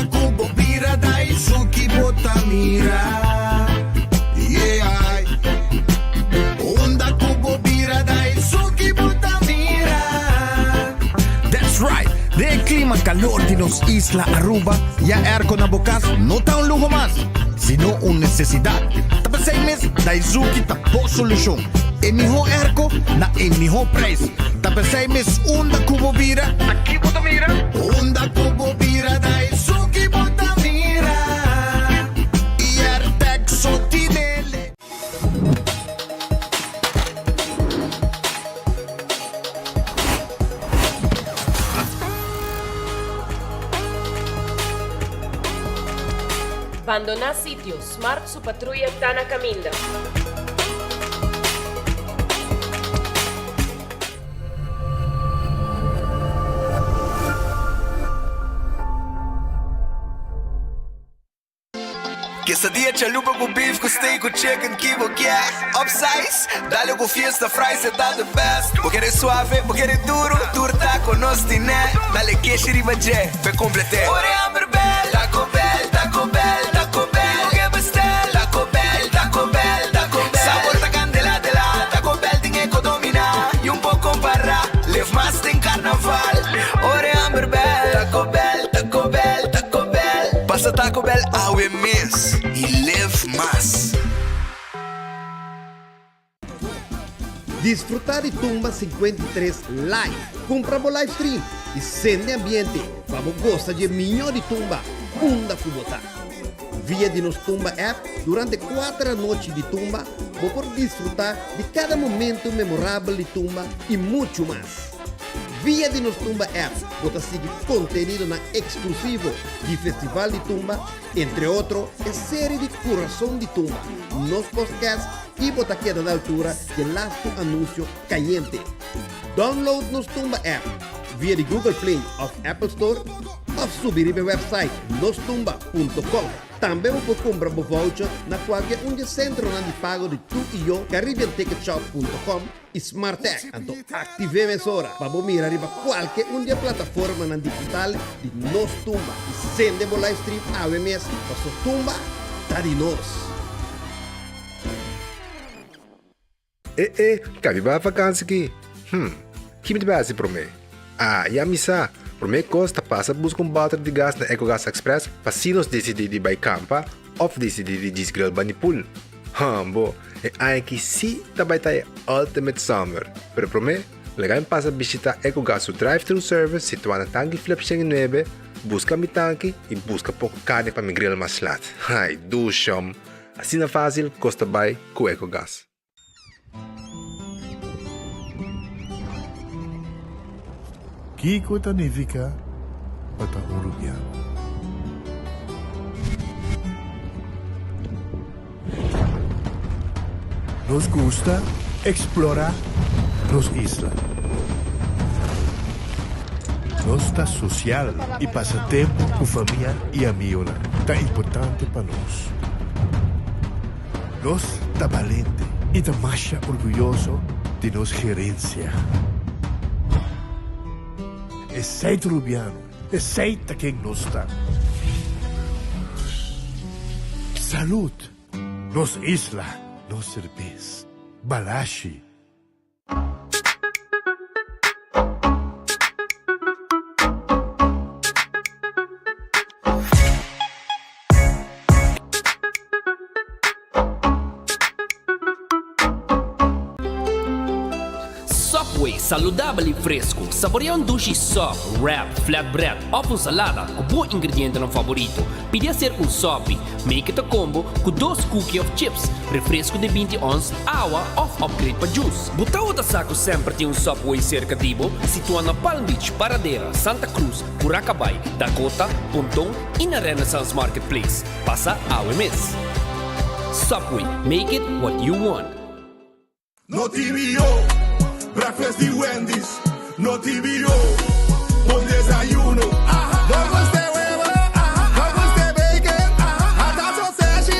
Unda ku bo bira Daisuki bo ta mira Yeah Unda ku bo bira Daisuki bo ta mira That's right! Den e klima kalor di nos isla Aruba, ya airco na bo kas no ta un luho mas, sino un nesesidat. Ta p'esei mes Daisuki ta bo solushon. E mihó airco na e mihó prijs. Ta p'esei mes unda ku bo bira, ta ki bo ta mira? Unda ku bo bira Daisuki bo ta mira. I Airtec so tinele. Bandoná sitio, Smart su patruya ta na kaminda. Quesadilla chalupa cu beef cu steak cu chicken ki bo kier Upsize, dale cu fiesta fries e ta the best Bo kere suave, bo kere duro, tur taco nos tine Dale keshi riba dje, p'e complete Ora e hamber bel, Taco Bell, Taco Bell, Taco Bell Bo ke bestel, Taco Bell, Taco Bell, Taco Bell Sabor ta candela de la, Taco Bell tin e co domina Y un por compara, live mas den carnaval Ora e hamber bel, Taco Bell, Taco Bell, Taco Bell Pasa Taco Bell awe mes y live mas. Disfruta di Tumba 53 live! Cumpra bo live stream y sende ambiente pa bo gosa dje miño di Tumba unda cu bo ta. Via di nos Tumba app durante cuater anochi di Tumba bo por disfruta di cada momento memorabel di Tumba y mucho mas. Via di nos Tumba app bo ta sigui contenidonan exclusivo di Festival di Tumba, entre otro e serie di Curason di Tumba, nos podcast y bo ta keda na altura dje lastu anuncio cayente. Download nos Tumba app via di Google Play of Apple Store of subi riba e website nostumba.com. Tambe bo por kumpra bo voucher na kualke un dje sentronan di pago di Tu i Yo, caribbeanticketshop.com i Smartag. Anto aktiv'é mesora pa bo mira riba kualke un di e plataformanan digital di Nos Tumba i sende bo livestream awe mes paso Tumba ta di nos! E e, ka mi bai vakansi ki? Hm, ki mi ta bai hasi promé? Ah, ya mi sa! Promé kos ta pasa buska un bòter di gas na Ecogas Express pa si nos disidí di bai kampa òf disidí di djis grill bani pool. Hambo, e aña aki sí ta bai ta e ultimate summer! Pero promé, laga mi pasa bishitá Ecogas su drive-thru service situá na Tanki Flip 109, buska mi tanki i buska poko karni pa mi grill mas lat. Ai, dushom! Asina fásil kos ta bai ku Ecogas. Kiko ta nifiká pa ta un rubiano? Nos gusta eksplorá nos isla. Nos ta sosial i pasa tempu ku famia i amigonan ta importante pa nos. Nos ta balente i ta masha orguyoso di nos gerensia. Esei ta Rubiano, esei ta ken nos ta. Salud! Nos isla, nos serbes. Balashi. Subway, saludabel y fresco. Saborea un dushi sub, wrap, flatbread of un salada cu bo ingredientenan favorito. Pidi hacer un sopi. Make it a combo cu dos cookie of chips, refresco di binti ons, awa of upgrade pa juice. Bo tabata sa cu semper tin un Subway cerca di bo? Situa na Palm Beach, Paradera, Santa Cruz, Curacabai, Dakota, Ponton y na Renaissance Marketplace. Pasa awe mes. Subway, make it what you want. No TVO, breakfast di Wendy's. No TVO, bon desayuno. No gusta e huevo, no gusta e bacon, hasta sausage.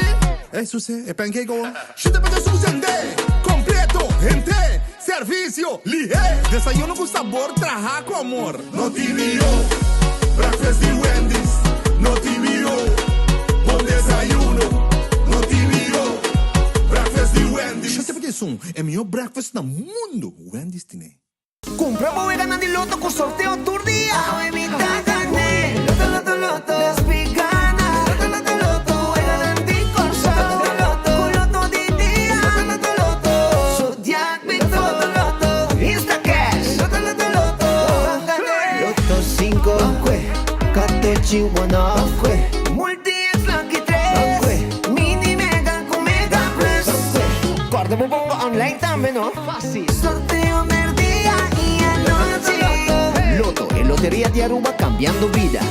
Ey, suse, e pancake awor. Shita pa ta sushende, completo, hente, servicio, lihé. Desayuno cu sabor traha cu amor. No TVO, breakfast di Wendy's. No TBO, bon desayuno. No TBO, breakfast di Wendy's. Shete pa esun, e mihó breakfast na mundu, Wendy's tine. Cumpra bo weganan di loto cu sorteo tur dia. Awe mi ta gane. Loto, loto, loto. Despi gana. Loto, loto, loto. Weganan di Corsou. Loto, loto, cu loto di dia. Loto, loto, loto. Zodiac Victor. Loto, loto, loto. Instacash. Loto, loto, loto. Ban gane. Loto cinco. Ban Katochi one off. Multi X Lucky tres. Ban Mini Mega cu Mega Plus. Ban Corda bo bongo online tambe no. Facil. Sorteo merdia y anochi. Lotto, e loteria di Aruba cambiando bida.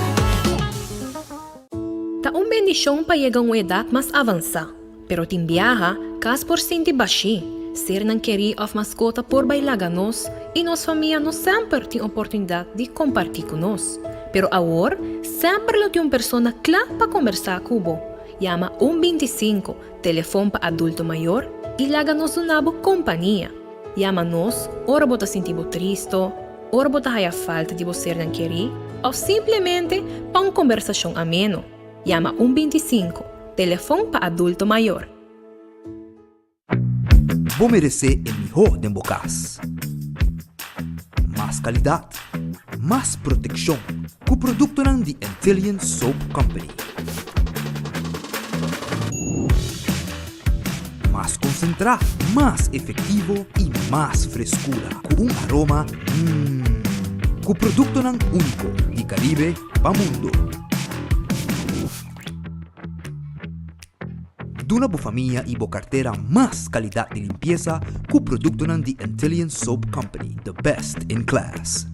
Ta un bendishon pa yega un edat mas avansá, pero tin biaha kas por sinti bashí, sernan kerí òf maskota por bai laga nos i nos famia no semper tin oportunidat di kompartí ku nos. Pero awor semper lo tin un persona kla pa kombersá ku bo. Yama un 25, telefon pa adulto mayor, i laga nos duna bo kompania. Yama nos ora bo ta sinti bo tristo, ora bo ta haya falta di bo sernan kerí òf simplemente pa un kombersashon ameno. Yama un 25, telefon pa adulto mayor. Bo meresé e mihó den bo kas. Mas kalidat, mas protekshon ku produktonan di Antillian Soap Company. Mas konsentrá, mas efektivo i mas freskura ku un aroma mmm. Ku produktonan úniko di Karibe pa mundo. Duna bo famia i bo kartera mas kalidat di limpiesa ku produktonan di Antillian Soap Company, the best in class.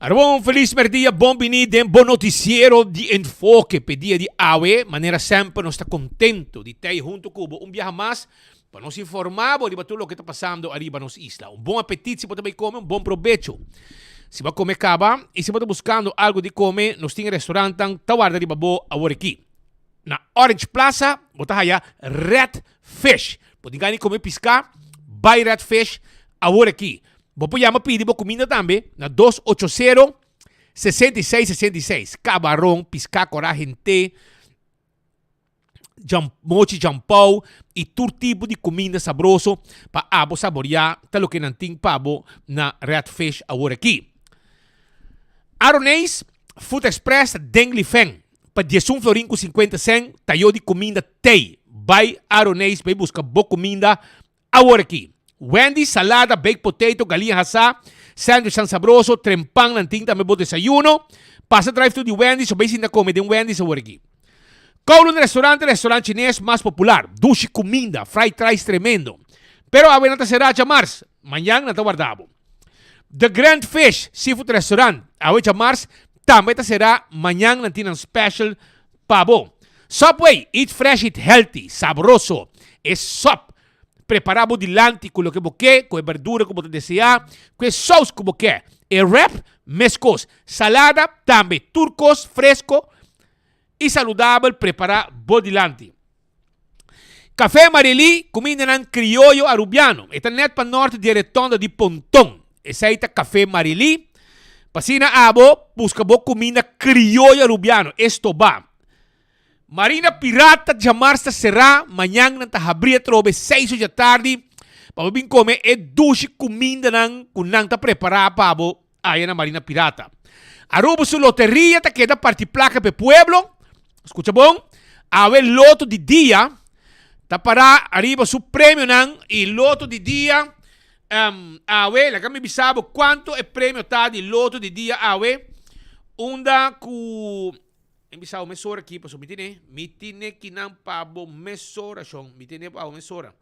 Arbon, feliz merdia, bon bini den bo noticiero di Enfoke pe dia di awe. Manera semper nos ta contento di tei hunto cu bo un biaha mas pa nos informa bo riba tur loke ta pasando ariba nos isla. Un bon apetit si bo ta bay come, un bon probecho si bo a come caba y si bo ta buscando algo di come, nos tin restaurantan ta warda riba bo awor aki. Na Orange Plaza bo ta haya Red Fish. Bo tin gana di come pisca? Bay Red Fish awor aki. Bo por yama pidi bo kuminda tambe na dos ocho sero, 66 66. Kabaron, piská kora hent'é, jam, mochi jampou i tur tipo di kuminda sabroso pa abo saboriá ta loke nan tin pa bo na Red Fish awor aki. Aroneis Food Express ta den Lifeng pa diesun florin ku sinkuenta sèn tayo di kuminda tei. Bai Aroneis bai buska bo kuminda Awor aki, Wendy's, salada, baked potato, galiña hasá, sandwichnan sabroso, trempan nan tin tambe bo desayuno. Pasa drive thru di Wendy's o bay sinta come den Wendy's awor aki. Kowloon Restaurant ta restaurant chines mas popular. Dushi cuminda, fried rice tremendo. Pero awe nan ta cera djamars, mañan nan ta warda bo. The Grand Fish Seafood Restaurant, awe djamars tambe ta cera, mañan nan tin nan special Pa bo. Subway, eat fresh eat healthy, sabroso. E sop prepara bo dilanti ku loke bo ke, ku e berdura ku bo ta desea, ku e sous ku bo ke. E wrap, meskos. Salada, tambe. Tur kos fresko i saludabel prepara bo dilanti. Café Marily, kumindanan krioyo arubiano. E ta nèt pa nòrt di e retonda di Ponton. Esei ta Café Marily. Pa asina abo buska bo kuminda krioyo arubiano. Esto ba. Marina Pirata djamars ta será, mañan nan ta habrí atrobe seis or djatardi pa bo bin kome e dushi kumindanan ku nan ta prepará pa bo aya na Marina Pirata. Aruba su loteria ta keda parti plaka p'e pueblo. Skucha bon, awe loto di dia ta pará ariba su premionan i loto di dia um, awe, laga mi bisa bo kuantu e premio ta di loto di dia awe, unda ku. Mi bisa bo mesora aki, pasobra mi tene, mi tene kinan pa bo mesora, shon. Mi tene pa bo mesora.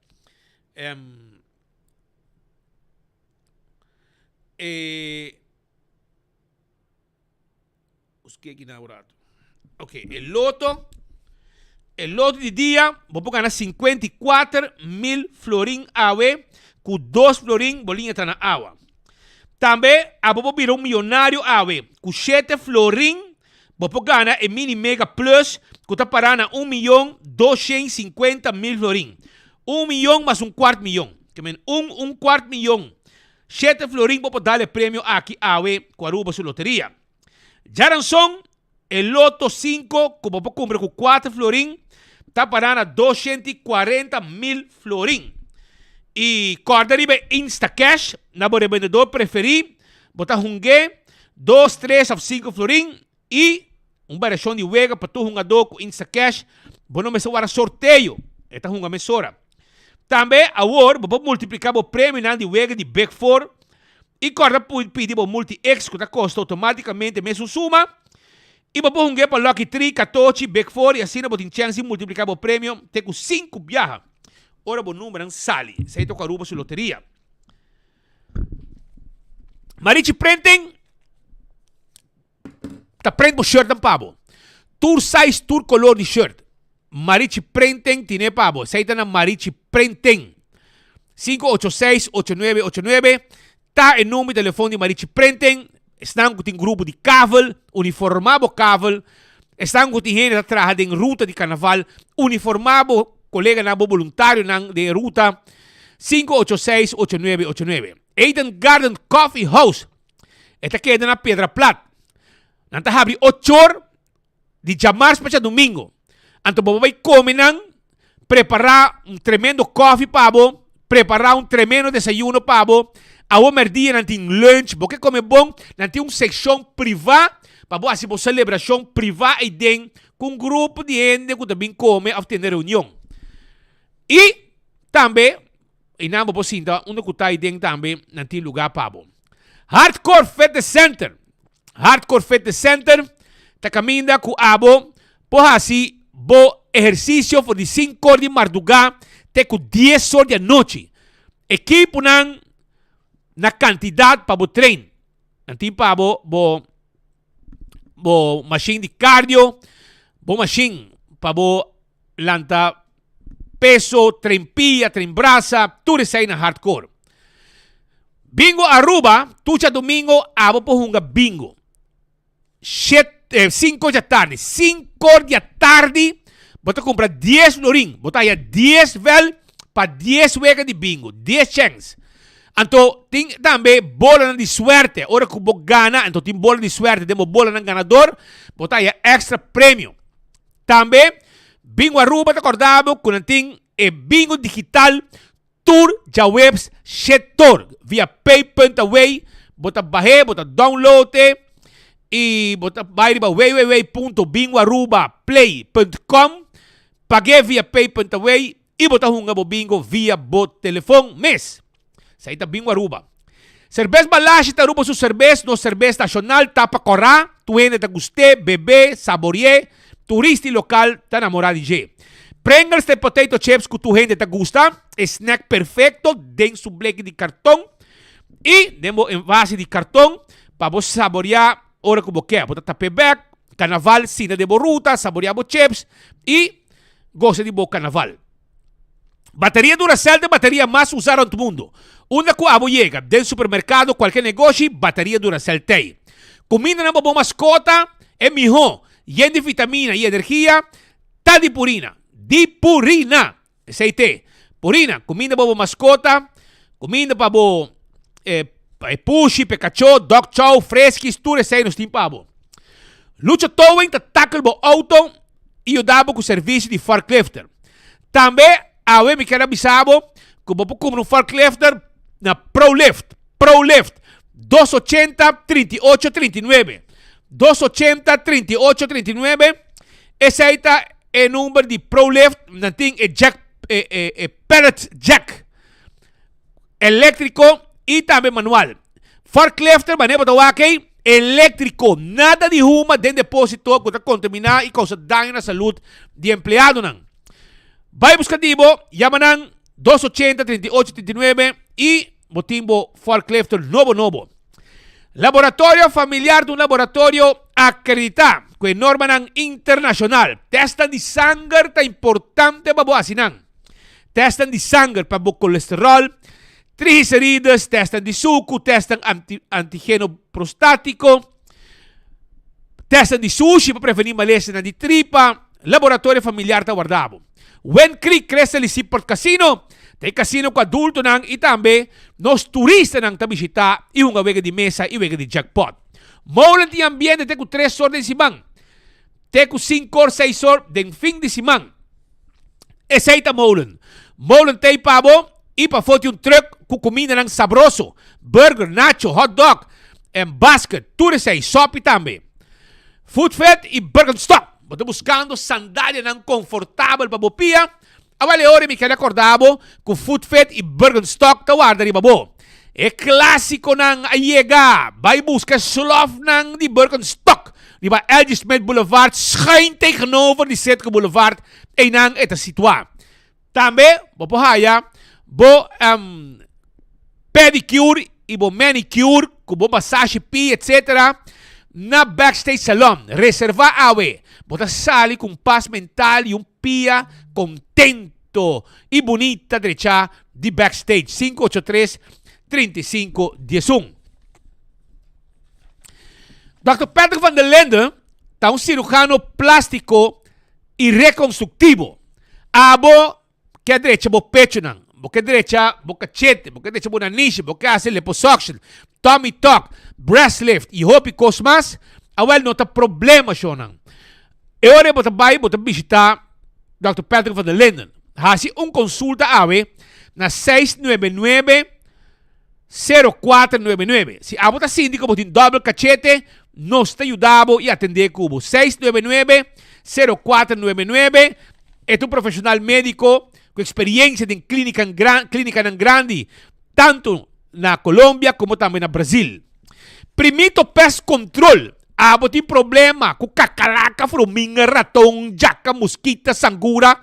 Um, e, Buské aki na un rato. Ok, e loto, e loto di dia, bo por gana 54 mil florin awe, ku 2 florin bo liña ta na awa. Tambe, abo por bira un millonario awe, ku 7 florin, bo por gana e Mini Mega Plus, ku ta para na 1.250.000 florin. 1 miyon mas un kwart miyon. Ke men un kwart miyon. 7 florin bo por dal e premio aki awe ku Aruba su loteria. Djaranson, e loto 5 ku bo por kumpra ku 4 florin, ta para na 240 mil florin. I kòrda riba Instacash na bo rebendedor preferí, bo ta hung'é 2, 3 òf 5 florin i un variashon di wega pa tur hungadó ku Instacash, bo no mester wara sorteo, e ta hunga mesora. Tambe awor bo por multipliká bo premionan di wega di Big Four i kòrda pidi bo Multi X ku ta kosta outomátikamente mesun suma i bo por hung'é pa Lucky Three, Katochi, Big Four i asina bo tin chèns di multipliká bo premio te ku sinku biaha ora bo numbernan sali. Esei ta ku Aruba su loteria. Marichi Printing ta print bo shirtnan pa bo. Tur size, tur kolor di shirt. Marichi Printing tine pa bo. Esei ta na Marichi Printing. 586-8989 ta e number di telefon di Marichi Printing. Esnan ku tin grupo di kavel, uniformá bo kavel. Esnan ku tin hende ta traha den ruta di karnaval, uniformá bo koleganan, bo boluntarionan den e ruta. 586-8989. Eden Garden Coffee House. E ta keda na Piedra Plat. Nan ta habri 8 or di djamars pa djadumingu. Anto bo bai kome nan, prepará un tremendo koffie pa bo, prepará un tremendo desayuno pa bo. Awo merdia nan tin lunch, bo ke kome bon, nan tin un sekshon privá pa bo hasi bo selebrashon privá eiden ku un grupo di hende ku ta bin kome òf tene reunion. I tambe einan bo por sinta unda ku ta eiden tambe nan tin lugá pa bo. Hardcore Fitness Center. Hardcore Fitness Center ta kaminda ku abo por hasi bo ehersisio for di 5 or di mardugá te ku 10 or di anochi. Ekiponan na kantidat pa bo train. Nan tin pa bo bo bo mashin di cardio, bo mashin pa bo lanta peso, train pia, train brasa, tur esei na Hardcore. Bingo Aruba, tur djadumingo abo por hunga bingo. 5 di atardi, 5 di atardi, bo ta kumpra 10 florin, bo ta haya 10 vel pa 10 wega di bingo, 10 chèns. Anto tin tambe bolanan di suerte, ora ku bo gana, anto tin bola di suerte den bo bolanan ganador, bo ta haya extra premio. Tambe Bingo Aruba ta kòrda bo ku nan tin e bingo digital tur djaweps 7 or via pay.away. Bo ta bah'é, bo ta download e i bo ta bai riba www.bingoarubaplay.com, pag'é via pay.away i bo ta hunga bo bingo via bo telefon mes. Esei ta Bingo Aruba. Serbes Balashi ta Aruba su serbes, nos serbes nashonal ta pa kòrá, tur hende ta gust'é, bebé, sabori'é, turista i lokal ta namorá di dje. Pringles ta e potato chips ku tur hende ta gusta, e snack perfekto den su bleki di karton i den bo envase di karton pa bo saboriá ora ku bo ke. Bo ta tap'é bèk, karnaval sinta den bo ruta, saboriá bo chips i gosa di bo karnaval. Bateria Duracell ta e bateria mas usa rond mundo. Unda cu abo yega, den supermercado, cualkier negoshi, bateria Duracell t'ey. Cumindanan pa bo mascota e miho, yen di vitamina y energia, ta di Purina. Di Purina! Esey t'e. Purina, cuminda pa bo mascota, cuminda pa bo e pushi, p'e cacho, dog chow, friskies, tur esey nos tin pa bo. Lucha Towing ta tackle bo auto y yuda bo cu servicio di forklifter. Tambe awe mi kier a bisa bo ku bo por kumpra un forklifter na ProLift. ProLift 280 38 39. 280 38 39. Esei ta e number di ProLift. Nan tin e jack, e, e, e pallet jack eléktriko i tambe manual. Forklifter, wanneer bo ta wak ei. Eléktriko, nada di huma den depósito ku ta kontaminá i kousa daño na salud di empleadonan. Bai buska di bo, yama nan dos ochenta, 38, 39 i bo tin bo forklift nobo nobo. Laboratorio Familiar ta un laboratorio akreditá ku e normanan internashonal. Tèstnan di sanger ta importante pa bo hasi nan. Tèstnan di sanger pa bo kolesteròl, triglicerides, tèstnan di suku, tèstnan antigeno prostátiko, tèstnan di sushi pa prevení malesanan di tripa. Laboratorio Familiar ta warda bo. Wind Creek Crystal y Seaport Casino ta e casino cu adultonan y tambe nos turistanan ta bishita y hunga wega di mesa y wega di jackpot. Molen tin ambiente te cu tres or den siman, te cu cincor seis or den fin di siman. Esey ta Molen. Molen t'ey pa bo y pafo tin un truck cu cumindanan sabroso, burger, nacho, hot dog en basket, tur esey, sopi tambe. Food Fit y Birkenstock. Bo ta buskando sandalianan konfortabel pa bo pia? Awel e ora mi kere akorda bo ku Footfit i Birkenstock ta warda riba bo. E klásikonan a yega! Bai buska e slòfnan di Birkenstock riba LG Smith Boulevard schuin tegenover di Citgo Boulevard, einan e ta situá. Tambe bo por haya bo pedicure y bo manicure cu bo masashi pie etc. Na Backstage Salon. Reserva awe. Bo ta sali cu un pas mental y un pia contento y bunita drecha di Backstage. 583 35 11. Dòkter Patrick van der Linden ta un cirujano plastico y reconstructivo. Abo ke drecha bo pechonan, bo ke drecha bo kachete, bo ke drecha bo nanishi, bo ke hasi liposuction, tummy tuck, breast lift y hopi kos mas, awel no ta problema shownan. E ora ei bo ta bai bo ta bishita Dòkter Patrick van der Linden. Hasi un konsulta awe na 699 0499. Si abo ta sinti ku bo tin dòbel kachete, nos ta yuda bo i atendé ku bo. 699 0499. E ta un profeshonal médiko ku eksperiensia den klinikan gran, klinikanan grandi, tantu na Colombia komo tambe na Brazil. Primito Pest Control, Abo tin problema ku kakalaka, fruminga, raton, djaka, muskita, sangura?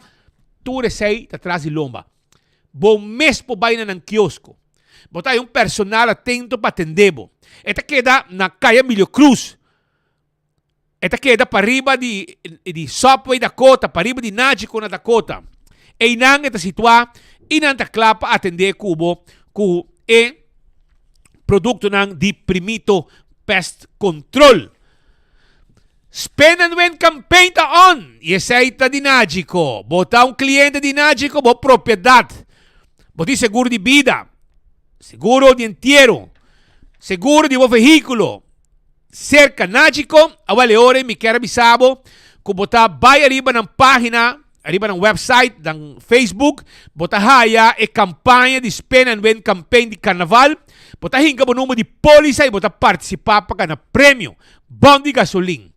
Tur esei ta tras di lomba. Bo mes por bai na nan kiosko. Bo ta hay un personal atento pa atende bo. E ta keda na Kaya Emilio Cruz. E ta keda pariba di di Subway Dakota, pariba di Nagico na Dakota. Einan e ta situá i nan ta kla pa atendé ku bo ku e produktonan di Primito Pest Control. Spend and Win campaign ta on y esey ta di Nagico. Bo ta un cliente di Nagico, bo propiedad, bo tin seguro di bida, seguro di entiero, seguro di bo vehiculo cerca Nagico, awel e ora mi kier a bisa bo cu bo ta bay ariba nan pagina, ariba nan website, nan Facebook, bo ta haya e campaña di Spend and Win campaign di Carnaval, bo ta hinca bo number di polisa y bo ta participa pa gana premio. Bon di gasolin,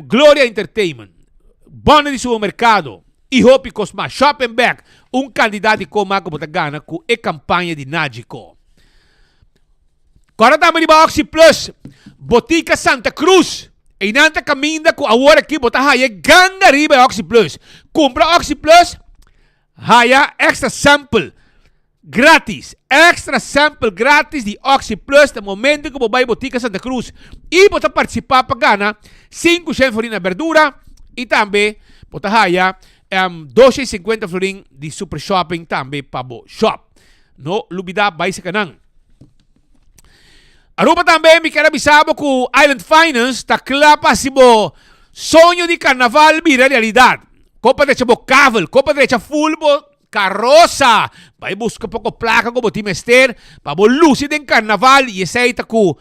Gloria Entertainment, Bonne di supermercado y hopi cos mas. Shop and Back, un cantidad di coma cu bo ta gana cu e campaña di Nagico. Corda tambe riba Oxi Plus, Botica Santa Cruz. Einan ta caminda cu awor aki bo ta haya ganga riba e Oxi Plus. Cumpra Oxi Plus, haya extra sample. Gratis! Extra sample gratis di Oxi Plus na momento ku bo bai Botica Santa Cruz i bo ta partisipá pa gana sinku shen florin na berdura i tambe bo ta haya 250 florin di super shopping tambe pa bo shop. No lubida bai saka nan. Aruba tambe mi kier a bisa bo ku Island Finance ta kla pa hasi bo soño di karnaval bira realidat. Kon pa drecha bo kavel, kon pa drecha full bo Karosa! Bai buska poko plaka ku bo tin mester pa bo lusi den karnaval i esei ta ku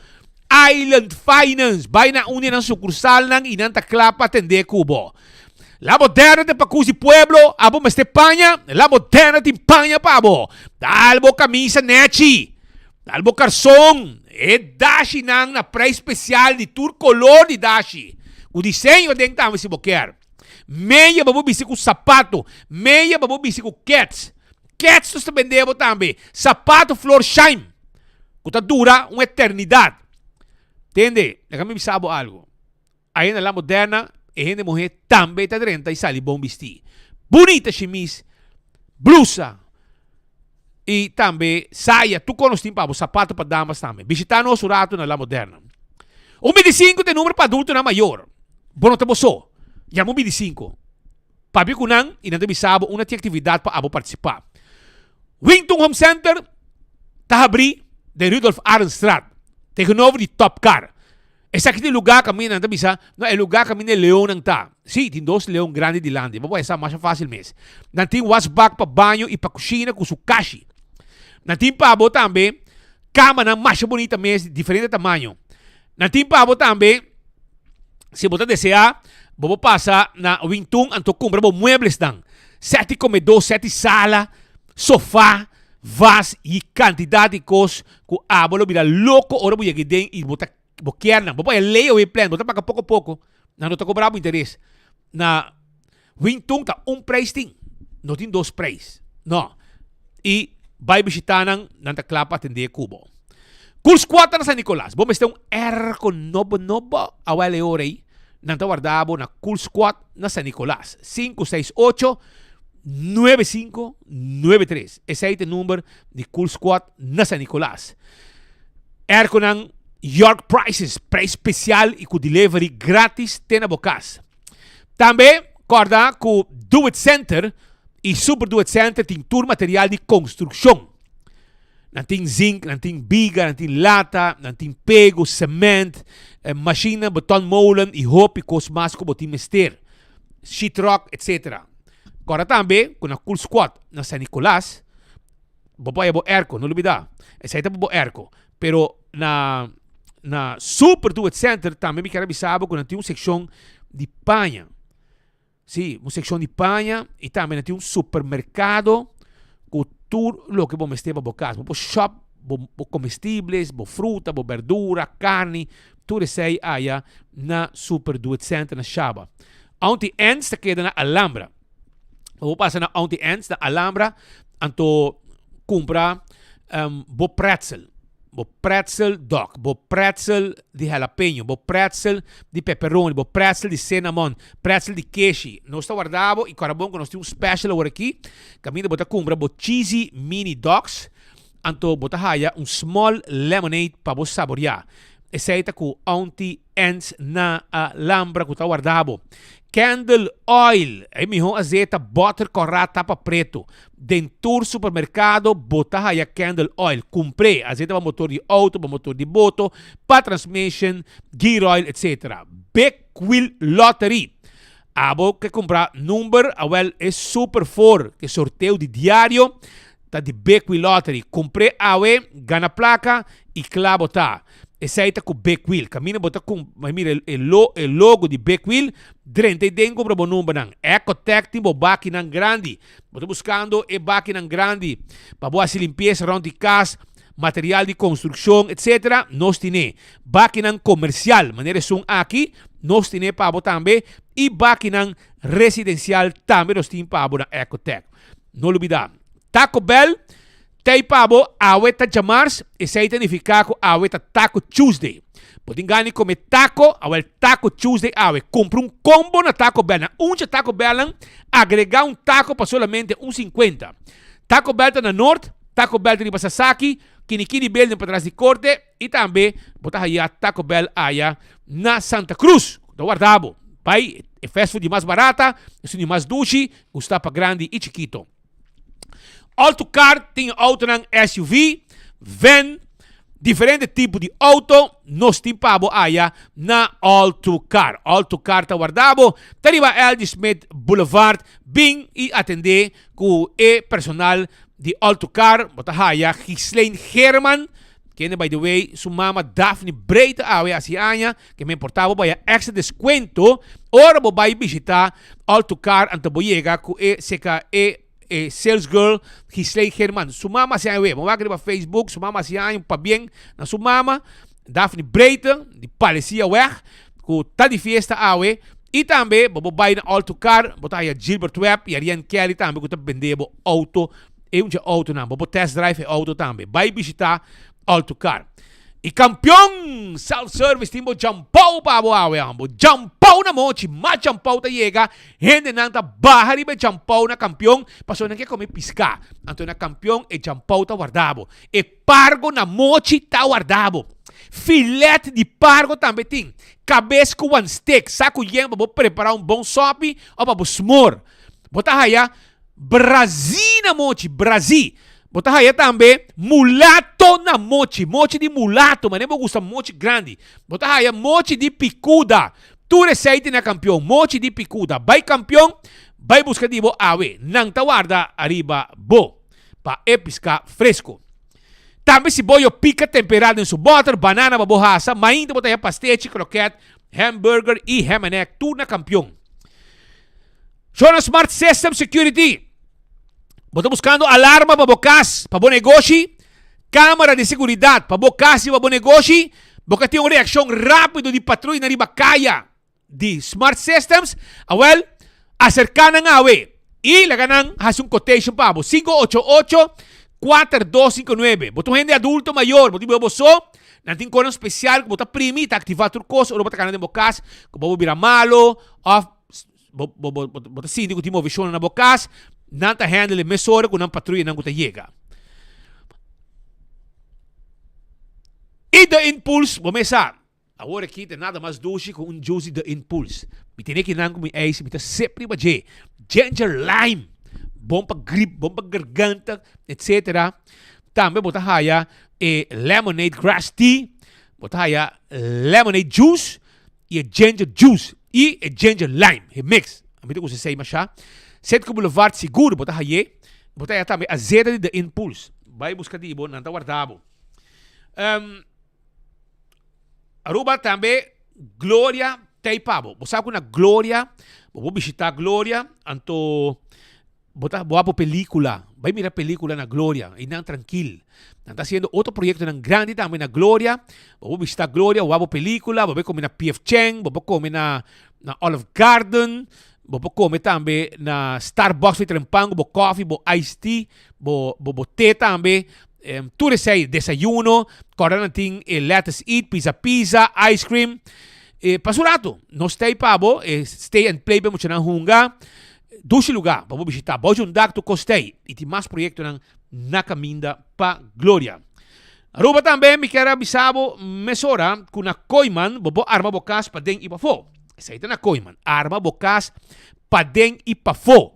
Island Finance. Bai na un di nan sukursalnan i nan ta kla pa atendé ku bo. La Moderna ta pa kusi pueblo, abo mester paña? La Moderna tin paña pa bo. Dal bo kamisa nèchi, dal bo karson, e dashinan na preis spesial di tur kolor di dashi, ku diseño aden tambe si bo kier. Meya pa bo bisti ku sapato. Meya pa bo bisti ku kets. Kets nos ta bende bo tambe. Sapato Florsheim ku ta dura un eternidat. Tende, laga mi bisa bo algo. Aye na La Moderna e hende muhé tambe ta drenta i sali bon bistí. Bunita shimis, blusa i tambe saya, tur kos nos tin pa bo, sapato pa damas tambe. Bishitá nos un ratu na La Moderna. Un bintisinku ta e numero pa adultonan mayor. Bo no ta bo so. Yama un bintisinku. Papia ku nan i nan ta bisa bo unda tin aktividat pa abo partisipá. Wington Home Center ta habrí den Rudolf Arendstraat, tegenover di Top Car. Esaki ta e lugá kaminda nan ta bisa, no, e lugá kaminda e leonnan ta. Sí, tin dos leon grandi dilanti. Bo por hesa masha fásil mes. Nan tin wasbak pa baño i pa kushina ku su kashi. Nan tin pa bo tambe kamanan masha bunita mes di diferente tamaño. Nan tin pa bo tambe, si bo ta deseá, bo por pasa na Wingtun anto kumpra bo mueblesnan. Sèt di komedó, sèt di sala, sofá, vas i kantidat di kos ku abo lo bira loko ora bo yega den i bo ta bo kier nan. Bo por e layaway plan, bo ta paga poko poko, nan no ta kobra bo interes. Na Wingtun ta un prijs tin, no tin dos prijs, no. I bai bishita nan, nan ta kla pa atendé ku bo. Cool Squad ta na San Nicolas. Bo mester un airco nobo nobo, awel e ora ei nan ta warda bo na Cool Squad na San Nicolas. Sinku seis ocho, nuebe sinku, nuebe tres. Esei ta e number di Cool Squad na San Nicolas. Airconan York Prices, prijs special y cu delivery gratis te na bo cas. Tambe corda cu Do It Center y Super Do It Center tin tur material di construccion. Nan tin zinc, nan tin biga, nan tin lata, nan tin pego, cement, machine, betonmolen y hopi cos mas cu bo tin mester. Sheetrock, etc. Corda tambe cu na Cool Squad na San Nicolas, Bo por haya bo airco, no lubida. Esei ta pa bo airco. Pero na na Super Do It Center tambe mi kier a bisa bo ku nan tin un sekshon di paña. Sí, un sekshon di paña i tambe nan tin un supermerkado ku tur loke bo mester pa bo kas. Bo por shop bo bo comestibles, bo fruta, bo berdura, karni, tur esei aya na Super Do It Center na Shaba. Auntie Anne's ta keda na Alhambra. Bo pasa na Auntie Anne's na Alhambra, anto kumpra um, bo pretzel. Bo pretzel dog, bo pretzel di jalapeño, bo pretzel di pepperoni, bo pretzel di cinnamon, pretzel di keshi. Nos ta warda bo y kora bon ku nos tin un special awor aki. Kaminda bo ta kumpra bo cheesy mini dogs, anto bo ta haya un small lemonade pa bo saboreá. Esei ta ku Auntie Ants na Alhambra ku ta warda bo. Candle oil, e mihó azeta bòter kòrá tapa pretu. Den tur supermerkado bo ta haya candle oil. Kumpr'é, azeta pa motor di outo, pa motor di boto, pa transmission, gear oil, etc. Big Wheel Lottery. Abo ke kumpra number, awèl e super for ke sorteo di diario ta di Big Wheel Lottery. Kumpr'é awe, gana plaka i kla bo ta. Esei ta ku Big Wheel. Kaminda bo ta kum, bai mira e lo, e logo di Big Wheel, drenta ei den kumpra bo numbernan. Ecotec tin bo bakinan grandi. Bo ta buskando e bakinan grandi pa bo hasi limpiesa rònt di kas, material di konstrukshon, etsetera, nos tine. Bakinan komersial, manera esun aki, nos tine pa bo tambe. I bakinan residensial tambe nos tin pa bo na Ecotec. No lubida, Taco Bell Tei pa bo, awe ta djamars, esei ta nifiká ku awe ta Taco Tuesday. Bo tin gana di kome taco? Awel Taco Tuesday awe. Kumpra un kombo na Taco Bell. Na uncha Taco Bellnan, agregá un taco pa solamente un sinkuenta. Taco Bell ta na Noord, Taco Bell ta riba Sasaki, Kinikini Building patras di Korte i tambe bo ta haya Taco Bell aya na Santa Cruz. Ku ta warda bo. Bai e fast food di mas barata, esun di mas dushi, gusta pa grandi i chikito. Autocar tin autonan SUV, van, diferente tipo di auto nos tin pa bo aya na Autocar. Autocar ta warda bo ta riba LG Smith Boulevard. Bin y atende cu e personal di Autocar. Bo ta haya Ghislaine Geerman, kende by the way su mama Daphne Brey ta awe hasi aña. Ke men por ta bo bai a extra descuento ora bo bai bishita Autocar anto bo yega cu e seca e e sales girl Gisley German. Su mama hasi aña we. Bo wak riba Facebook su mama hasi aña un pabien na su mama Daphne Breite di Palesiaweg cu ta di fiesta awe. Y tambe bo por bai na Autocar bo ta haya Gilbert Webb y Ariane Kelly tambe cu ta bende bo auto e un dje autonan. Bo por test drive e auto tambe. Bai bishita Autocar. Y Campeon Self Service tin bo jampou pa bo awe ambo. Jampou na mochi, mas jampou ta yega, hendenan ta baha riba e jampou na Campeon pasobra nan ke come pisca. Anto na Campeon e jampou ta warda bo. E pargo na mochi ta warda bo. Filet di pargo tambe tin. Cabes cu wan steak, sacu yen pa bo prepara un bon sopi of pa bo smoor. Bo ta haya Brazi na mochi, brazi. Bo ta haya tambe mulato na mochi, mochi di mulato, manera bo gusta mochi grandi. Bo ta haya mochi di picuda. Tur esei tin na Campeon, mochi di picuda. Bai Campeon, bai busca di bo awe. Nan ta warda ariba bo pa e pisca fresco. Tambe si bo yo pica tempera den su boter, banana pa bo hasa, mainta bo ta haya pastechi, kroket, hamburger y ham and egg, tur na Campeon. Shona Smart System Security. Bo ta buscando alarma pa bo cas, pa bo negoshi, camera di seguridad pa bo cas y pa bo negoshi? Bo ka tin un reaccion rapido di patruya riba caya di Smart Systems? Awel, acerca nan awe y laga nan haci un quotation pa bo. 588 4259. Bo ta un hende adulto mayor, bo tin bo so, nan tin conan special cu bo ta primi y ta activa tur cos ora bo ta cana den bo cas, cu bo bira malo of Bo, bo, bo, bo, bo ta sinti ku tin movishonnan na bo kas, nan ta handle mesora ku nan patruyanan ku ta yega. I The Impulse, bo mes sa, awor aki ta nada mas dushi ku un juice di The Impulse. Mi tene kinan ku mi eis, mi ta sep riba dje. Ginger lime, bon pa grip, bon pa garganta, etc. Tambe bo ta haya e lemonade grass tea, bo ta haya lemonade juice, y e ginger juice y e ginger lime, e mix. A mi ta gusta esey masha. Cetco Boulevard sigur bo ta haye. Bo ta haya tambe azeta di The Impulse. Bay busca di bo, nan ta warda bo. Um, Aruba tambe Gloria tey pa bo. Bo sa cu na Gloria, bo por bishita Gloria, anto Bo ta bo a bo pelicula. Bai mira pelicula na Gloria. Einan trankil. Nan ta haciendo otro proyectonan grandi tambe na Gloria. Bo por bishita Gloria, bo a bo pelicula, bo por come na PF Chang, bo por come na na Olive Garden, bo por come tambe na Starbucks fi trempan cu bo coffee, bo iced tea, bo bo bo te tambe. Tur esei, desayuno, kòrda nan tin e Lettuce Eat, Pizza Pizza, ice cream. E pa su rato, nos ta ei pa bo, e stay and play pa e muchanan hunga. Dushi lugá pa bo bishitá. Bou dje un dak tur kos t'ei i tin mas proyektonan na kaminda pa Gloria. Aruba tambe mi kier a bisa bo mesora ku na Kooiman bo por arma bo kas paden i pafó. Esei ta na Kooiman. Arma bo kas paden i pafó.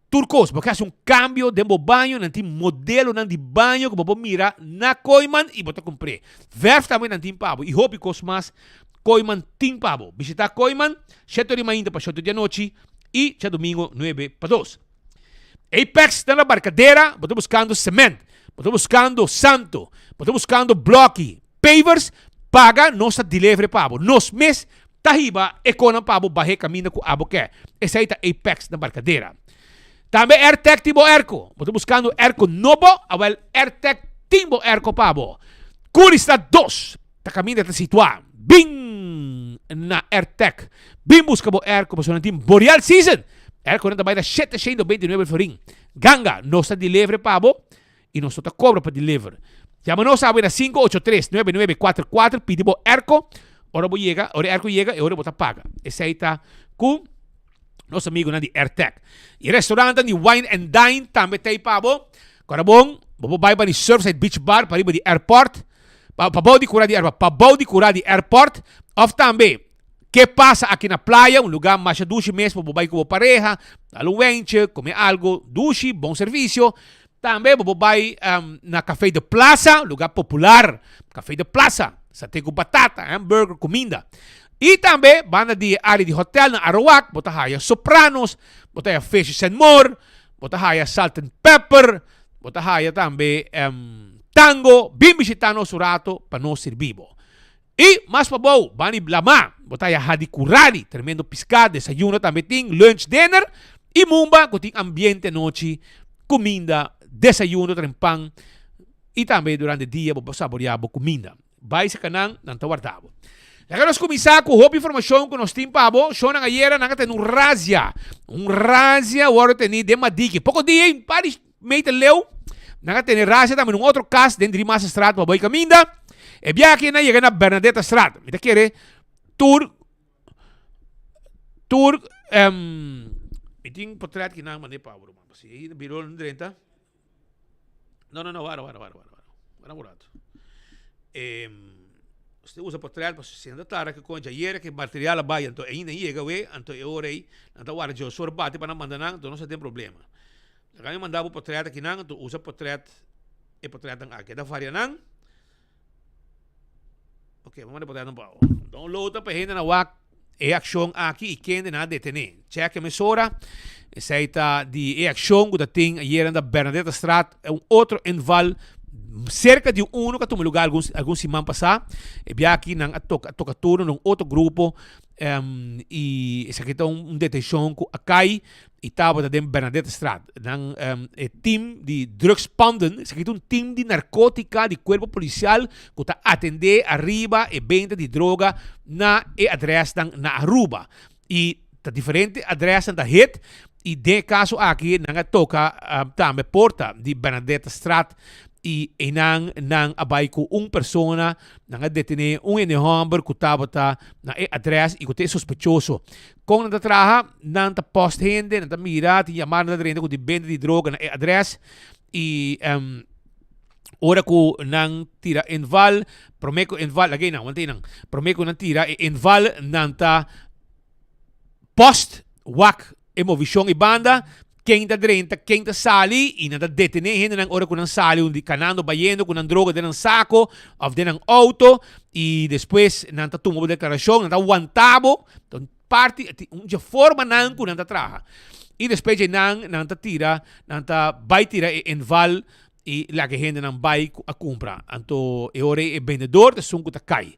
Tur kos. Bo ke hasi un kambio den bo baño, nan tin modelonan di baño ku bo por mira na Kooiman i bo ta kumpr'é. Verf tambe nan tin pa bo i hopi kos mas Kooiman tin pa bo. Bishitá Kooiman shete ora di mainta pa shete di anochi i djadumingo nuebe pa dos. Apex ta na Barcadera, bo ta buskando cement, bo ta buskando santo, bo ta buskando bloki, pavers, paga nos ta deliver pa bo. Nos mes ta hiba e konan pa bo bahe kaminda ku abo ke. Esei ta Apex na Barcadera. Tambe Airtec tin bo airco. Bo ta buskando airco nobo? Awel Airtec tin bo airco pa bo. Curista dos. Ta kaminda ta situá. Bin na Airtec. Bin buska bo airco pasobra nan tin Boreal Season. Airconan ta bai na shete shendo beinti nuebe florin. Ganga, nos ta deliver pa bo i nos no ta kobra pa deliver. Yama nos awe na 583 9944 pidi bo airco. Ora bo yega, ora e airco yega e ora bo ta paga. Esei ta ku nos amigunan di Airtec. I e restaurantnan di Wine and Dine tambe ta ei pa bo. Kora bon, bo por bai pa di Surfside Beach Bar pariba di airport. Pa pabou di kura di airport, pabou di kura di airport of tambe ke pasa aki na playa, un lugar masha dushi mes pa bo bai ku bo pareha, dal un wentje, kome algo dushi, bon servisio. Tambe bo por bai na Café de Plaza, lugar popular, Café de Plaza, sate ku batata, hamburger, kuminda. I tambe banda di e área di hotel na Arawak bo ta haya Sopranos, bo ta haya Fishes and More, bo ta haya Salt and Pepper, Bo ta haya tambe tango, bin bishita nos un rato pa nos sirbi bo. I mas pabou, bani Lamá, bo ta haya Hadi Curadi, tremendo piská, desayuno tambe tin, lunch, dinner, i Mumba ku tin ambiente anochi, kuminda, desayuno trempan, i tambe durante dia bo por saboreá bo kuminda. Bai saka nan, nan ta warda bo. Laga nos kuminsá ku hopi informashon ku nos tin pa bo. Shownan ayera nan a tene un razia. Un razia wòrdu tení den Madiki. Poko dia i un par di meter leu, nan a tene razia tambe na un otro kas den Driemasterstraat pa bai kaminda. E biaha aki nan yega na Bernadettastraat. Mi ta kere tur tur mi tin potret ki nan mande pa bo ruman. Si e biro no drenta. No, no, no, wara, wara, wara, wara. Wara un rato. Si usa potret pa si nan ta tarda ki kon djayera ki material a bai anto ainda yega we anto e ora ei nan ta warda djosor bati pa nan manda nan anto nos ta tin problema. Laga mi manda bo potret akinan anto usa potret e potretnan aki. E ta varia nan. Ok, mi manda e potretnan pa bo. Download nan pa e hendenan wak e akshon aki i kende nan a detené. Check e mesora. Esei ta di e akshon ku ta tin ayera na Bernadettastraat, un otro inval serka di uno ku a tuma lugar algun algun siman pasá. E biaha aki nan a toka a toka turno na un otro grupo i esaki ta un detenshon ku a kai i tabata den Bernadettastraat. Nan e team di drugspanden, esaki ta un team di narkotika di kuerpo polisial ku ta atendé ariba e benta di droga na e adrèsnan na Aruba. I ta diferente adrèsnan ta hit i den e kaso aki nan a toka tambe porta di Bernadettastraat i einan nan a bai ku un persona, nan a detené un hende hòmber ku tabata na e adrès i ku ta e sospechoso. Kon nan ta traha? Nan ta post hende, nan ta mira, tin yamada nan ta drenta ku tin benta di droga na e adres i ora ku nan tira inval, prome ku inval, lag'e nan, wanta einan, prome ku nan tira e inval nan ta post wak e movishon e banda, ken ta drenta, ken ta sali i nan ta detene hendenan ora ku nan sali un di kanando bayendo ku nan droga den nan sako òf den nan outo i despues nan ta tuma bo deklarashon, nan ta wanta bo, ta un parti, un dje formanan ku nan ta traha. I despues dje nan, nan ta tira, nan ta bai tira e inval i laga e hendenan bai ku a kumpra. Anto e ora ei e bendedor ta esun ku ta kai.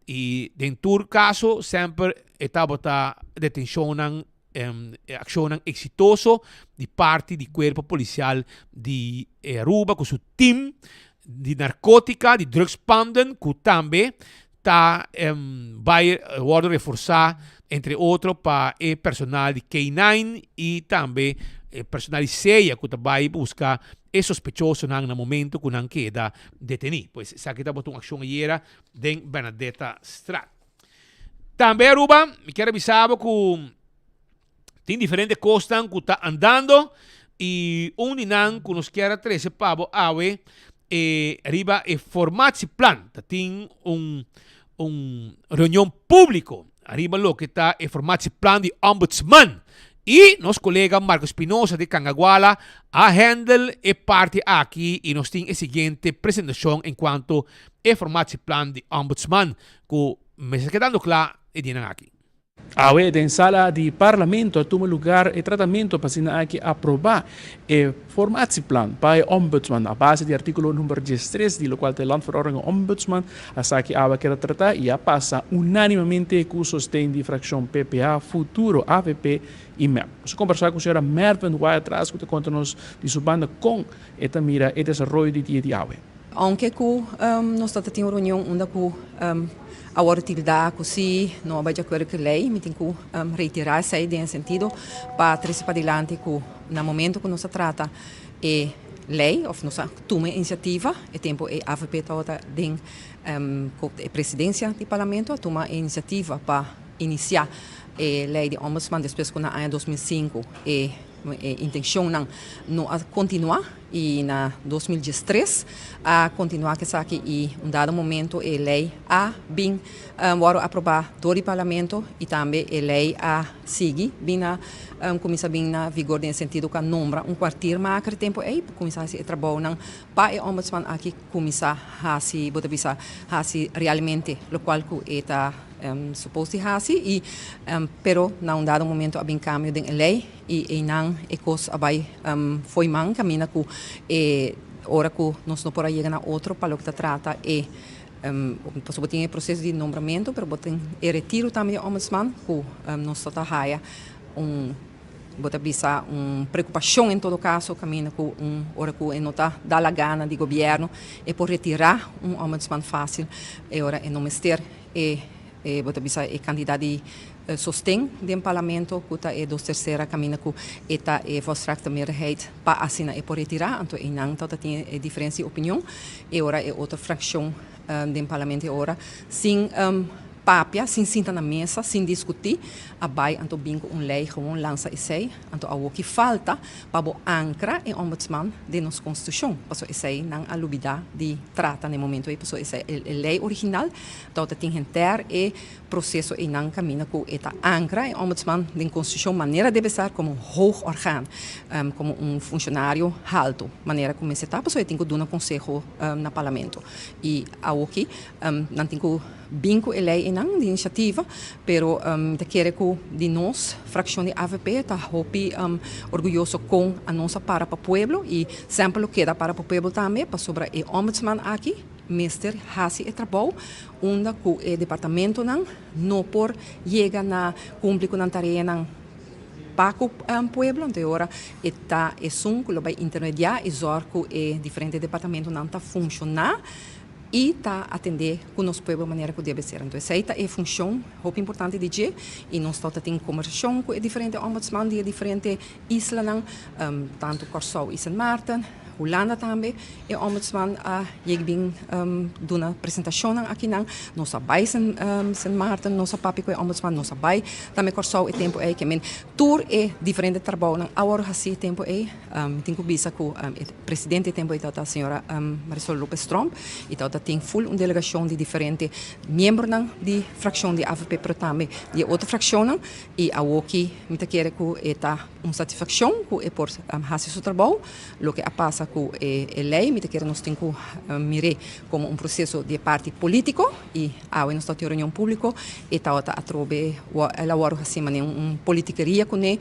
I den tur kaso semper e tabata detenshonnan akshonnan eksitoso di parti di kuerpo polisial di Aruba ku su tim di narkotika, di drugspanden ku tambe ta bai wòrdu reforsá entre otro pa e personal di K-nine i tambe e personal di SEA ku ta bai buska e sospechosonan na momento ku nan keda detení. Pues esaki tabata un akshon ayera den Bernadettastraat. Tambe Aruba, mi kier a bisa bo ku tin diferente kosnan ku ta andando i un di nan ku nos kier a trese pa bo awe e riba e formatieplan. Ta tin un un reunion públiko ariba loke ta e formatieplan di Ombudsman. I nos kolega Marco Espinosa di Cangaguala a handle e parti aki i nos tin e siguiente presentashon enkuanto e formatieplan di Ombudsman ku mester kedando kla e dianan aki. Awe den sala di Parlamento a tuma lugar e tratamento pa asina aki aproba e formatieplan pa e Ombudsman a base di articulo number diestres di locual ta e Landverordening Ombudsman. Asaki awe a keda trata y a pasa unanimamente cu sosten di fraccion PPA, Futuro, avp y mep. Nos a combersa cu señora Mervin Wyatt-Ras cu ta conta nos di su banda con e ta mira e desaroyo di dia di awe. Aunke ku nos ta tin un reunion unda ku a wòrdu tildá ku si no a bai di akuerdo ku e lei, mi tin ku reiterá esei den e sentido pa trese padilanti ku na momento ku nos a trata e lei òf nos a tuma e inisiativa, e tempu ei avp tabata den e presidensia di parlamento a tuma e inisiativa pa inisiá e lei di ombudsman despues ku na aña 2005 e intenshonnan no a kontinuá. I na 2013 a kontinuá ku esaki i un dado momento e lei a bin wòrdu aprobá dor di parlamento i tambe e lei a sigui bin na kuminsá bin na vigor den e sentido ku a nombra un kwartiermaker e tempu ei pa kuminsá hasi e trabounan pa e ombudsman aki kuminsá hasi bo ta bisa hasi realmente lokual ku e ta supos di hasi i pero na un dado momento a bin kambio den e lei. I einan e kos a bai fo'i man kaminda ku e ora ku nos no por a yega na otro pa loke ta trata e pasobra bo tin e proseso di nombramentu pero bo tin e retiro tambe di ombudsman ku nos ta ta haya un bo ta bisa un preokupashon en todo kaso kaminda ku un ora ku e no ta da la gana di gobièrnu e por retirá un ombudsman fásil e ora e no mester e bo ta bisa e kantidat di sosten den parlamento ku ta e dos tersera kaminda ku e ta e volstrekte meerderheid pa asina e por retirá. Anto einan tabata tin e diferensia di opinion e ora e otro frakshon. den parlamento e ora sin papia, sin sinta na mesa, sin discuti, a bay anto bin cu un ley gewoon lansa esey. Anto awo ki falta pa bo ancra e ombudsman den nos constitucion, pasobra esey nan a lubida di trata na e momento ey, pasobra esey e ley original tabata tin henter e proceso eynan caminda cu e ta ancra e ombudsman den constitucion manera debe ser como un hoog orgaan, como un funcionario halto, manera cu mester ta, pasobra e tin cu duna conseho na parlamento. Y awoki nan tin cu bin cu e ley eynan di iniciativa, pero mi ta kere cu di nos fraccion di avp ta hopi orguyoso con anos a para pa pueblo y semper lo keda para pa pueblo tambe, pasobra e ombudsman aki mester haci e trabou unda cu e departamentonan no por yega na cumpli cu nan tareanan pa cu pueblo, anto e ora e ta esun cu lo bay intermedia y zorg cu e diferente departamentonan ta funciona y ta atende cu nos pueblo manera cu debe ser. Anto esey ta e funcion hopi importante di dje y nos ta tin conversacion cu e diferente ombudsman di e diferente islanan, tanto Corsou y Sint Maarten, Hulanda tambe e ombudsman a yega bin duna presentacionnan akinan. Nos a bay Sint Maarten, nos a papia cu e ombudsman, nos a bay tambe Corsou e tempo ey. Ke men tur e diferente trabounan a worde haci e tempo ey. Mi tin cu bisa cu e presidente e tempo ey tabata señora Marisol Lopez Tromp y tabata tin full un delegacion di diferente miembronan di fraccion di avp pero tambe di e otro fraccionnan y awoki mi ta kere cu e ta un satisfaccion cu e por haci su trabou. Loke a pasa cu e ley mi ta kere nos tin cu mir'é como un proceso di e parti politico y awe nos ta tin un reunion publico e tabata atrobe el a worde haci manera un politikeria cune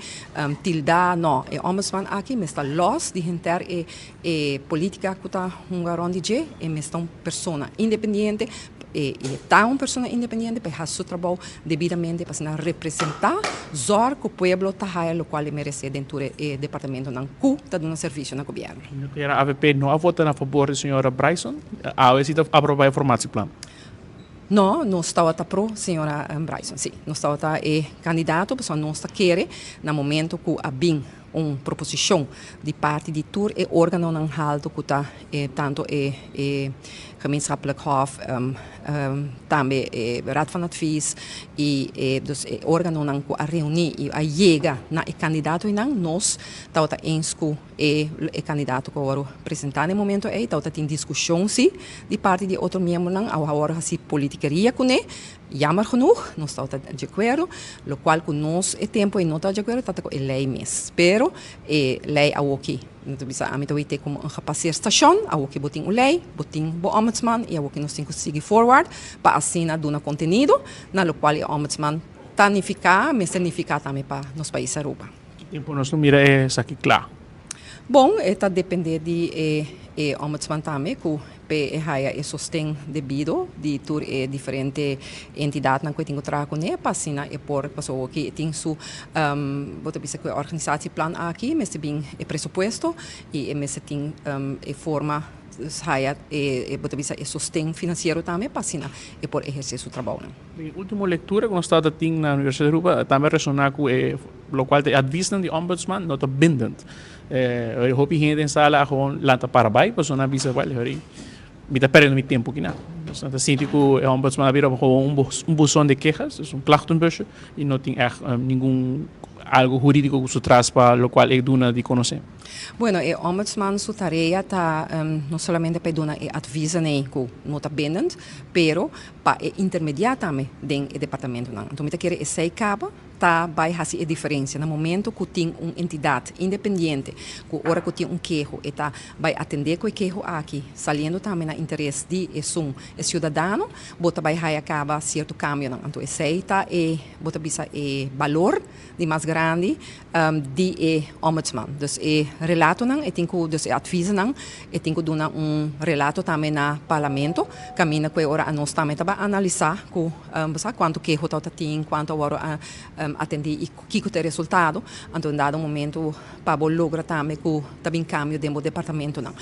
tilda no e ombudsman aki mester ta los di henter e e politica cu ta hunga rond di dje e mester ta un persona independiente E ta un persona independiente pa e haci su trabou debidamente pa asina representa zorg cu pueblo ta haya locual e merece den tur e departamentonan cu ta duna servicio na gobierno. Señora avp no a vota na fabor di señora Bryson, awe si ta aproba e formatieplan? No, nos tabata pro señora Bryson, si. Nos tabata e candidato pasobra nos ta kere na momento cu a bin un proposicion di parti di tur e organonan halto cu ta tanto e e Gemeenschappelijk Hof, tambe e Raad van Advies y e dus e organonan cu a reuni y a yega na e candidatonan, nos tabata eens cu e e candidato cu a worde presenta na e momento ey, tabata tin discusion si di parti di e otro miembronan, a worde haci politikeria cune, Jammer genoeg, nos tabata di akuerdo, lokual ku nos e tempu ei no tabata di akuerdo tabata ku e lei mes. Pero e lei awoki, mi ta bisa ami ta wete komo un gepaseer stashon, awoki bo tin un lei, bo tin bo ombudsman i awoki nos tin ku sigui forward pa asina duna kontenido na lokual e ombudsman ta nifiká, mester nifiká tambe pa nos pais Aruba. Ki tempu nos lo mira esaki kla? Bon, e ta depende di e ombudsman tambe ku P'e e haya e sosten debido di tur e diferente entidadnan ku e tin ku traha kuné pa asina e por pasobra oki e tin su bo ta bisa ku e organisatieplan aki mester bin e presupuesto i e mester tin e forma haya e bo ta bisa e sosten finansiero tambe pa asina e por ehersé su trabounan. Den e ultimo lectura ku nos tabata tin na Universidad di Aruba tambe a resona ku e lokual ta e advisnan di Ombudsman no ta bindend. E hopi hende den sala a gewoon lanta para bai pasobra nan a bisa wel hori mi ta perdiendo mi tempo kinan. Dus nan ta sinti ku e ombudsman a bira gewoon un buzon de kegas, dus un klachtenbusje y no tin echt ningun algo hurídiko ku su tras pa lokual e duna di konosé. Bueno, e ombudsman su tarea ta no solamente pa e duna e adviesnan ei ku no ta bindend, pero pa e intermediá tambe den e departamentonan. Anto mi ta kere esei kaba. Ta bai hasi e diferensia na momento ku tin un entidat independiente ku ora ku tin un keho e ta bai atendé ku e keho aki saliendo tambe na interes di esun e siudadano bo ta bai haya kaba sierto kambionan. Anto esei ta e bo ta bisa e balor di mas grandi di e ombudsman. Dus e relatonan e tin ku dus e adviesnan e tin ku duna un relato tambe na parlamento kaminda ku e ora anos tambe ta bai analisá ku Bo sa kuantu keho tabata tin, kuantu a wòrdu atendí i kiko ta e resultado. Anto un dado momentu pa bo logra tambe ku ta bin kambio den bo departamentonan.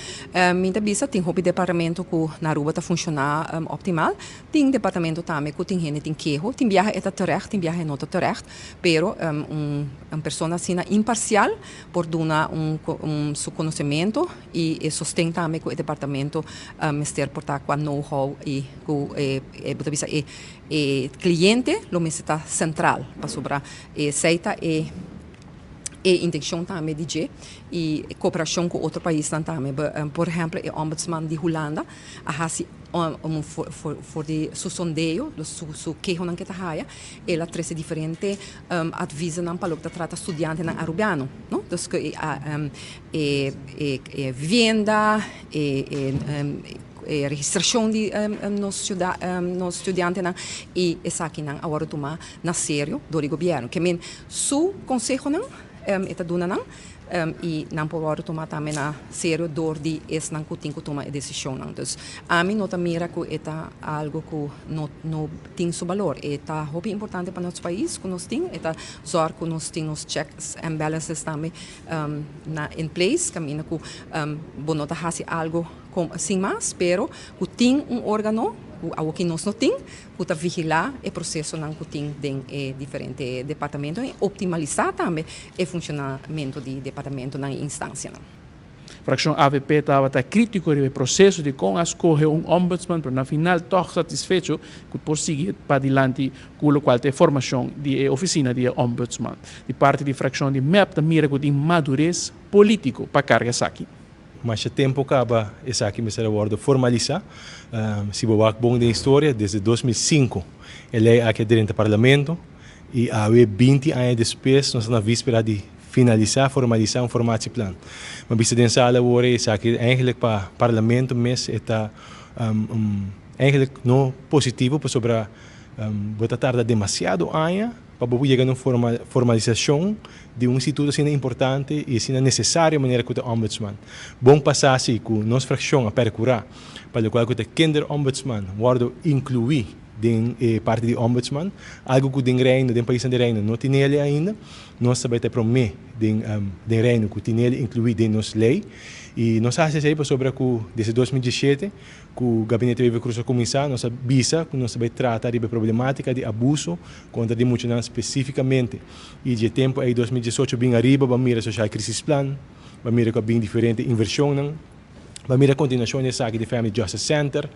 Mi ta bisa tin hopi departamento ku na Aruba ta funshoná optimal. Tin departamento tambe ku tin hende tin keho. Tin biaha e ta terecht, tin biaha e no ta terecht. Pero un. un un persona asina imparcial por duna un un su conocemento y e sosten tambe cu e departamento mester por ta cua know how y cu e bo ta bisa e e cliente lo mester ta central pasobra esey ta e e intencion tambe di dje y cooperacion cu otro paisnan tambe. Por ehempel e ombudsman di Hulanda a haci for di su sondeo, su kehonan ke ta haya, el a trece diferente advisonan pa loke ta trata studiantenan Arubiano, no. Dus cu e e vivienda, e e registracion di nos nos studiantenan y esakinan a wordo tuma na serio door di gobierno. Ke men su consehonan e ta duna nan y nan por wordo tuma tambe na serio door di esnan cu tin cu tuma e decisionnan. Dus ami no ta mira cu e ta algo cu no no tin su balor. E ta hopi importante pa nos pais cu nos tin. E ta zorg cu nos tin nos checks and balances tambe na in place caminda cu bo no ta haci algo sin mas pero cu tin un organo cu awoki nos no tin cu ta vigila e procesonan cu tin den e diferente departamentonan y optimalisá tambe e funcionamento di departamentonan y instancianan. Fraccion avp tabata critico riba e proceso di con a scoge un ombudsman pero na final toch satisfecho cu por sigui padilanti cu locual ta e formacion di e oficina di e ombudsman. Di parti di fraccion di mep ta mira cu tin madurez politico pa carga esaki. Masha tempo caba esaki mester a wordo formalisa. Si bo wak bon den historia, desde 2005 e ley aki a drenta Parlamento y awe 20 aña despues nos ta na vispera di finalisa, formalisa un formatieplan. Ma bisa den sala awor esaki eigenlijk pa Parlamento mes e ta eigenlijk no positivo pasobra bo ta tarda demasiado aña pa bo yega na un formalisashon di un instituto asina importante i asina nesesario manera ku ta Ombudsman. Bon pasá si ku nos frakshon a perkurá pa lokual ku ta Kinderombudsman wòrdu inkluí den e parti di Ombudsman, algu ku den Reino, den paisnan di Reino no tinele ainda. Nos ta bai ta e promé den den Reino ku tinele inkluí den nos lei i nos a hasi esei pasobra ku desde 2017 Ku Gabinete Wever Croes a kuminsá, nos a bisa ku nos ta bai trata riba e problematika di abuso kontra di muchanan spesifikamente. I dje tempu ei 2018 bin ariba bo a mira Sociaal Crisisplan, bo a mira ku a bin diferente invershonnan, bo a mira kontinuashon di esaki di Family Justice Center.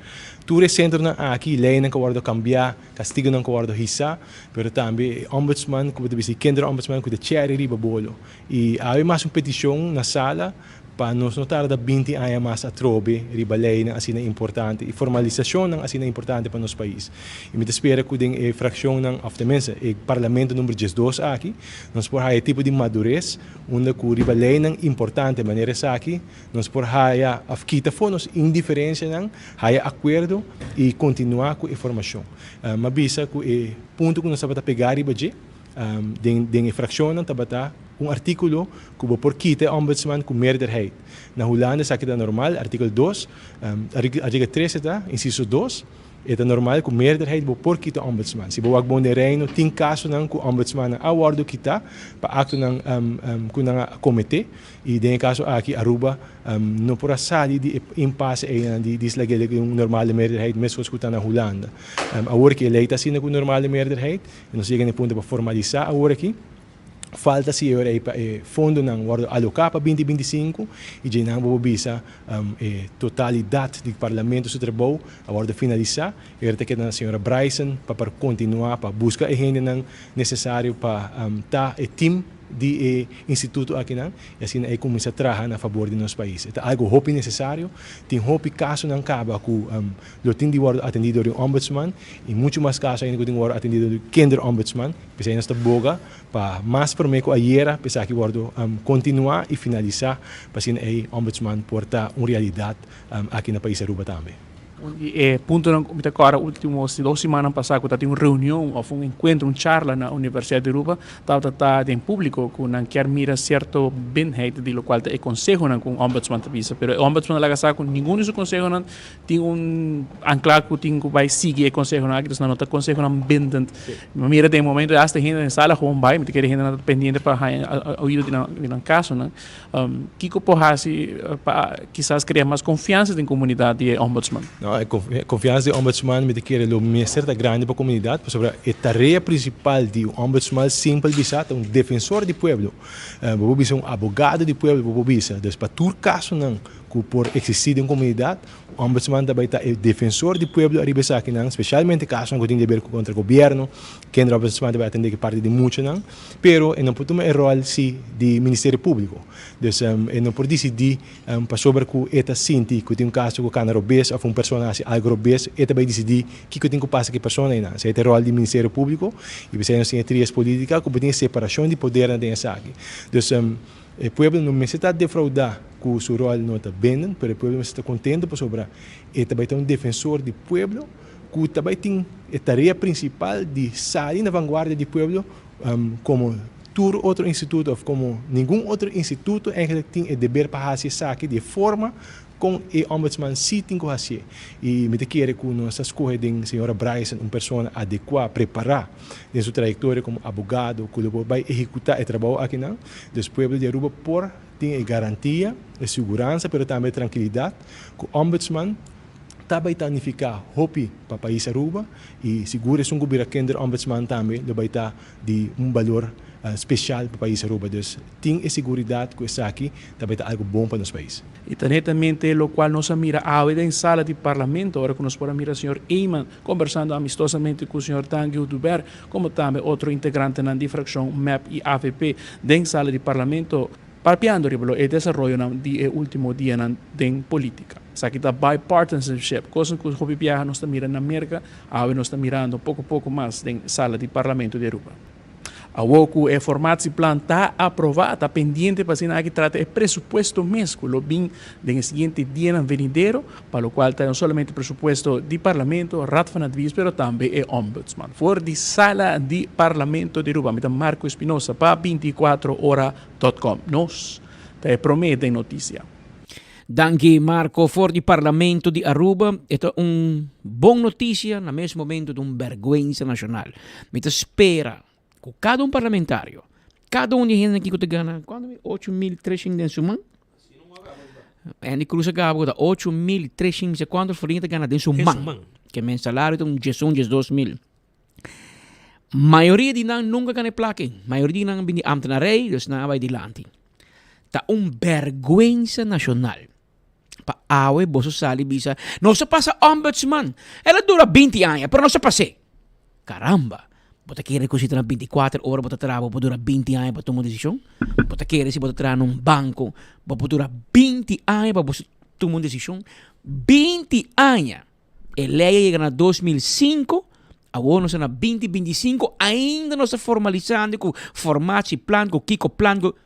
Tur e sentronan aki, leinan ku a wòrdu kambiá, kastigunan ku a wòrdu hisá, pero tambe e Ombudsman ku bo ta bisa e Kinderombudsman ku ta chèri riba bolo. I awe mas un petishon na sala Pa nos no tarda 20 aña mas atrobe riba leynan asina importante y formalisacionnan asina importante pa nos pais. Y mi ta spera cu den e fraccionnan, of tenminste e Parlamento number 12 aki, nos por haya e tipo di madurez unda cu riba leynan importante manera esaki nos por haya of kita for nos indiferencianan, haya acuerdo y continua cu e formacion. M'a bisa cu e punto cu nos tabata pega riba dje den e fraccionnan tabata un articulo cu bo por kita e ombudsman cu meerderheid. Na Hulanda esaki ta normal, artikel 2, artikel 3 e ta, inciso 2, e ta normal cu meerderheid bo por kita ombudsman. Si bo wak bon den Reino tin casonan cu ombudsmannan a wordo kita pa actonan cu nan a comete y den e caso aki Aruba no por a sali di e impasse eynan di dislagele cu un normale meerderheid mescos cu ta na Hulanda. Awor ki e ley ta asina cu normale meerderheid y nos yega na e punto pa formalisa awor aki. Falta si e ora ei pa e fondonan wòrdu aloká pa 2025 i dje nan bo por bisa e totalidat di Parlamento su trabou a wòrdu finalisá. E ora ta keda na señora Bryson pa por kontinuá pa buska e hendenan nesesario pa ta e tim di e instituto akinan i asina ei kuminsá traha na fabor di nos pais. E ta algu hopi nesesario. Tin hopi kasonan kaba ku lo tin di wòrdu atendí dor di un ombudsman i muchu mas kaso ainda ku tin wòrdu atendí dor di kinderombudsman. P'esei nos ta boga pa mas promé ku ayera p'esaki wòrdu kontinuá i finalisá pa asina ei ombudsman por ta un realidat aki na pais Aruba tambe. Un di e puntonan ku mi ta kòrda último dos simannan pasá ku ta tin un reunion òf un enkuentro, un charla na Universidat di Aruba tabata ta den públiko ku nan kier mira sierto bindheid di lokual ta e konsehonan ku un ombudsman ta bisa. Pero e ombudsman a laga sa ku ningun di su konsehonan Tin un ankla ku tin ku bai sigui e konsehonan aki, dus nan no ta konsehonan bindend. Mi mira den momento hasta hende den sala gewoon bai, mi ta kere hendenan ta pendiente pa haña oido di nan di nan kasonan. Kiko por hasi pa kisas krea mas konfiansa den komunidat di e ombudsman? No, No, e konfiansa di ombudsman mi ta kere lo mester ta grandi pa komunidat pasobra e tarea prinsipal di un ombudsman simpel bisa ta un defensor di pueblo. Bo por bisa un abogado di pueblo bo por bisa. Dus pa tur kasonan ku por eksistí den komunidat Ombudsman ta bai ta e defensor di pueblo ariba esakinan, specialmente casonan cu tin deber cu contra gobierno. Kinderombudsman ta bai atende cu parti di muchanan, pero e no por tuma e rol si di Ministerio Publico. Dus e no por dicidi pasobra cu e ta sinti cu tin un caso cu cana robes of un persona a haci algo robes, e ta bai dicidi kico tin cu pasa cu e persona einan. Esei ta e rol di Ministerio Publico y p'esei nos tin e trias politica cu bo tin e separacion di podernan den esaki. Dus. E pueblo no mester ta defraudá ku su ròl no ta benden, pero e pueblo mester ta kontentu pasobra e ta bai ta un defensor di pueblo ku ta bai tin e tarea prinsipal di sali na vanguardia di pueblo komo tur otro instituto òf komo ningun otro instituto eigentlik tin e deber pa hasi esaki di e forma Kon e ombudsman sí tin ku hasié? I mi ta kere ku nos a skohe den señora Bryson un persona adekuá, prepará den su trayektoria komo abogado ku lo por bai ehekutá e trabou akinan. Dus pueblo di Aruba por tin e garantia, e siguransa pero tambe e trankilidat ku ombudsman ta bai ta nifiká hopi pa pais Aruba i sigur esun ku bira kinderombudsman tambe lo bai ta di un balor special pa pais Aruba. Dus tin e seguridad cu esaki ta bay ta algo bon pa nos pais. Y ta netamente locual nos a mira awe den sala di Parlamento ora cu nos por a mira señor Eman conversando amistosamente cu señor Dangui Oduber como tambe otro integrantenan di fraccion mep y avp den sala di Parlamento papiando riba lo e desaroyonan di e ultimo dianan den politica. Esaki ta bipartisanship, cosnan cu hopi biaha nos ta mira na Merca. Awe nos ta mirando poco poco mas den sala di Parlamento di Aruba. Awo cu e formatieplan ta aproba, ta pendiente pa asina aki trata e presupuesto mes cu lo bin den e siguiente dianan venidero, pa locual ta no solamente presupuesto di Parlamento, Raad van Advies, pero tambe e Ombudsman. For di sala di Parlamento di Aruba, mi ta Marco Espinosa pa 24 ora dot com. Nos ta e prome den noticia. Danki Marco for di Parlamento di Aruba. E ta un bon noticia, na mes momento ta un berguensa nacional. Mi ta spera cu cada un parlamentario, cada un di hende aki cu ta gana, cuanto mi? 8.300 den su man? Andy Cruz a gaba cu ta 8.300, mi sa cuanto florin ta gana den su man. Ke men salario ta un diesun, diesdos mil. Mayoria di nan nunca gana e placa ei. Mayoria di nan a bini ambtenarij, dus nan a bai dilanti. Ta un berguensa nacional pa awe boso sali bisa, nos a pasa ombudsman. El a dura binti aña, pero nos a pas'é. Caramba! Bo ta kere ku si ta na binti kuater ora bo ta traha bo por dura binti aña pa tuma un desishon? Bo ta kere si bo ta traha na un banko bo por dura binti aña pa bo tuma un desishon? Binti aña! E lei a yega na 2005, awor nos ta na 2025, ainda nos ta formalisando ku formatieplan, ku kiko plan, ku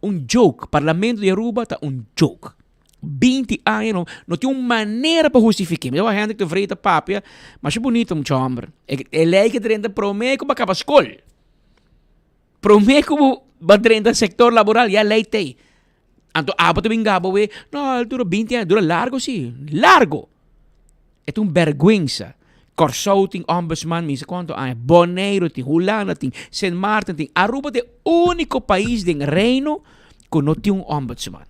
un joke. Parlamento di Aruba ta un joke. 20 aña no, no tin un manera pa hustifiké. Mi ta wak Hendrik de Vree ta papia, masha bunito mucha homber. E, e lei ke drenta promé ku bo a kaba skol. Promé ku bo ba drenta sektor laboral, ya lei t'ei. Anto abo ta bin gaba we, no, el dura 20 aña, dura largo si, largo. E ta un bergüenza. Kòrsou tin ombudsman mi sa kuantu aña, Boneiru tin, Hulanda tin, Sint Maarten tin, Aruba ta e úniko pais den Reino ku no tin un ombudsman.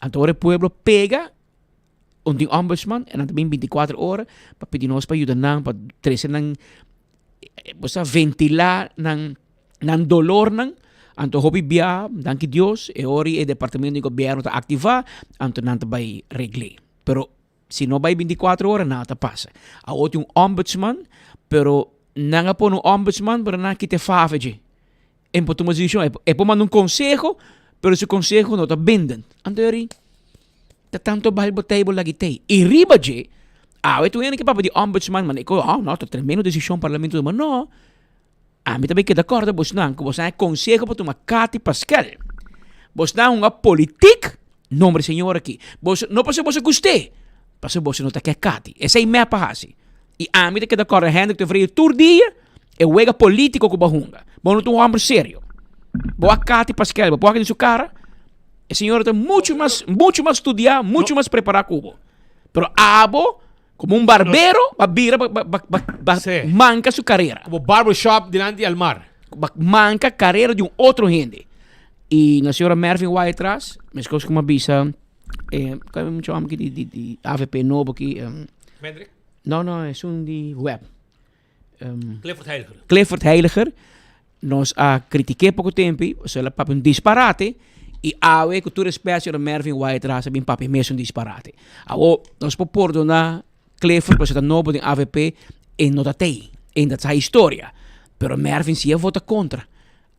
Anto ora e pueblo pega un tin ombudsman e nan ta bin 24 ora pa pidi nos pa yuda nan, pa trese nan, bo sa ventilá nan. Nan dolornan, anto hopi bia, danki Dios, e ora e departamento di gobierno ta activa, anto nan ta bay regl'é. Pero si no bay 24 ora, nada ta pasa. Awor tin un ombudsman, pero nan a pone un ombudsman, pero nan a kita e fave dje. E por tuma decision, e por manda un conseho, pero su conseho no ta bindend. Anto eri, ta tanto bal bo tey bo lagi tey. Y riba dje, awe tur hende ke papia di ombudsman, ma neko, oh no, ta tremendo decision parlamento tuma. No. Ami ta bay keda corda bosnan cu bosnan e conseho pa tuma Cathy Paskel. Bosnan hunga politik nomber señor aki. Boso no pasobra boso guste, pasobra boso no ta ke Cathy. Esey mep a haci. Y ami ta keda corda Hendrik Tevreden tur dia e wega politico cu bo a hunga. Bo no ta un homber serio. Bo a Cathy Paskel, bo por wak den su cara, e señora ta mucho mas, mucho mas studia, mucho mas prepara cu bo. Pero abo Como un barbero ba bira ba, ba, ba, ba, ba Sí. manca su carrera. Como barbershop dilanti di Almar. Ba manca carrera di un otro hende. Y na señora Mervin Wyatt tras, meskos como a bisa, eh, cual mucho hombre di, di, di AVP nobo aquí, em, Mendrik? No, no, esun di web. Clifford Heiliger. Clifford Heiliger. Nos a kritiké poko tempi, pasobra el a papia un disparate, i awe ku tur respet señor Mervin Wyatt Ras a bin papia mes un disparate. Awo, nos por pordoná Clifford pasobra ta nobo den avp, e no ta tei, e no ta sa historia. Pero Mervin si a vota kontra.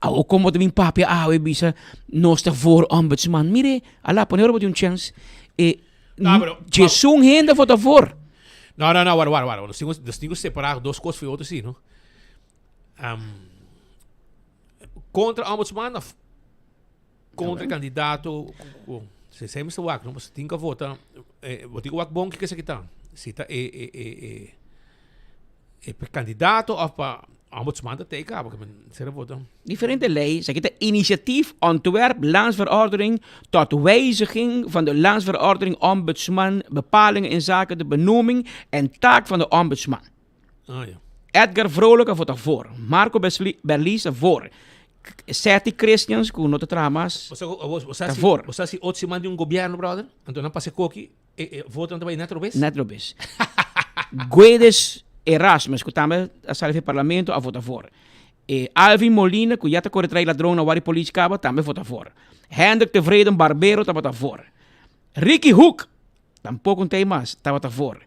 Awo kon bo ta bin papia awe bisa nos ta voor ombudsman? Mire, ala pone ora bo tin un chèns. E djesun hende a vota voor. No, no, no, wara, wara, wara. Nos tin ku, nos tin ku separá dos kos for otro si, no? Kontra ombudsman of kontra kandidato ku si esei mester wak, no? Pasobra tin ku vota, bo tin ku wak bon kiko esaki ta. Si ta e e e e e pa kandidato of pa ombudsman ta tei kaba, ke men ser a vota. Diferente lei, esaki ta Initiatief Ontwerp Landsverordening tot wijziging van de Landsverordening Ombudsman bepalingen inzake de benoeming en taak van de Ombudsman. Ah, ja. Edgar Vrolijk a vota voor. Marco Berlies a voor. Setty Christians, ku no ta traha mas, ta voor. Bo sa si otro siman di un gobierno, brother, anto nan pasa e koki, e, e votonan ta bai net robes. Net robes. Guedes Erasmus, ku tambe a sali for parlamento, a vota voor. E Alvin Molina, ku ya ta kore trai ladron na wari polis kaba, tambe vota voor. Hendrik Tevreden Barbero tabata voor. Ricky Hoek, Tampoco un tei mas, tabata voor.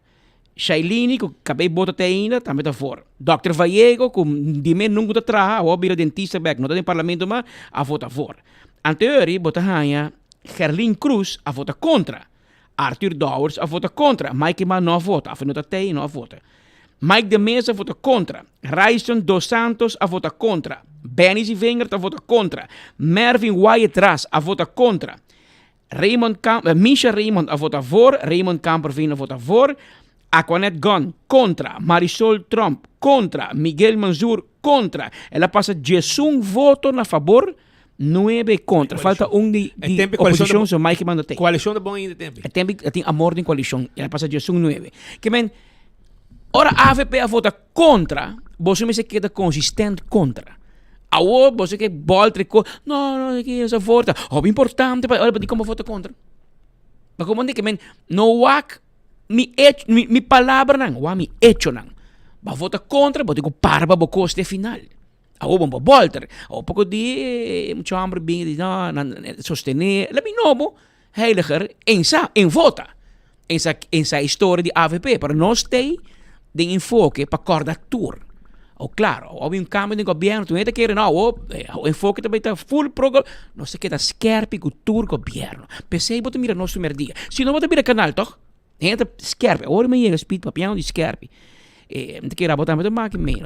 Shailini cu cabey bota te ainda, tambe ta voor. Dòkter Vallego cu di me nunca ta traha, awor bira dentista bek, no ta den parlamento mas, a vota voor. Anteori bo ta haña Gerlin Cruz a vota contra. Arthur Dowers a vota contra. Mike Eman no a vota, of e no ta tei, no a vota. Mike de Meza a vota contra. Ryson Dos Santos a vota contra. Benny Zievinger ta vota contra. Mervin Wyatt Ras a vota contra. Raymond Kamp, Misha Raymond a vota voor, Raymond Kamperveen a vota voor, Aquanet Gunn kontra, Marisol Tromp kontra, Miguel Manzoor kontra. El a pasa diesun voto na fabor, nuebe kontra. Falta un di, di oposishon, so Mike manda tei. Koalishon ta bon ainda tempi. E tempi a tin amor den koalishon. El a pasa diesun nuebe. Ke men, ora avp a vota kontra, boso mester keda konsistent kontra. Awor boso ke bolter e ko, no, no, ki esa vota, hopi importante pa, ora di como vota kontra. Ma como di ke men no wak mi hecho, mi, mi palabranan, wak mi hechonan. Ba vota kontra, bo tin ku para pa bo kos te final. Awor bo por bolter. Awor poko di mucha homber bin di no, nan sostene, la mi nobo, Heiliger en sa, en vota. En sa, en sa historia di avp, pero nos tei den enfoke pa korda tur. O claro, o un cambio den gobierno, tu hende kere no, o enfoke ta ta full pro go, nos ta keda skerpi ku tur gobierno. P'esei bo ta mira nos primer dia. Si no bo ta bira kanal toch? Hende ta skerpi. Ora mi yega speed papiando di skerpi. E, mi ta kere abo tambe ta maki mee.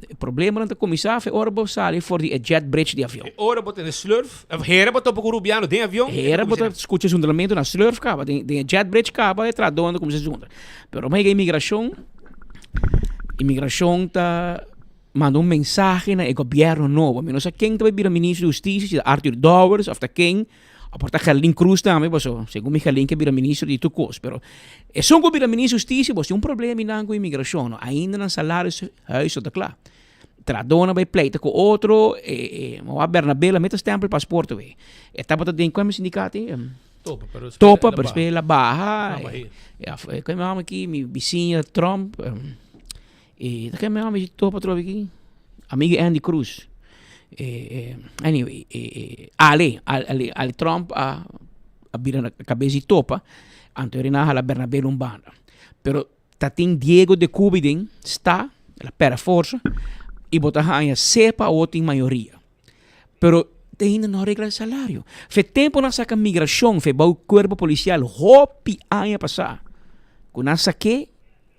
E problemanan ta kuminsá fe ora bo sali for di e jet bridge di avion. E ora bo tene slurf, of hera bo topa ku Rubiano den avion. Hera bo ta skucha zundramentu na slurf kaba, den den e jet bridge kaba e tradonan ta kuminsá zundra. Pero ora mi yega imigrashon, imigrashon ta manda un mensahe na e gobièrnu nobo. Mi no sa ken ta bai bira ministro di hustisia, si ta Arthur Dowers of ta ken. A por ta Gerlin Cruz tambe paso segun mi Gerlin ke bira ministro di tur kos pero esun ku bira ministro di hustisia bo tin un problema minan ku imigrashon no ainda nan salaris huis no ta kla tradonan bai pleita ku otro e e Bernabela meta stempel pasport awe e tabata den kual sindikato ei Topa pero despues Topa pero despues el a baha e mi hòmber aki mi bisiña Trump E ta kende mi topa atrobe aki? Amigo Andy Cruz. Anyway, Ale, Ale, Ale Trump a a bira na kabes di topa, anto e rina hala Bernabé un banda. Pero ta tin Diego de Cubi den sta, el a pèrdè forsa, i bo ta haña sepa awor tin mayoria. Pero te ainda no a regla e salario. Fe tempo nan saka migrashon fe bou kuerpo polisial hopi aña pasá, ku nan sak'é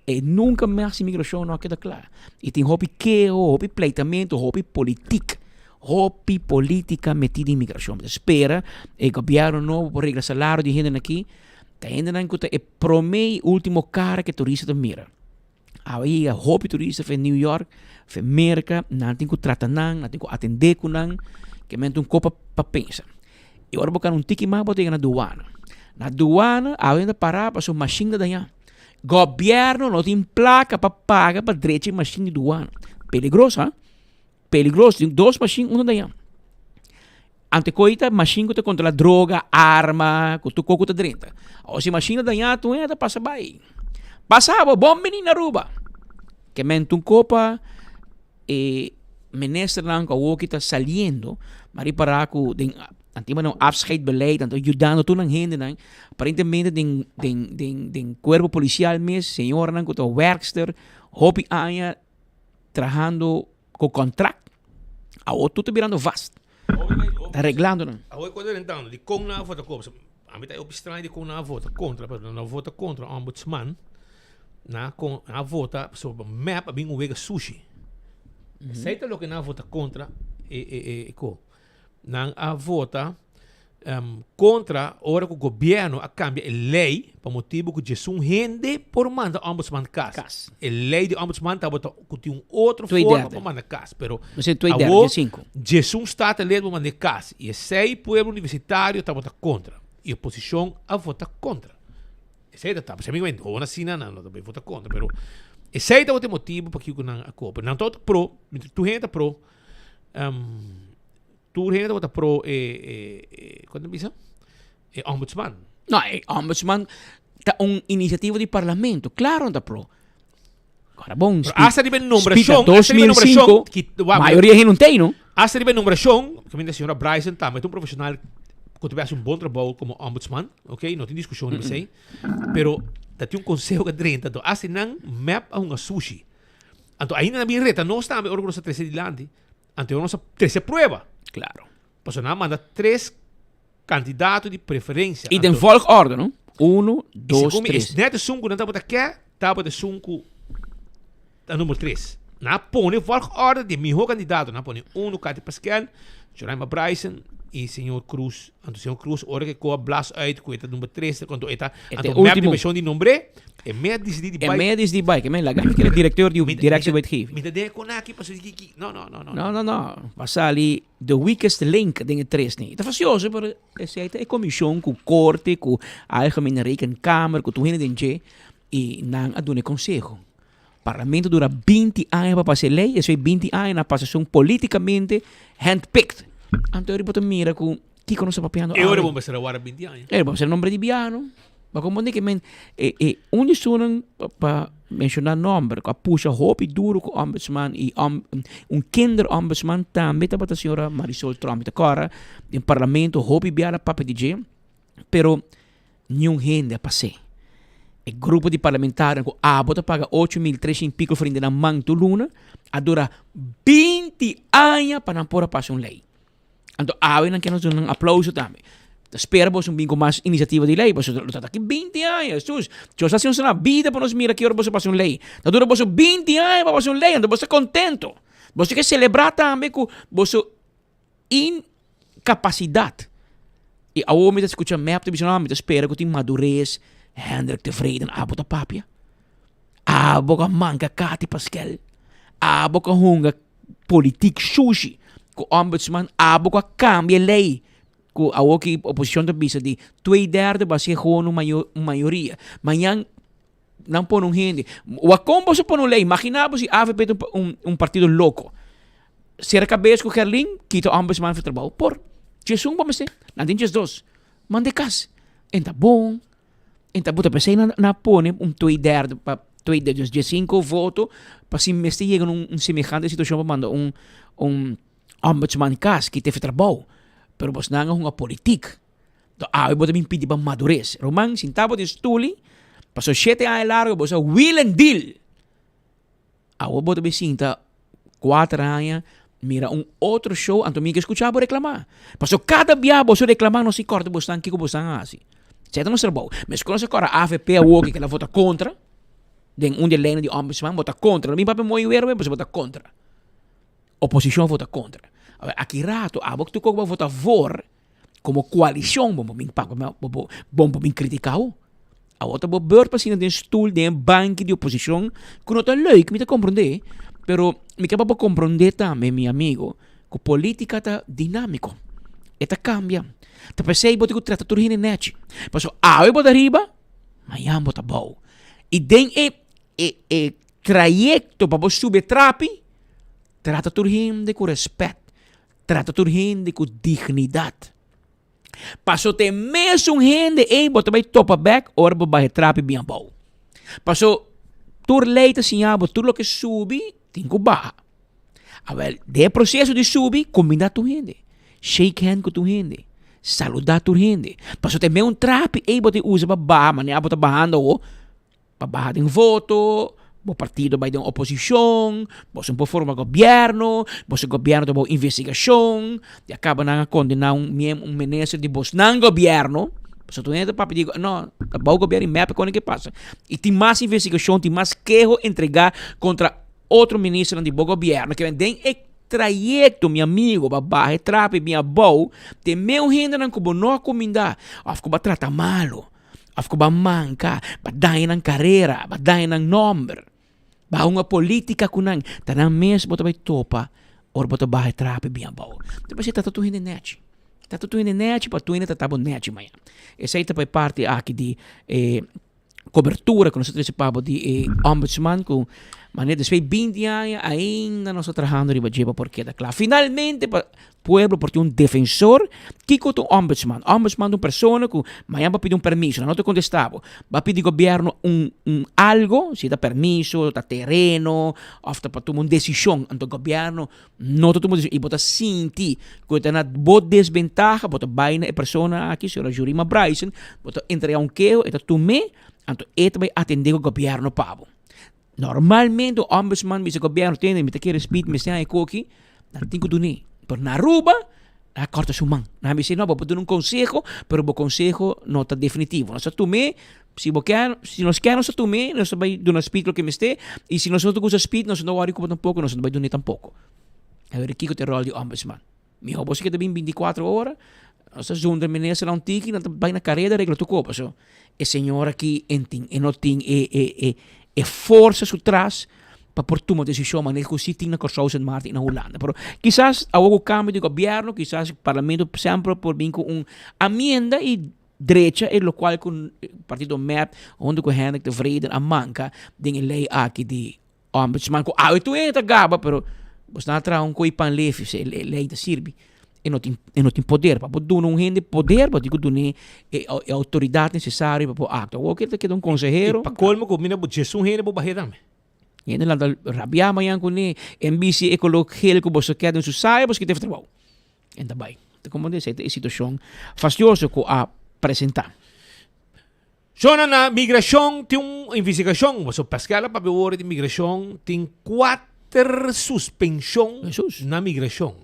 E nunca mas inmigracion no a keda cla. Y tin hopi keho, hopi pleitamento, hopi politic. Hopi politica meti den inmigracion. Mi ta spera e gobierno nobo por regla salario di hendenan aki. Ta hendenan cu ta e prome y ultimo cara cu e turista ta mira. Awe yega hopi turista fe New York, fe Merca, nan tin cu trata nan, nan tin cu atende cu nan. Ke men ta un kopa pa pensa. Y ora bo cana un tiki mas bo ta yega na duana. Na duana awe nan ta para pasobra machine ta daña. Gobierno no tin placa pa paga pa drecha e machine di douane. Peligroso, ha? Peligroso. Tin dos machine, uno daña. Ante koe ta machine ku ta controla droga, arma, ku tur kos ku ta drenta. Awor si machine a daña, tur hende ta pasa bai. Pasa bo, bon bini na Aruba. Ke men tun kopa e ministernan ku awoki ta saliendo, ma ripará ku den nan tin un afscheidbeleid, nan ta yudando tur nan hendenan, aparentemente den den den den kuerpo polisial mes, señoranan ku ta wèrkster hopi aña trahando ku kontrakt, awor tur ta birando vast. Ta reglando nan. Awor ku ta rentando dikon nan a vota kontra? Ami ta hopi straño dikon nan a vota kontra, pasobra nan a vota kontra ombudsman, nan a kon nan a vota pasobra mep a bin un wega sushi. Esei ta loke nan a vota kontra e e e ko. Nan a vota kontra ora ku gobièrnu a kambia e lei pa motibu ku djesun hende por manda ombudsman kas. Kas. E lei di ombudsman tabata ku tin un otro Twee forma derde. pa manda kas, pero Mester twee derde, awor djesinku. djesun statenlid por manda e kas i esei pueblo universitario tabata kontra i oposishon a vota kontra. Esei ta ta, mi hoor asina nan no ta bay vota kontra, pero esei tabata e motibu pakiko nan a koper. Nan tabata pro, tur hende ta pro. Tur hende tabata pro e, e, e, kon ta bisa? E ombudsman. No, e ombudsman ta un iniciativa di parlamento. Claro nan ta pro. Ahora bon, Pero hasta riba e nombracion, hasta riba e nombracion, 2005, ki, wa, mayoria hende no tei, no? Hasta riba e nombracion, kaminda señora Bryson tambe ta un profesional ku ta haci un bon trabou como ombudsman, ok, no tin discusion riba esei, pero ta tin un conseho ku a drenta, anto hasta nan mep a hunga sushi. Anto ainda nan bin reta nos tambe ora ku nos a trese dilanti. Anto nos a trese prueba. Claro. Pasobra nan a manda tres kandidato di preferensia. I den volgorde, no? Uno, dos, tres. Net esun ku nan tabata ke, tabata esun ku ta numero tres. Nan a pone volgorde di e miho kandidato. Nan a pone uno, Katy Paskel, Joraima Bryson i señor Cruz. Anto señor Cruz ora ke koa blas uit ku e ta number tres, anto e ta, E anto mep di ultimo. version di nombre, e me a disidi di E bai. me a disidi bai, ke men laga mi kere directeur di directie wetgeving. Mi ta den e konaki pasobra ki ki, no no no no. No no no, a sali the weakest link den e tres ni. Ta fasioso pero esei ta e comision ku corte, ku Algemene Rekenkamer, ku tur hende den dje i nan a duna e conseho. Parlamento dura binti aña pa pasa e ley, esei binti aña na pasa esun politicamente handpicked. Anto eri bo ta mira cu kico nos ta papiando E ora awe. bo mester a warda binti aña. E ora bo mester nombre di biano. Bo comprende ke men e e un di esunnan pa menciona nomber cu a pusha hopi duro cu ombudsman y om un kinderombudsman tambe tabata señora Marisol Tromp. Mi ta corda den parlamento hopi biaha a papia di dje. Pero niun hende a pas'é. E grupo di parlamentarionan ku abo ta paga 8300 piko florin den nan man tur luna a dura 20 aña pa nan por a pasa un lei. Anto awe nan ke nos duna nan aplouso tambe. Ta spera boso bin ku mas inisiativa di lei pasobra lo ta aki 20 aña. Hesus, Dios a hasi nos na bida pa nos mira ki ora boso pasa un lei. Ta dura boso 20 aña pa pasa un lei anto boso ta kontento. Boso ke selebrá tambe ku boso Incapasidat. I awor mi ta skucha mep ta bisa no, mi ta spera ku tin madures. Hendrik Tevreden, abo ta papia. Abo ka manka Kati Paskel. Abo ka hunga politiek sushi ku ombudsman. Abo ku a kambia lei ku awor ki oposishon ta bisa di twee derde basi'e gewoon un mayo un mayoria. Mañan nan pone un hende. Wak kon boso pone un lei? Imagina bo si avp ta un un partido loko. Sera kabes ku Gerlin, kita ombudsman for trabou. Por. Djes un bo mester. Nan tin 12. Manda e kas. En ta bon. En ta buta p'esei nan a pone un twee derde pa twee derde, dus 15 voto pa si mester yega na un semehante situashon pa manda un un ombudsman kas kita e for trabou. Pero bosnan a hunga politiek. To awe bo ta bin pidi pa madures. Ruman, sinta bo den stuli, paso shete aña largo bo sa wheel and deal. Awe bo ta bin sinta kuater aña, mira un otro show, anto mi ke skucha bo reklama. Paso kada bia boso reklama nos si kòrda bosnan kiko bosnan a hasi. Esei ta nos trabou. Meskos nos a kòrda avp awoki ke la vota kontra den un di e leinan di ombudsman, bo ta kontra. No bin papia mooi weer pasobra bo ta kontra. Oposishon a vota kontra. Awe aki rato abo ku tur kos bo a vota voor. Como coalicion bo por bin papia bo bo bo por bin critica bo. Awor ta bo beurt pa sinta den stoel den e banki di oposicion cu no ta leuk mi ta comprende pero mi ke pa bo comprende tambe mi amigo cu politica ta dinamico e ta cambia ta pesey bo tin cu trata tur hende nechi pasobra awe bo ta riba mañan bo ta abao y den e e e trayecto pa bo subi e trapi trata tur hende cu respet. Trata tur hende ku dignidat. Paso te mesun hende ei bo ta bai topa bek ora bo bai e trapi bien abou. Paso tur lei ta siña bo tur loke subi tin ku baha. Awel, den e proseso di subi, kuminda tur hende, shake hand ku tur hende, saluda tur hende. Paso ta e meun trapi ei bo ta usa pa baha, manera bo ta bahando awo, pa baha den voto, bo partido bai den oposishon, boso no por forma gobièrnu, boso gobièrnu ta bou investigashon, ya kaba nan a kondena un miem un minister di bosnan gobièrnu, pasobra tur hende ta papia di no, ta bou gobièrnu i mep kone ke pasa. I tin mas investigashon, tin mas keho entregá kontra otro ministernan di bo gobièrnu ke den e trayekto mi amigo bo a baha e trapi bin abou, te meu hendenan ku bo no a kumindá òf ku bo a trata malu. Of ku ba manka, ba daña nan karera, ba daña nan nòmber, ba hunga polítika ku nan, ta nan mes bo ta bai topa ora bo ta baha e trapi bin abou. Ta parse ta tur hende nèchi. Ta tur hende nèchi pa tur hende ta bo nèchi mañana. Esei ta pa e parti aki di e kobertura ku nos a trese pa bo di e ombudsman ku manera despues di binti aña ainda nos ta trahando riba dje pa por keda kla. Finalmente pa Pueblo por tin un defensor. Kiko ta un ombudsman? Ombudsman ta un persona ku mañana bo pidi un permiso, nan no ta kontestá bo. Bo a pidi gobièrnu un un algo, si ta permiso, ta tereno òf ta pa tuma un desishon, anto gobièrnu no ta tuma desishon i bo ta sinti ku e ta na bo desbentaha, bo ta bai na e persona aki, señora Jurima Bryson, bo ta entregá un keho, e ta tum'é, anto e ta bai atendé ku gobièrnu pa bo. Normalmente un ombudsman bisa gobierno tende mi ta kere speed mester haña e koki, nan tin ku dun'é. Pero na Aruba nan a kòrta su man. Nan a bisa no bo por duna un konseho pero bo konseho no ta definitivo. Nos ta tum'é si bo ke si nos ke nos ta tum'é nos ta bai duna speed loke mester i si nos no ta gusta speed nos no ta wòri ku bo tampoko nos no ta bai dun'é tampoko. Awor kiko ta e ròl di ombudsman? Miho bo si ke ta bin binticuatro ora, nos ta zundra ministernan un tiki, nan ta bai na kareda regla tur koba. So, e señor aki en tin, e no tin e e e e forsa su tras pa por tuma desishon manera ku si tin na Kòrsou, Sint Maarten i na Hulanda. Pero kisas awor ku kambio di gobièrnu, kisas parlamento semper por bin ku un amienda i drecha e lokual ku partido mep huntu ku Hendrik Tevreden a manka den e lei aki di Ombudsman ku awe tur hende ta gaba pero bos nan a traha un koe pan lefi se e lei ta sirbi e no tin e no tin poder pa bo duna un hende poder bo tin ku dun'é e e outoridat nesesario pa por aktua awor ke ta keda un konsehero. I pa kolmo ku mina bo djesun hende bo bah'é tambe. Hende nan ta rabia mañan kuné en bisi e koló gel ku boso ke den su saya boso kita trabou en ta bai ta komprende esei ta e situashon fastioso ku a presentá. Shona na migrashon tin un investigashon pasobra Pascal a papia wor di migrashon tin kuater suspenshon na migrashon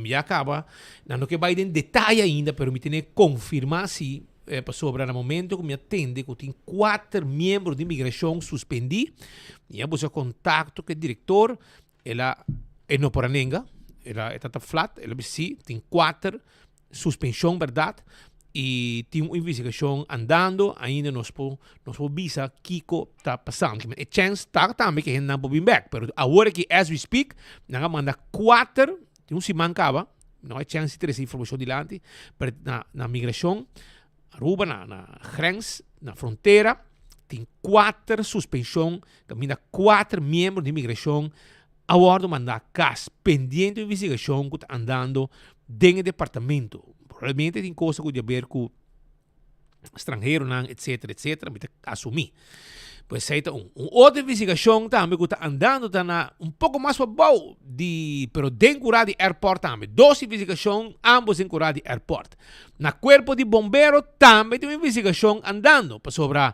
ya kaba nan no ke bai den detaye ainda pero mi tene konfirma si pasobra na momento ku mi a tende ku tin kuater miembro di migrashon suspendi mi a buska kontakto ku e direktor el a e no por a nenga el a e ta flat el a bisa si tin kuater suspenshon bèrdat i tin un investigashon andando ainda nos por nos por bisa kiko ta pasando. E chèns ta tambe ku e hendenan por bin bèk pero awor aki as we speak nan a manda kuater tin un siman kaba no hay chèns di trese informashon dilanti pero na na migrashon Aruba na na grens na frontera tin kuater suspenshon kaminda kuater miembro di migrashon a wòrdu mandá kas pendiente un investigashon ku ta andando den e departamento. Probablemente tin cosa ku di haber ku stranheronan etcetera etcetera mi ta asumí. Pues esei ta un. Un otro investigashon tambe ku ta andando ta na un poko mas pabou di pero den kurá di airport tambe. Dos investigashon ambos den kurá di airport. Na kuerpo di bombero tambe tin un investigashon andando pasobra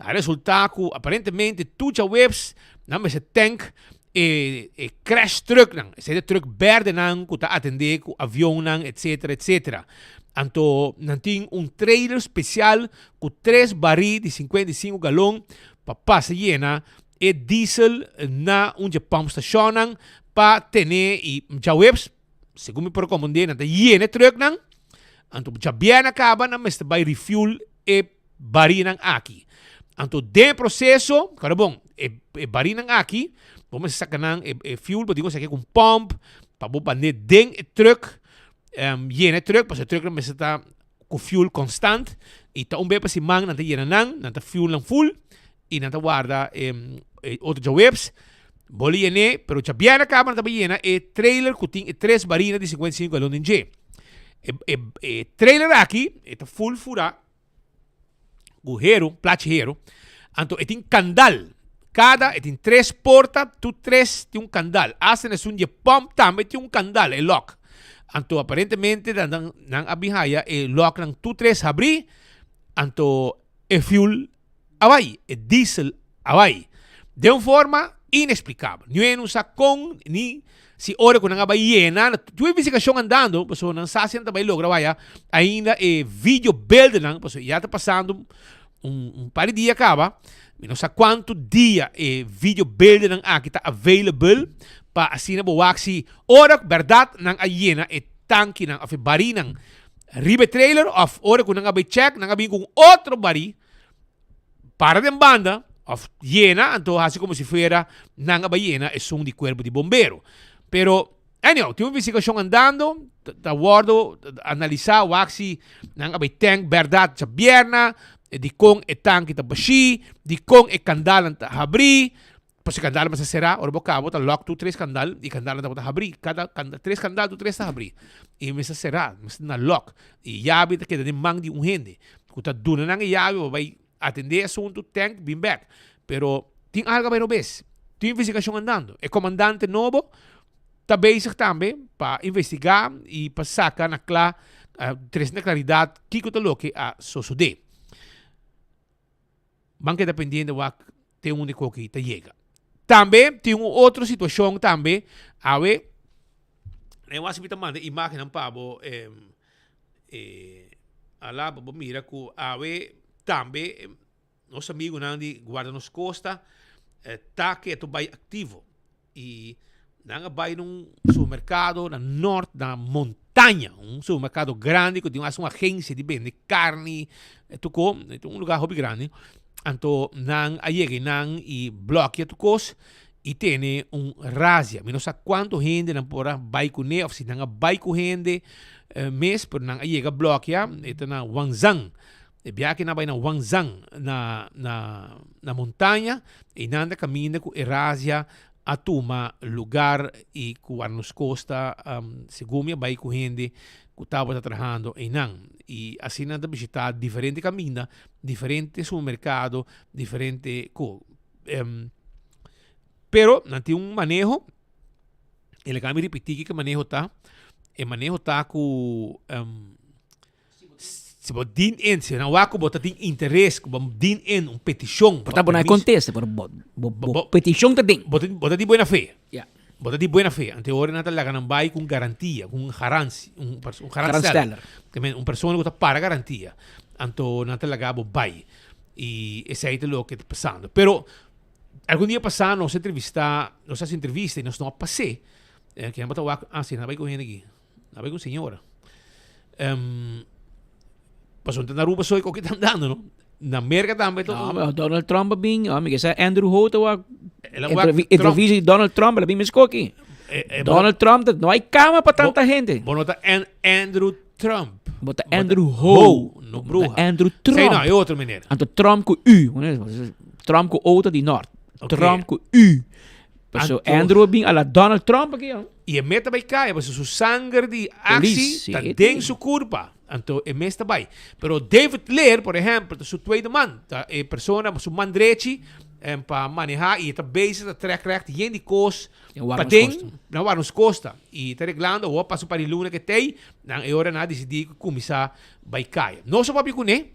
A resultá ku aparentemente tur djaweps nan mester tank e e crash trucknan, esei ta truck bèrdenan ku ta atendé ku avionnan etsetera etsetera. Anto nan tin un trailer spesial ku tres barí di 55 galon pa pasa yena e diesel na un dje pumpstashonnan pa tene i djaweps segun mi por komprendé nan ta yena e trucknan anto djabièrnè kaba nan mester bai refuel e barinan aki. Anto den e proseso, kòrda bon, e e barinan aki, bo mester saka nan e e fuel, bo tin ku saka ku un pòmp pa bo band'é den e trùk, yena e trùk, pasobra e trùknan mester ta ku fuel konstant, i ta un bes pa siman nan ta yena nan, nan ta fuel nan ful, i nan ta warda e e otro djaweps, bo lo yen'é, pero djabièrnè kaba nan ta bai yena e trailer ku tin e tres barinan di 55 galon den dje. E e e trailer aki e ta ful furá. ku heru, plachi heru. Anto e tin kandal. Kada e tin tres porta, tur tres tin un kandal. Asta na esun di e pòmp tambe tin un kandal, e lòk. Anto aparentemente nan nan a bin haya e lòknan tur tres habrí, anto e fuel a bai, e diesel a bai. Den un forma inexplicabel. Niun no sa kon ni si ora ku nan a bai yena, tur investigashon andando, pasobra nan sa si nan ta bai logra waya ainda e video beeldennan, pasobra ya ta pasando un par di dia kaba, mi no sa kuantu dia e video beeldennan aki ta available pa asina bo wak si ora ku bèrdat nan a yena e tankinan òf e barinan riba e trailer òf ora ku nan a bai chèk nan a bin ku un otro bari para den banda òf yena anto hasi komo si fuera nan a bai yena esun di kuerpo di bombero. Pero anyhow tin un investigashon andando ta wòrdu analisá wak si nan a bai tank bèrdat djabièrna dikon e tanki ta bashí dikon e kandalnan ta habrí Pasobra e kandal mester será, ora bo kaba bo ta lòk tur tres kandal i kandalnan tabata habrí. Kada kandal, tres kandal tur tres ta habrí. I mester será, mester na lòk. I yabi ta keda den man di un hende ku ta duna nan e yabi pa bai atendé e asuntu, tènk, bin bèk. Pero tin algu a bai robes. Tin investigashon andando. E komandante nobo ta bezig tambe pa investigá i pa saka na kla, trese na klaridat kiko ta loke a sosodé. Ban keda pendiente wak te unda e koki ta yega. Tambe tin un otro situacion tambe awe e wasi mi ta manda imagennan pa bo eh, ala pa bo mira ku awe tambe nos amigunan di Guarda Nos Costa ta keto bai activo. Y nan a bay na un supermercado na Noord, na Montaña. Un supermercado grandi cu tin hasta un agencia di bende carni, tur co. Ta un lugar hopi grandi. Anto nan a yega eynan y blokia tur cos y tene un razia. Mi no sa cuanto hende nan por a bay cune of si nan a bay cu hende mes, pero nan a yega blokia. E ta na Wanzang. E biaha nan a bai na Wanzang, na na na montaña, einan ta kaminda ku e razia a tuma lugar i ku Arnos Costa segun mi a bai ku hende ku tabata trahando einan. I asina nan ta bishitá diferente kaminda, diferente supermerkado, diferente ko. Pero nan tin un maneho. E laga mi ripití kiko e maneho ta. E maneho ta ku Si bo dien in, si nan wak ku bo ta tin interes, ku bo dien in un petishon. Por ta bo no a kontesta, pero bo, bo, bo petishon ta den. Bo ta, bo ta di buena fe. Ya. Bo ta di buena fe. Ante ora nan ta laga nan bai ku un garantia, ku un garantie, un un garantsteller. Te men un persona ku ta para garantia. Anto nan ta laga bo bai. I esei ta loke ta pasando. Pero algun dia pasá nos a entrevistá, nos a hasi entrevista i nos no a pas'é. Kinan bo ta wak, ah si, nan a bai ku hende aki. A bai ku señora. Um, pasobra na Aruba soy koki tan dando, no? Na Merka tambe to. No, maar Donald Trump bin, oh, mi sa Andrew Ho te wak. Entrevista di Donald Trump, la bin mes koki. Eh, eh, Donald Trump, no hay cama pa tanta gente. Bo no ta Andrew Trump. Bo ta Andrew Ho. No bruja. Andrew Trump. Sí, no, e otro meneer. Anto Trump ku U. Trump ku O ta di Noord. Okay. Trump ku U. Paso Anto- Andrew bin a la Donald Trump aki, oh. I e mes ta bai kaya, pasobra su sanger di Polis, aksi sí, ta e den tin. su kurpa. Anto e mes ta bai. Pero David Leer, por ehèmpel, ta su tweede man. Ta e persona, su man drechi, em, pa manehá i e ta bezig ta trèk règt yen di kos Den Warnos paden Costa. na Warnos Costa. I ta reglando, awor pasa un par di luna ke tei, nan e ora nan a disidí ku kuminsá bai kaya. Nos a papia kuné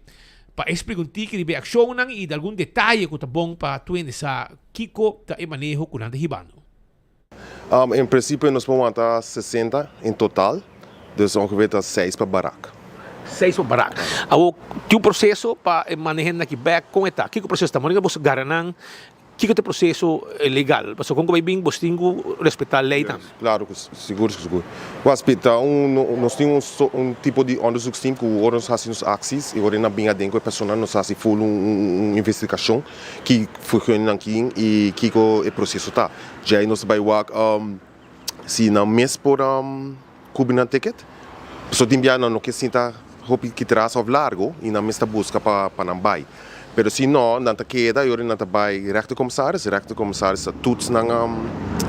pa e splika un tiki riba e akshonnan i di algun detaye ku ta bon pa tur hende sa Kiko ta e maneho ku nan ta hibando? En principio nos por wanta 60 en total, dus ongeveer ta seis pa barak. Seis pa barak. Awor tin un proceso pa e manda hende aki bek, kon e ta? Kiko proceso ta? Monica boso gara nan, kiko ta e proceso legal? Pasobra kon ku bai bin boso tin ku respeta ley tambe. Claro cu sigur sigur. Waspi, ta un nos tin un un tipo di onderzoeksteam cu ora nos haci nos acties y ora nan bin aden cu e persona nos haci full un un investigacion ki vergunning nan tin y kico e proceso ta. Djei nos ta bay wak si nan mes por cubri nan ticket. Pasobra tin bia nan no ke sinta hopi kitras of largo y nan mes ta busca pa pa nan bay. Pero si no, nan ta keda y ora nan ta bay rechtercommissaris, rechtercommissaris ta toets nan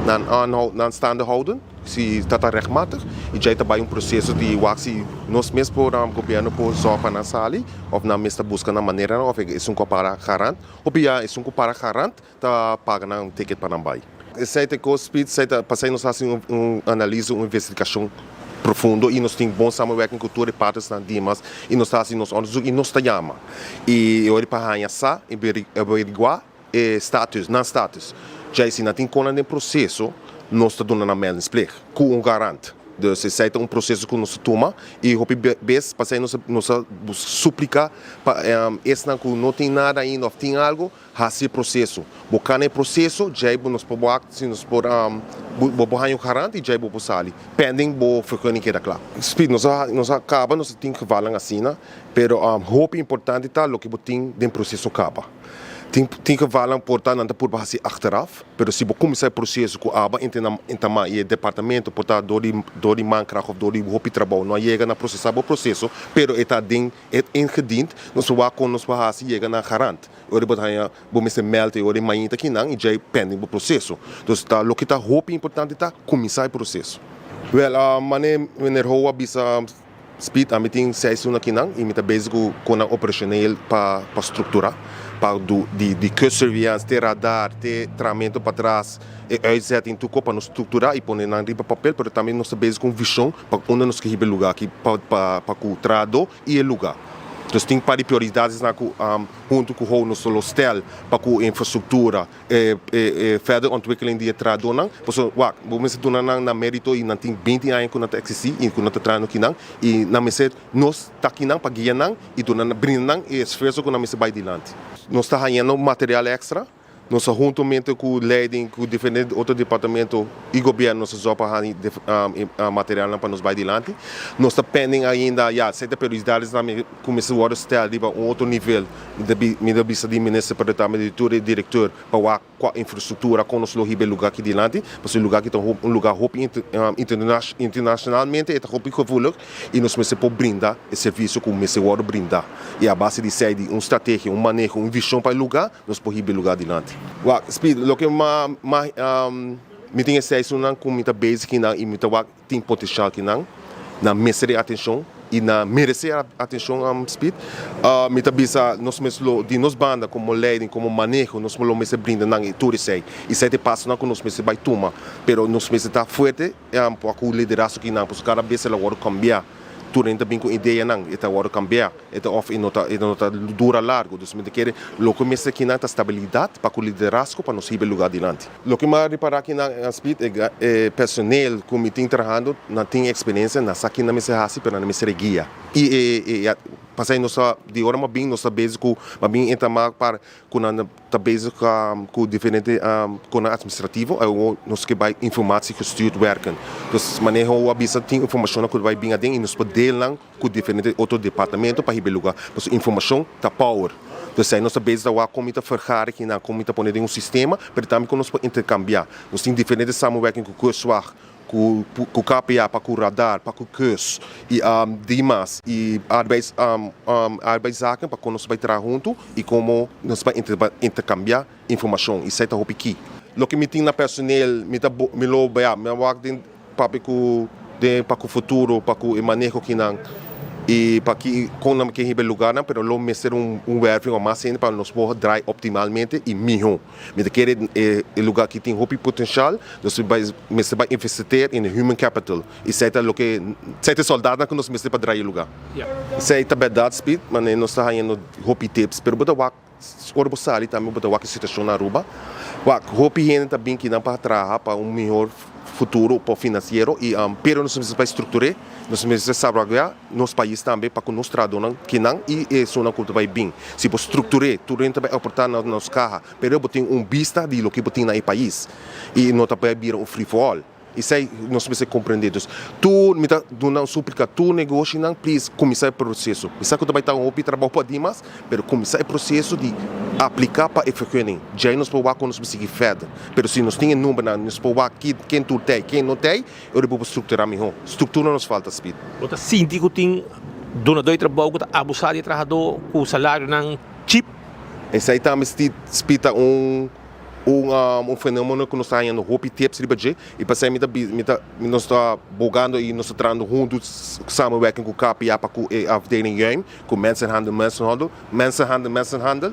nan aanhoud nan staande houden. si ta ta rechtmatig y djai ta bay un proceso di wak si nos mes por gobierno por zorg pa nan sali of nan mes ta busca nan maneranan of esun cu a para garant. Hopi ya esun cu para garant ta paga nan ticket pa nan bay. Esey ta e cos Piet, esey ta pasey nos haci un analise, un investigacion profundo y nos tin bon samenwerking cu tur e partnersnan dimas y nos ta haci nos onderzoek y nos ta yama y ora pa haya sa y averigua e status, nan status. Djai si nan tin konan den proseso, nos ta duna nan meldingsplicht ku un garant. Dus esei ta un proseso ku nos ta tuma i hopi bes pasei nos nos ta suplika pa esnan ku no tin nada ainda òf tin algu, hasi e proseso. Bo kana e proseso, djai bo nos por wak si nos por bo por haña un garant i djai bo por sali pending bo vergunning keda kla. Speed, nos a nos a kaba nos a tin gevalnan asina, pero hopi importante ta loke bo tin den proseso kaba. Tin tin gevalnan por ta nan ta purba hasi achteraf, pero si bo kuminsá e proseso ku aba entamá i e departamento por ta dor di dor di mankracht òf dor di hopi trabou no a yega na prosesá bo proseso, pero e ta den e ingediend, nos por wak kon nos por hasi yega na garant. E ora bo ta haña bo mester mèld e ora e mainta kinan i djei pending bo proseso. Dus ta loke ta hopi importante ta kuminsá e proseso. Wèl, manera meneer Ho a bisa Speed, ami tin seis luna kinan y mi ta bezig cu con nan operacioneel pa pa structura, pa du di di kustsurveillance te radar te trahamento patras, e uitzetting tur cos pa nos structura y pone nan riba papel, pero tambe nos ta bezig cu un vision pa unda nos ke hiba e lugar aki pa pa pa cu trahador y e lugar. Nos tin par di prioridadesnan cu hunto cu ho nos lo stel pa cu infrastructura, E e verder ontwikkeling di e trahadónan, pasobra wak, bo mester duna nan nan mérito i nan tin binti aña ku nan ta eksistí i ku nan ta trahando kinan i nan mester nos ta kinan pa guia nan i duna nan brinda nan e esfuerso ku nan mester bai dilanti. Nos ta hañando material èkstra, nos ta huntomente ku leiding ku diferente otro departamento i gobièrnu nos ta zòrg pa haña materialnan pa nos bai dilanti. Nos ta pending ainda ya sierto periodisnan ku mester wòrdu stel riba un otro nivel. Mi ta bisa di minister pero tambe di tur e directeur pa wak kua infrastructura kon nos lo hiba e luga aki dilanti pasobra e luga aki ta un luga hopi internacionalmente e ta hopi gevoelig y nos mester por brinda e servicio ku mester wòrdu brinda y a base di esei di un strategia un maneho un vision pa e luga nos por hiba e luga dilanti. Wak Speed loke mi tin esei esunnan ku mi ta bezig kinan y mi ta wak tin potencial kinan, nan mester di atencion y nan merece atencion Speed. Mi ta bisa nos mes lo di nos banda como leiding, como maneho nos lo mester brinda nan e tur esey. Esey ta e pasonan cu nos mester bay tuma, pero nos mester ta fuerte pa cu liderazgo kinan pasobra cada bes el a wordo cambia, tur hende ta bin cu ideanan, e ta wordo cambia. E ta of e no ta e no ta dura largo. Dus mi ta kere loke mester kinan ta stabilidad pa ku liderazgo pa nos hiba e lugar dilanti. Loke mi a ripara kinan a Speed e e personeel ku mi tin trahando nan tin experiencia nan sa kinan mester hasi pero nan mester e guia. I e e pasai nos ta di ora mi a bin nos ta bezig ku mi a bin entama par ku nan ta bezig ku diferente konan administrativo awor nos ke bai informatie gestuurd werken. Dus maneho a bisa tin informashonnan ku ta bai bin aden i nos por deel nan ku diferente otro departamento pa hiba e luga pasobra informashon ta power. Dus esei nos ta bezig ta wak kon mi ta vergara kinan, kon mi ta pone den un sistema, pero tambe kon nos por interkambiá. Nos tin diferente samenwerking ku Kustwacht, ku ku KPA, pa ku Radar, pa ku Kus i dimas i arbeids arbeidszaken pa kon nos bai traha huntu i komo nos bai interkambiá informashon. Esei ta hopi key. Loke mi tin na personeel mi ta mi lo ya mi a wak den Papia ku den pa ku futuro, pa ku e maneho kinan i pa ki kon nan ke hiba e lugarnan, pero lo mester un un werving o mas hende pa nos por draai optimalmente i miho. Mi ta kere e e lugar aki tin hopi potenshal, nos bai mester bai investiteer in human capital i esei ta loke esei ta e soldatnan ku nos mester pa draai e lugar. Esei ta bèrdat Speed, manera nos ta hañando hopi tips, pero bo ta wak Ora bo sali tambe bo ta wak e situacion na Aruba. Wak, hopi hende ta bin kinan pa traha pa un mihor futuro pa financiero y pero nos mester bai structure, nos mester salvaguardia nos pais tambe pa cu nos trahadornan kinan y esunnan cu ta bai bin. Si bo structure, tur hende ta bai aporta na nos caha, pero bo tin un bista di loke bo tin na e pais y no ta bai bira un free for all. Esei nos mester comprende. Dus tur, mi ta duna un suplica tur negoshinan, please cuminsa e proceso. Mi sa cu ta bay ta un hopi trabao pa dimas, pero cuminsa e proceso di aplica pa e vergunning. Djei nos por wak con nos por sigui verder. Pero si nos tin e numbernan, nos por wak ken tur tei, ken no tei, e ora bo por structura miho. Structura nos falta, Speed. Bo ta sinti cu tin dunador di trabao cu ta abusa di e trahador cu salarionan cheap? Esei tambe, Speed, ta un. Un un fenomeno ku nos ta hañando hopi tips riba dje i pasei mi ta mi ta nos ta bogando i nos ta trahando huntu samenwerking ku KPA pa ku e afdeling Juim ku Mensenhandel Mensenhandel Mensenhandel Mensenhandel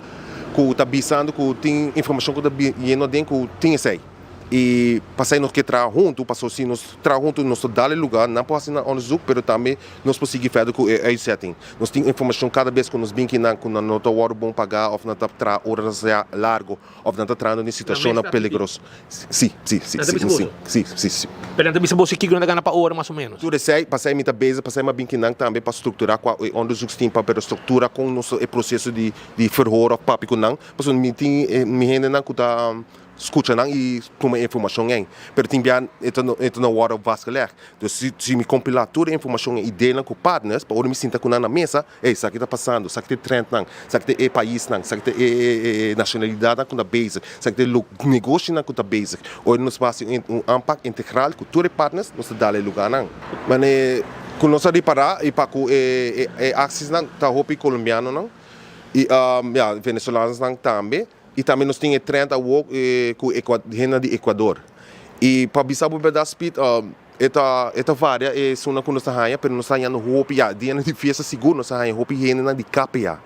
ku ta bisando ku tin informashon ku ta yendo aden ku tin esei. I pasei nos ke traha huntu, pasobra si nos traha huntu nos ta dal e luga, nan por hasi nan onderzoek, pero tambe nos por sigui verder ku e uitzetting. Nos tin informashon kada bes ku nos bin kinan ku nan no ta wòrdu bon pagá òf nan ta traha oras largu òf nan ta trahando den situashonnan peligroso. Si, si, si, Nan ta bisa boso? si, si, si. Pero nan ta bisa boso kiko nan ta gana pa ora mas o ménos? Tur esei, pasei mi ta bezig, pasei mi a bin kinan tambe pa strukturá kua e onderzoeksteam pa pero struktura kon nos e proseso di di verhoor òf papia ku nan, pasobra mi tin mi hendenan ku ta Skucha nan i tuma e informashon ei. Pero tin bia e ta e ta no wòrdu vastgelegd. Dus si si mi kompilá tur e informashon ei i deelnan ku partners, pa ora mi sinta ku nan na mesa, ey, esaki ta pasando, esaki ta e trendnan, esaki ta e paisnan, esaki ta e e e nashonalidatnan ku ta bezig, esaki ta e negoshinan ku ta bezig. Ora nos por hasi un un aanpak integral ku tur e partners, nos ta dal e lugánan. Mane ku nos a ripará i pa ku e e e aksisnan ta hopi kolombianonan i ya venezolanosnan tambe. I tambe nos tin e trend awor ku hendenan di Ecuador. I pa bisa bo berdad Speed, e ta e ta varia e esunnan ku nos ta haña, pero nos ta hañando hopi ya, dianan di fiesta sigur nos ta haña hopi hendenan di KPA.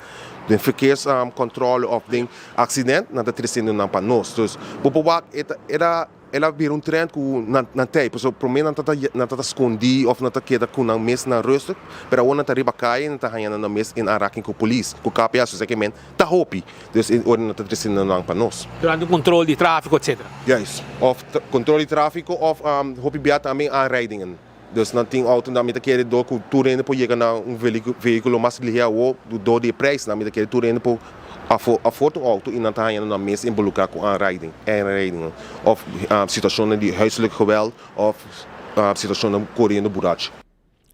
Den verkeerscontrole of den accident nan ta tresiendo nan pa nos. Dus bo por wak e ta era. El a bira un trend ku nan nan ta ei, pasobra promé nan ta nan ta skondí òf nan ta keda ku nan mes nan rustig, pero awor nan ta riba kaya i nan ta haña nan mes in aanraking ku polis, ku KPA, so esaki men ta hopi, dus e ora nan ta trese nan pa nos. Durante un kontrol di tráfiko etcetera. Juist, òf kontrol di tráfiko òf hopi bia tambe aanrijdingen. Dus nan tin autonan mi ta kere dor ku tur hende por yega na un vehíkulo mas lihé awor dor di e prijsnan mi ta kere tur hende por afort un auto i nan ta haña nan mes involukrá ku aanrijding, aanrijdingen òf situashonnan di huiselijk geweld òf situashonnan koriendo burachi.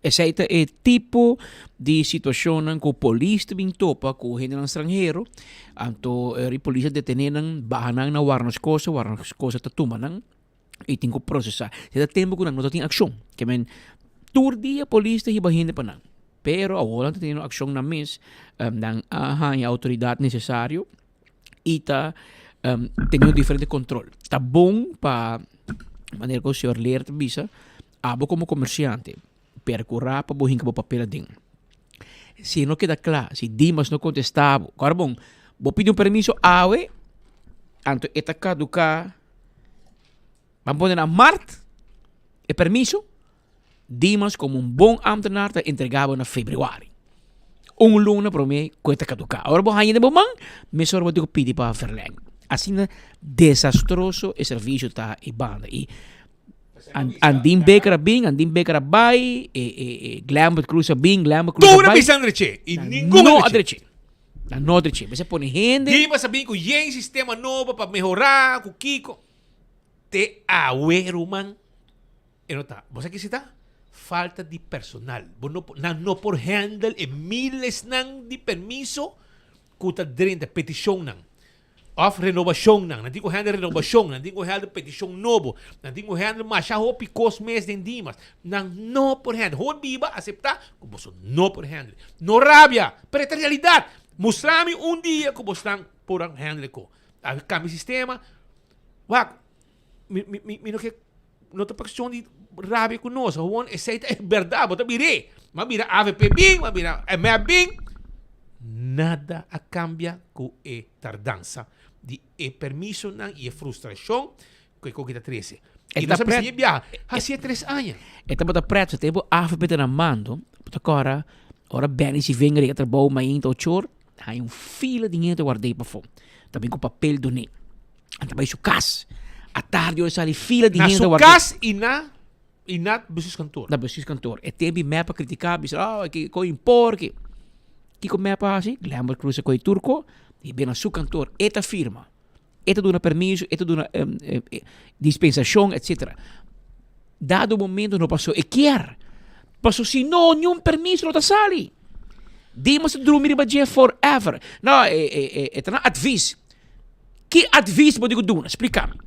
Esei ta e tipo di situashonnan ku polis ta bin topa ku hendenan stranhero, anto e polis a detené nan, baha nan na Warnerskosa, Warnerskosa ta tuma nan. i tin ku prosesá. Si ta tempu ku nan no ta tin akshon. Ke men tur dia polis ta hiba hende pa nan. Pero awor nan ta teniendo akshon nan mes, nan a haña outoridat nesesario i ta teniendo diferente kontrol. Ta bon pa manera ku señor Leer ta bisa, abo komo komersiante perkurá pa bo hinka bo papel aden. Si e no keda kla, si Dimas no kontestá bo, kòrda bon, bo pidi un permiso awe, anto e ta kaduká. Ban pone na mart e permiso, Dimas como un bon ambtenaar ta entrega bo na februari. Un luna prome cu e ta caduca. Ora bo haña den bo man, mesora bo tin cu pidi pa verleng. Asina desastroso e servicio ta e banda. Y Andin Becker a bin, Andin Becker a bay, e, e, e Glambert Cruz a bin, Glambert Cruz a Tur a bay. bisa Andreche y ningun No Andreche. Andreche. Na no drechi. Mester pone hende. Dimas a bin ku yen sistema nobo pa mehorá ku kiko. Te awe ruman e no ta. Bo sa kisi ta? Falta di personal. Bo no por, nan no por handle e milesnan di permiso ku ta drenta, petishonnan. Òf renobashonnan. Nan tin ku handle renobashon, nan tin ku handle petishon nobo, nan tin ku handle masha hopi kos mes den Dimas. Nan no por handle. Hoor biba aseptá ku boso no por handle. No rabia, pero e ta realidat. Mustra mi un dia ku bosnan por a handle ko. A kambia sistema. Wak, mi, mi, mi, mi no ke, no ta pa keshon di rabia ku nos. Gewoon esei ta e bèrdat. Bo ta mir'é. Mi a mira avp bin, mi a mira mep bin. Nada a kambia ku e tardansa di e permisonan i e frustrashon ku e koki ta trese. E I ta nos a bisa pret. e biaha hasi e tres aña. E tabata pret, so tempu avp ta na mando, bo ta kòrda ora Benny Sivinger yega trabou mainta ochor, haña un fila di hende ta ward'é pafó. Ta bin ku papel dun'é. Nan ta bai su kas. Atardi ora sali fila di Na hende su ta ward'é. kas i na i na bestuurskantoor. Na bestuurskantoor. E tempu mep a kritiká, bisa, oh, ki koi impor, ki. Kiko mep a hasi? Glenbert Croes a koi tur ko i bin na su kantoor. E ta firma. E ta duna permiso, e ta duna dispensashon, etcetera. Dado momento no pasó e kier. Paso si no, niun permiso no ta sali. Dimas ta drumi riba dje forever. No, e, e, e, e ta na advies. Ki advies bo di ku duna? Splika mi.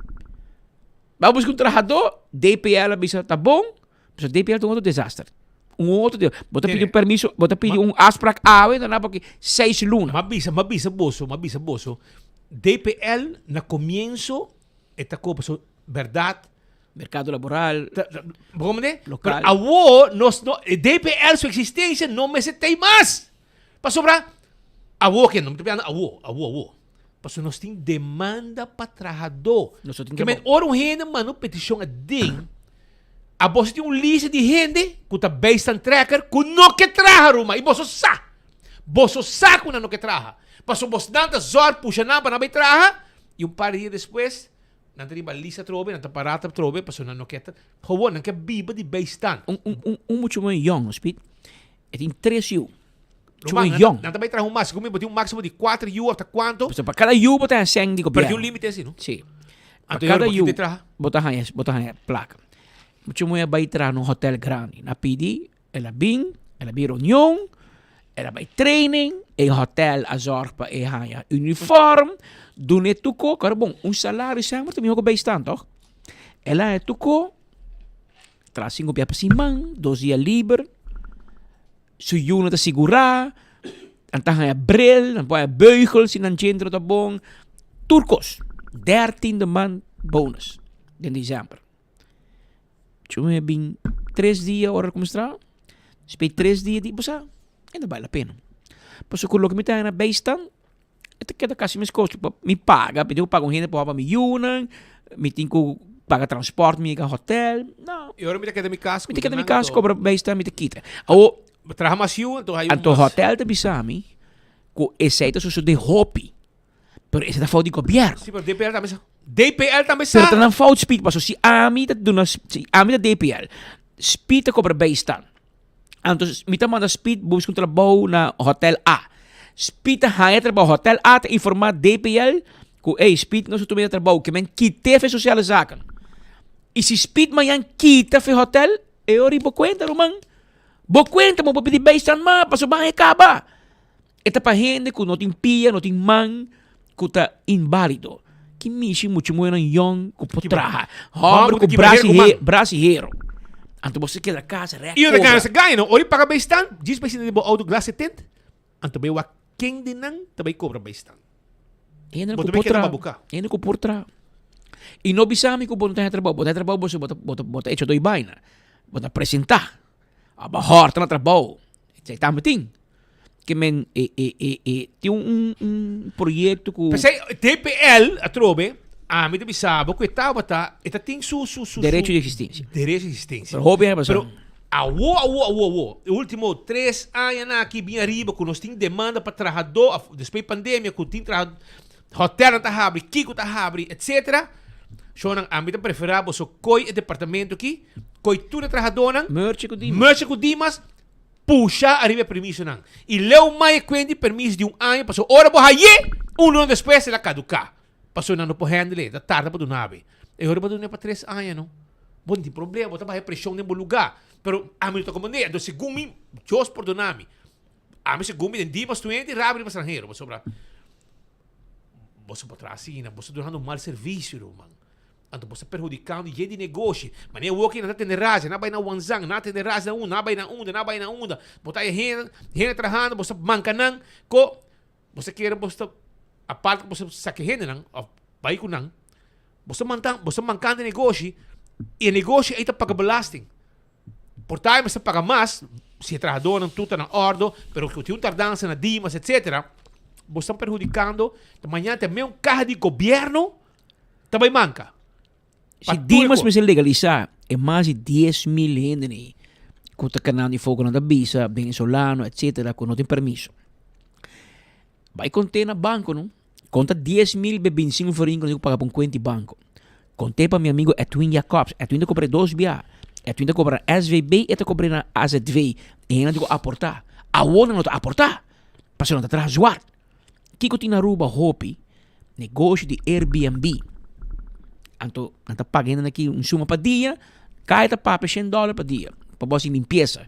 Bo a buska un trahadó, DPL a bisa ta bon, pasobra DPL ta un otro desaster. Un otro de, bo ta pidi un permiso, bo ta pidi un afspraak awe, daarna pa ki seis luna. M'a bisa, m'a bisa boso, m'a bisa boso, DPL na comienso. E ta kopa so berdad. Mercado laboral. Bo comprende? Local. Pero awo nos no, e DPL su existencia no mester tei mas. Pasobra awo ke no mi ta pidiendo awo, awo, awo. Pasobra nos tin demanda pa trahadó. Nos no tin Ke men trabou. ora un hende manda un peticion aden, abo si tin un lista di hende ku ta bijstandtrekker ku no ke traha ruman i boso sa. Boso sa ku nan no ke traha. Pasobra bosnan ta zòrg pusha nan pa nan bai traha i un par di dia despues nan ta riba lista atrobe, nan ta pará atrobe pasobra nan no ke gewoon nan ke biba di bijstand. Un un un un muchu muy yong, Speed. E tin tres yu. Muchu Ruman, muy nan yong. nan ta bai traha un mas. Segun mi bo tin un máximo di kuater yu of ta kuantu. Pasobra pa kada yu bo ta haña sèn di Pero tin gobièrnu. un límite así, no? Sí. Pa Anto e ora kada bo yu tin di traha. bo ta haña bo ta haña plaka. Muchu muy a bai traha na un hotel grandi. Nan a pidi El a bin, el a bin reunion, el a bai training, e hotel a zorg pa e haña uniform, dun'e tuko, kòrda bon, un salario semper ta mihó ku bijstand tòg? El a haña tuko, traha sinku bia pa siman, dos dia liber, su yunan ta sigurá, nan ta haña bril, nan por haña beugel si nan djente no ta bon, tur kos. Dertiende maand bonus den december. Chu mi bin tres dia ora ku mi stra, spei tres dia di bo sa, e no bal la pena. Pasobra ku loke mi ta gana bijstand, e ta keda kasi mes kos. Mi paga, mi tin ku paga un hende pa wak pa mi yunan, mi tin ku paga transport mi yega hotel, no. I ora mi ta keda mi kas Mi ta keda mi kas, kobra bijstand, mi ta kita. Awor, Bo traha mas yu, anto hayu anto mas. hotel ta bisa mi ku esei ta sosode hopi. Pero ese ta fout di gobierno. Sí, pero DPL tambe sa. DPL tambe sa. Pero ta nan fout Speed paso si ami ta duna si ami ta DPL Speed ta cobra bijstand. Anto mi ta manda Speed busca un trabou na hotel A. Speed ta haya trabou hotel A ta informa DPL cu ey Speed no sa tuma e trabou ke men kite fe sociale zaken. Y si Speed mañan kita fe hotel e ora bo cuenta ruman. Bo cuenta bo por pidi bijstand mas paso ban e caba. E ta pa hende ku no tin pia, no tin man, ku ta inválido. Ki mishi muchu muhernan yòn ku por traha. Hòmber ku bras i he, bras i hero. Anto bo sa keda kas rèk I ora kobra. gana sa gana no. Ora i paga bijstand, djis bai sinta den bo auto glas e tint, anto bai wak ken di nan ta bai kobra bijstand. Hende Bo ku ta bai por keda traha. babuká. Hende ku por traha. I no bisa mi ku bo no ta haña trabou. Bo ta haña trabou bo ta bo ta bo ta echa doi baina. Bo ta presentá. Aba hòrta na trabou. Esei tambe tin. Ke men e e e e tin un un un proyecto ku. P'esei DPL atrobe ami ta bisa bo ku e tabata e ta tin su su su Derecho di existencia. Derecho di existencia. Pero hopi aña pasá. Pero awo awo awo awo e ultimo tres añanan aki bin ariba ku nos tin demanda pa trahadó af despues di pandemia ku tin traha hotelnan ta habri kiko ta habri etcetera shownan ami ta prefera boso koi e departamento aki koi tur e trahadónan Merge ku Dimas. Merge ku Dimas. Pusha ariba e permisonan y leu mai e cuenta di permiso di un aña pasobra ora bo haye un luna despues el a caduca pasobra nan no por handle e ta tarda pa dunabe e ora bo duna pa tres aña no bo no tin problema bo ta baha e presion den bo lugar pero ami no ta comprende entonces segun mi Dios pordona mi ami segun mi den Dimas tur hende rabia riba stranhero pasobra boso por traha asina boso ta dunando un mal servicio ruman. Anto bo sta perhudicando yen di negoshi. Manera awor ki nan ta tene razi, nan a bai na Wanzang, nan a tene razi na unda, nan a bai na unda, nan a bai na unda. Bo ta haya hende, hende trahando, bo sta manca nan ko bo sta kere bo sta aparte ku bo sta saka e hendenan of bai ku nan, bo sta manta, bo sta mancando e negoshi i e negoshi ei ta paga belasting. Por ta mester paga mas si e trahadornan tur ta na ordo, pero ku tin un tardansa na Dimas etcetera, bo sta perhudicando, ta mañana ta meun caha di gobierno Ta bai manka. Si Dimas mester legalisa e mas di 10.000 hende ni ku ta kanando di foko nan ta bisa venezolano etcetera ku no tin permiso. Bai konte na banko no. Konta 10.000 be 25 florin ku nan tin ku paga pa un kuenta di banko. Konte pa mi amigo Edwin Jacobs. Edwin ta kobra dos bia. Edwin ta kobra na SVB e ta kobra na AZV. E hende nan tin ku aporta. Awor nan no ta aporta pasobra nan ta traha zwart. Kiko tin na Aruba hopi negoshi di Airbnb. Anto nan ta paga hende aki un suma pa dia, kai ta papia shen dollar pa dia pa bo hasi limpiesa.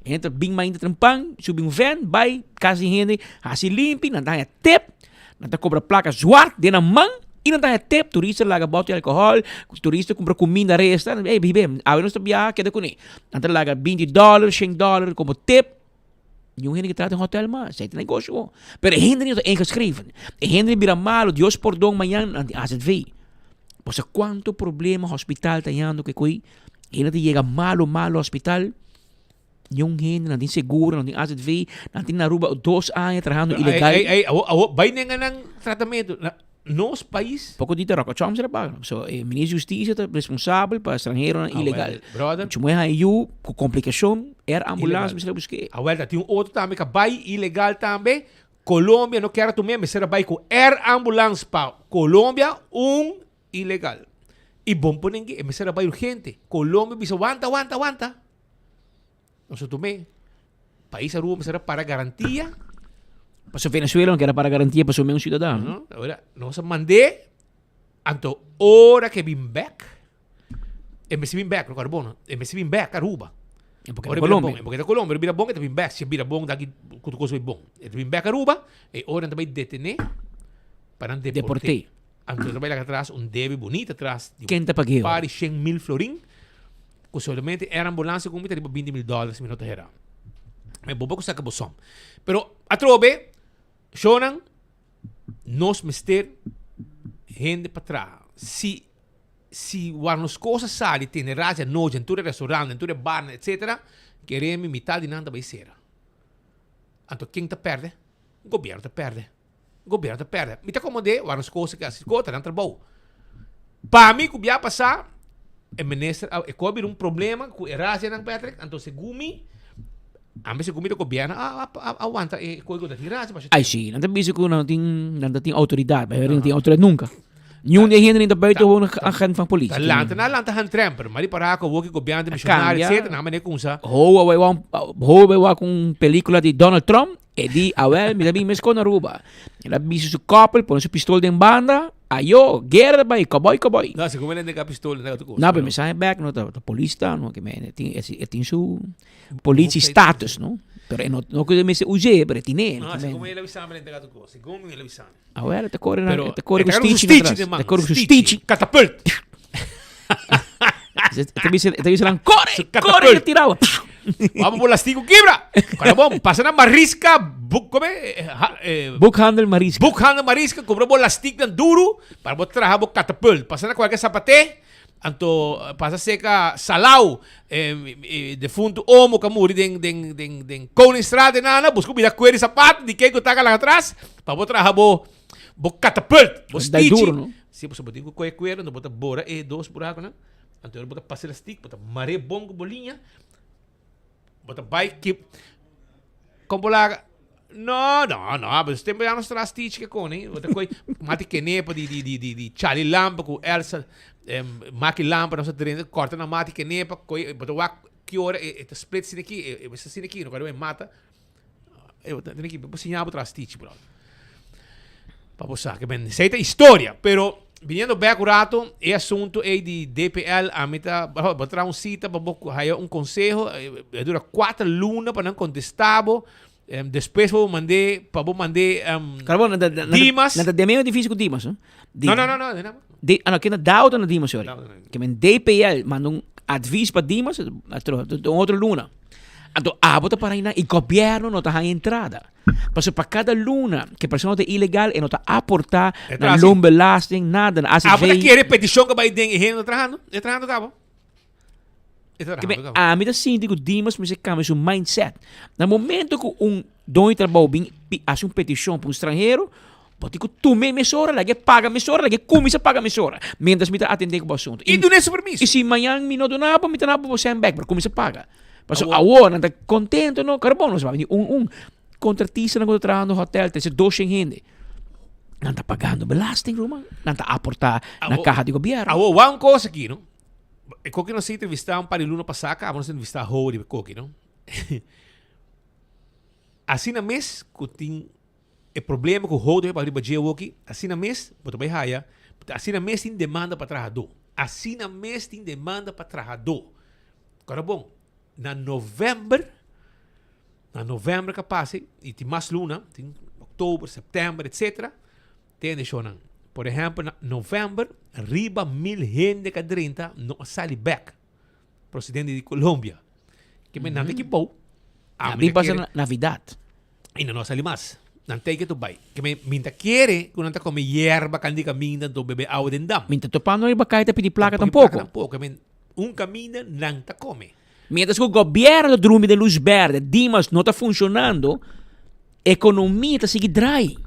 Hende ta bin mainta trempan, subi un van bai kas di hende hasi limpi, nan ta haña tip, nan ta kobra plaka zwart den nan man i nan ta haña tip. Turista laga bòt di alkohòl, turista kumpra kuminda resta, ey bibe awe nos ta biaha keda kuné. Nan ta laga binti dollar, shen dollar komo tip. Niun hende ke traha den hotel mas, esei ta negoshi bo. Pero e hende no ta ingeschreven. E hende bira malo, Dios pordon mañan nan tin AZV. Bo sa cuanto problema hospital ta yando cu e Hende ta yega malo malo hospital. Niun hende nan tin seguro, nan tin AZV, nan tin na Aruba dos aña trahando ilegal. Ey, ey, ey, awo, awo, bay nenga nan tratamento. Na nos pais. Poco di ta Rocco Chomsky ta paga. So, e minister di Justicia ta responsabel pa estranheronan Ah, ilegal. wel, brother. Mucho muhe haña yu cu complicacion, air ambulance Ilegal. mester a busque. Awel, ta tin un otro tambe ka bay ilegal tambe. Colombia no kier a tum'é, mester a bay cu air ambulance pa Colombia, un ilegal. Y bon ponen e mester a bay urgente. Colombia bisa wanta, wanta, wanta. Nos a tum'é. Pais Aruba mester a para garantia. Paso Venezuela no kier a para garantia pasobra mi un ciudadano. No, ora nos a mand'é, anto ora ke bin bek, E mester bin bek, recorda bon, e mester bin bek Aruba. E porque Ora ta bira Colombia. bon, e porque ta Colombia, ora bira bon e ta bin bek, si e bira bon daki ku tur kos bai bon. E ta bin bek Aruba, e ora nan ta bai detene pa nan deporte. Deporte. Anto nan ta bai laga atras un debe bunita atras di Ken ta pag'é un par ora? di shen mil florin, ku solamente air ambulance ku mi ta riba binti mil dòler si mi no ta hera. Me bo por ku saka bo som. Pero atrobe, shownan, nos mester hende pa traha. Si Si wak nos kos a sali tene razi anochi den tur e restaurant, den tur e barnan etcetera, kere mi mitad di nan ta bai sera. Anto ken ta perde? Gobierno ta perde. Gobierno ta perde. Mi ta komand'é wak nos kos a hasi kos ta nan trabou. Pa mi ku bia pasa e minister a e kos a bira un problema ku e razianan Patrick, anto segun mi Ambe segun mi ta gobierno a a wanta e koe ku ta tin razi pasobra. Ai si, nan ta bisa ku nan tin nan ta tin outoridat, pero nan tin outoridat nunka. Niun di e hende ta buiten gewoon agent van politie. Ta lanta nan a lanta handremper, maar di para ku awor ki gobierno ta misionario etcetera nan mane kumsa. Ho a bai wak ho a bai wak un pelikula di Donald Trump e di awel mi ta bin meskos na Aruba. El a bisa su koppel pone su pistol den banda. Ayo, guera ta bai, cowboy, cowboy. No, segun mi a nega pistol, nega tur cos. No, pero mi sa e bek, no, ta polis ta, no, ke men, e tin, e tin su politie status, no. Pero e no, no ke mester us'é, pero e tin'é. No, segun mi el a bisa mi nega tur cos, segun mi el a bisa mi. Awel, e ta kore na, Pero e ta kore e ku ta kore ku stichi su na stichi den tras, man, e ta kore ku su stichi, stichi. Katapult. E ta bisa, e ta bisa nan, kore, Su kore, katapult. e ta tira awa. Wou bo lastigo kibra. Kora bon, pasa na Mariska, boek, come? Eh, ha, eh, Boekhandel Mariska. Boekhandel Mariska, compra bo lastiknan duru para bo traha bo katapult. Pasa na kualke sapate, anto pasa seka Salau, eh, eh, defuntu omo ka muri den, den, den, den Koningstraat den nana, busca bida kuer di sapat, di ken ku taka lang atras, pa bo traha bo, bo katapult, bo Dai stichi. duro, no? Si, pasobra bo tin ku kohe kuer, anto bo ta bora e dos burakunan. Anto bo ta pasa elastik, bo ta mare bon ku bo liña, bo ta bai ki kon bo laga No, no, no, pero tempo ya nos tra stitch ke koni, bo ta koi mati kenepa di di di di di Charlie Lampe ku Elsa eh, Maki Lampe nos a drenta korta na mati kenepa koi bo ta wak ki ora e, e ta split sine ki, e, e sa sine ki, no kore mata. E bo ta tene ki bo siña bo tra stitch bro. Pa bo sa ke ben esei ta historia, pero viniendo bek un rato e asunto ei di DPL a mi ta bo traha un cita pa bo haya un conseho e dura cuater luna pa nan contesta bo despues pa bo mande pa bo mande Claro, bo, nan ta, Dimas. Nan ta den medio edificio cu Dimas, no? Di, No, no, no, no, no. D, ah, no, kenda Dao ta na Dimas, sorry. Ke men DPL manda un advies pa Dimas, atro, un otro luna. Anto abo ta para einan y gobierno no ta haña entrada. Pasobra pa cada luna ke persona ta ilegal e no ta aporta E ta na hasi. loonbelasting, nada, na Abo ta AZV. kere peticion ke bai den e hende no trahando? E trahando kabo? E ta Ke men, trahando kabo. ami ta sinti ku Dimas mester cambia su mindset. Na momento ku un doño di trabou bin pi hasi un peticion pa un stranhero, Bo tin ku tum'é mesora, lag'é paga mesora, lag'é kuminsá paga mesora, miéntras mi ta atendé ku bo asuntu. I dun'é su permiso. I si mañan mi no duna bo, mi ta na bo bo sèn bèk, pero kuminsá paga. Pasobra awor nan ta kontento, no? Kara bon, nos a bini un un. Kontratistanan ku ta traha na hotèl ta esei doshen hende. Nan ta pagando belasting, ruman. Nan ta aportá na kaha di gobièrnu. Awor, wak un kos aki, no? E koki nos a entrevistá un par di luna pasá kaba nos a entrevistá Ho riba e koki, no? Asina mes ku tin E problema ku houden pa riba dje awoki, asina mes bo ta bai haya, asina mes tin demanda pa trahadó. Asina mes tin demanda pa trahadó. Kòrda bon, na novèmber, na novèmber ka pasa i tin mas luna, tin òktober, sèptèmber, etsetera, tende shownan. Por ehèmpel, na novèmber riba mil hende ka drenta no a sali bèk prosedente di Colombia. Ke men nan ta ki bou. A bin pasa na Navidad. I nan no a sali mas. Nan tei ke tu bai. Ke men min ta kere ku nan ta kome yerba kan di kaminda anto bebe awa den dam. Min ta topando riba kai ta pidi plaka tampoko. Plaka tampoko. Ke men un kaminda nan ta kome. Mientras ku gobièrnu ta drumi den lus bèrdè, Dimas no ta funshonando, ekonomia ta sigui drai.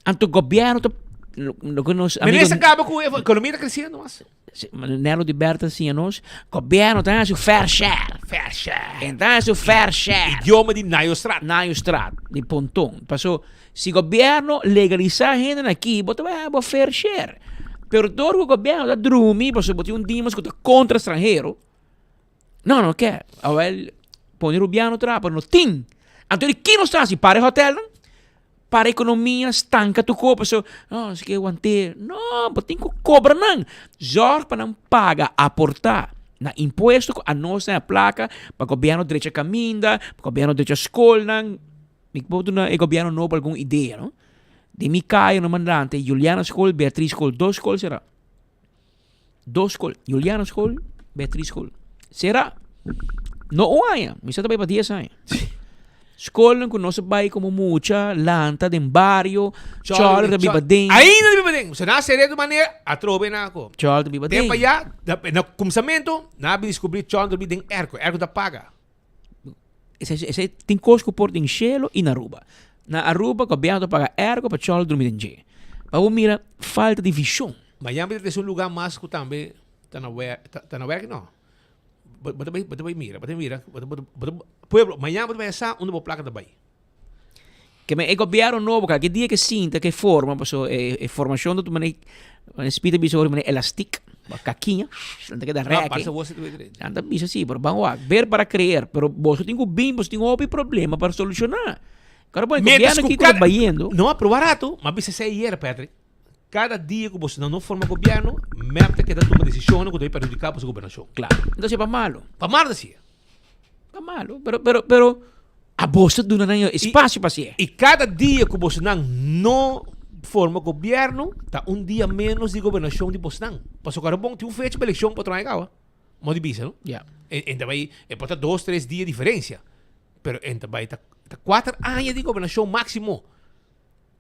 Anto gobièrnu ta loke nos amigo. Minister kaba ku ekonomia ta kresiendo mas. Nelo di Berta siña nos, Gobierno ta haci fair share. Fair share. En ta haci fair share. Idioma di Nayostraat. Nayostraat, di Ponton. Paso, si gobierno legalisa hende aki, bo ta bay haya bo fair share. Pero door cu gobierno ta drumi, paso bo tin un dimas cu ta contra stranhero, no, no ke. Awel, pone Rubiano traha, pero no tin. Anto di ki nos ta haci? Para e hotelnan? Para economia stanca tu koop paso no si ke want'é no bo tin ku cobra nan zorg pa nan paga aporta na impuesto ku anos na e placa pa gobierno drecha caminda pa gobierno drecha scolnan mi por duna e gobierno nobo algun idea no den mi caya no mandante Juliana school Beatriz school dos school sera. Dos skol, Juliana skol, Beatriz skol. Sera, no un aña, mi sa ta bai pa dies aña. Skolnan ku nos a bai komo mucha, lanta den bario, chòler ta biba den. Ainda ta biba den. So nan a sera di manera, atrobe nan a ko. Chòler ta biba den. Tempo ya, na kumsamentu, nan a bin diskubri chòler ta biba den airco. Airco ta paga. Esei tin kos ku por den shelo i na Aruba. Na Aruba gobièrnu ta paga airco pa chòler drumi den dje. Pa bo mira falta di vishon. Miami ta un lugar mas ku tambe ta na wer ta na werk no. Bo bo ta bai bo ta bai mira bo ta mira bo ta bo ta pueblo mañana bo ta bai sa unda bo plaka ta bai. Ke men e gobièrnu nobo kalke dia ke sinta ke forma paso e e formashon ta tuma e spita bisa ora manera elastik kakiña nan ta keda rèki nan ta bisa si pero ban wak ver para creer pero boso tin ku bin boso tin hopi problema pa solushoná kòrda bo e gobièrnu aki ku ta bayendo. No a proba rato ma bisa esei ayera Patrick kada dia ku boso nan no forma gobièrnu mep ta keda tuma desishonnan ku ta bai perhudiká boso gobernashon. Klaro entonces pa malo. Pa malo ta si'e. Ta malo, pero, pero, pero a boso duna nan espacio pa hacié. Y cada dia cu bosonan no forma gobierno, ta un dia menos di gobernacion di bosnan. Pasobra cu bon tin un fecha pa eleccion pa otro aña caba. Mo di bisa, no? Ja. En, en ta bay, e por ta dos, tres dia diferencia. Pero en ta bay ta, ta cuater aña di gobernacion maximo.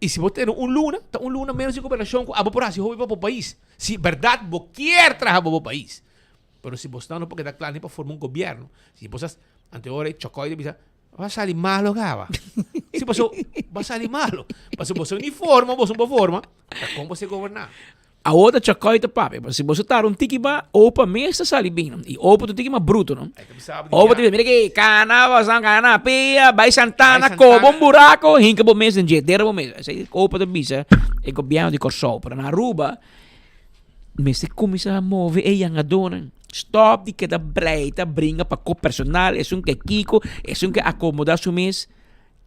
Y si bo tene un luna, ta un luna menos di gobernacion cu abo por haci hopi pa bo pais. Si berdad bo kier traha pa bo pais. Pero si bosnan no por keda kla ni pa forma un gobierno, si bo sa anteora e chokoy ta bisa, va sali malo kaba. Si paso, va sali malo. Paso boso ni forma, boso no por forma, ta kon bo se goberna? Awor ta chokoy ta papia, paso si boso tarda un tiki ba, opa mes ta sali bin. I opa ta un tiki mas bruto, no? Opa ta bisa, mira aki, kana boso kana pia, bai Santana, koba un buraco, hinka bo mes den dje, dera bo mes. Esei opa ta bisa e gobierno di Kòrsou. Pero na Aruba, Mester kuminsá move e yangadónan. Stòp di keda breita, bringa pa ko personal, esun ke kiko, esun ke akomodá su mes.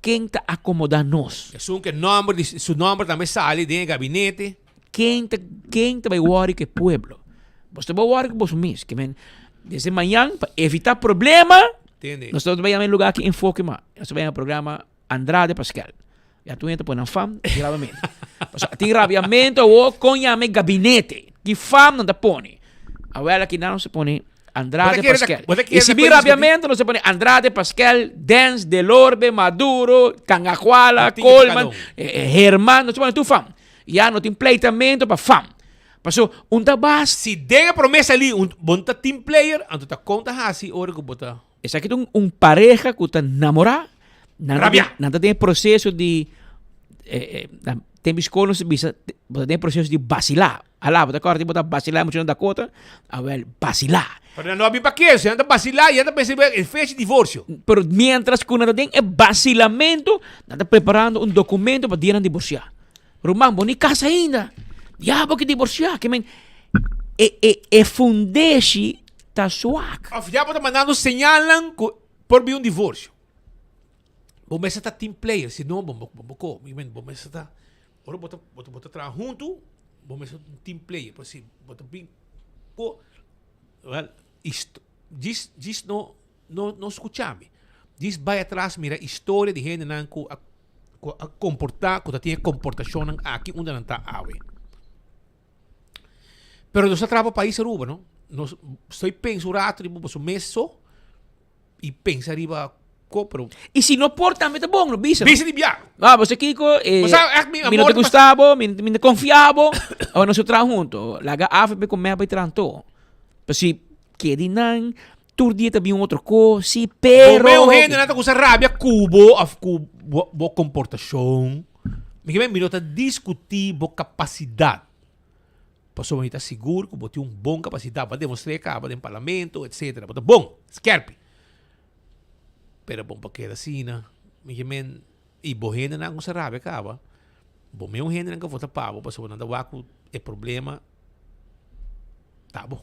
Ken ta akomodá nos? Esun ke nòmber di su nòmber tambe sali den e gabinete. Ken ta ken ta bai wòri ku e pueblo? Boso ta bai wòri ku boso mes. Ke men desde mañan pa evitá problema, nos ta bai yama e lugá aki Enfoke ma. Nos ta bai yama e programa Andrade Pascal. Ya tu entra pone nan fam di rabiamento. Pasobra tin rabiamento awor kon yama e gabinete. Ki fam nan ta pone? Awel aki nan se pone Andrade Pascal. Y si bin rabiamento nos ta pone Andrade Pascal, Dens, Delorbe, Maduro, Cangajuala, Coleman, Herman, nos ta pone tur fam. Ya no tin pleitamento pa fam. Paso un ta bas. Si den e promesa li un bo no ta team player, anto ta kon ta hasi ora ku bo ta. Esaki ta un pareha ku ta namorá, nan ta Rabia. nan ta den e proseso di tempu di skol nos ta bisa bo ta den e proseso di basilá. Alá bo ta kòrda di bo ta basilá e muchanan Dakota? Awèl, basilá. Pero nan no a bin pa keso, nan ta basilá i nan ta pensa riba e fecha di divorsio. Pero miéntras ku nan ta den e basilamentu, nan ta preparando un dokumento pa dia nan divorsiá. Ruman, bo ni kasa ainda. Ya bo ke divorsiá. Ke men e e e fundeshi ta swak. Of ya bo ta mandando señalnan ku por bin un divorsio. Bo mester ta team player, si no bo bo ko. Mi men bo mester ta ora bo ta bo ta traha huntu, bo mester ta un team player. Por si bo ta bin ko well djis djis no no no skucha mi. Djis bai atras mira historia di hendenan ku a ku a komportá, ku ta tin e komportashonnan aki unda nan ta awe. Pero nos a traha pa pais Aruba, no? Nos, estoy pensa un rato riba boso mes so y pensa riba. ko, pero. I si no por tambe ta bon, no bisa. Bisa di bia. Ah, bo sa kiko, eh, Bo sa, echt mi mi no amor ta gusta bo, mi, mi no confia bo, awa nos traha hunto. Laga AVP ku MEP bai traha anto. Pero si kedi nan, tur dia ta bin un otro ko, si, pero. Bo meo hendenan ta kusa rabia ku bo of ku bo, bo komportashon. Mi ke men mi no ta diskutí bo kapasidat. Pasobra mi ta sigur ku bo tin un bon kapasidat. Bo a demostr'é kaba den parlamento, etsetera. Bo ta bon, skerpi. Pero bon pa keda asina, mi ke men, i bo hendenan ku sa rabia kaba, bo meun hendenan ku a vota pa bo pasobra nan ta wak ku e problema ta bo.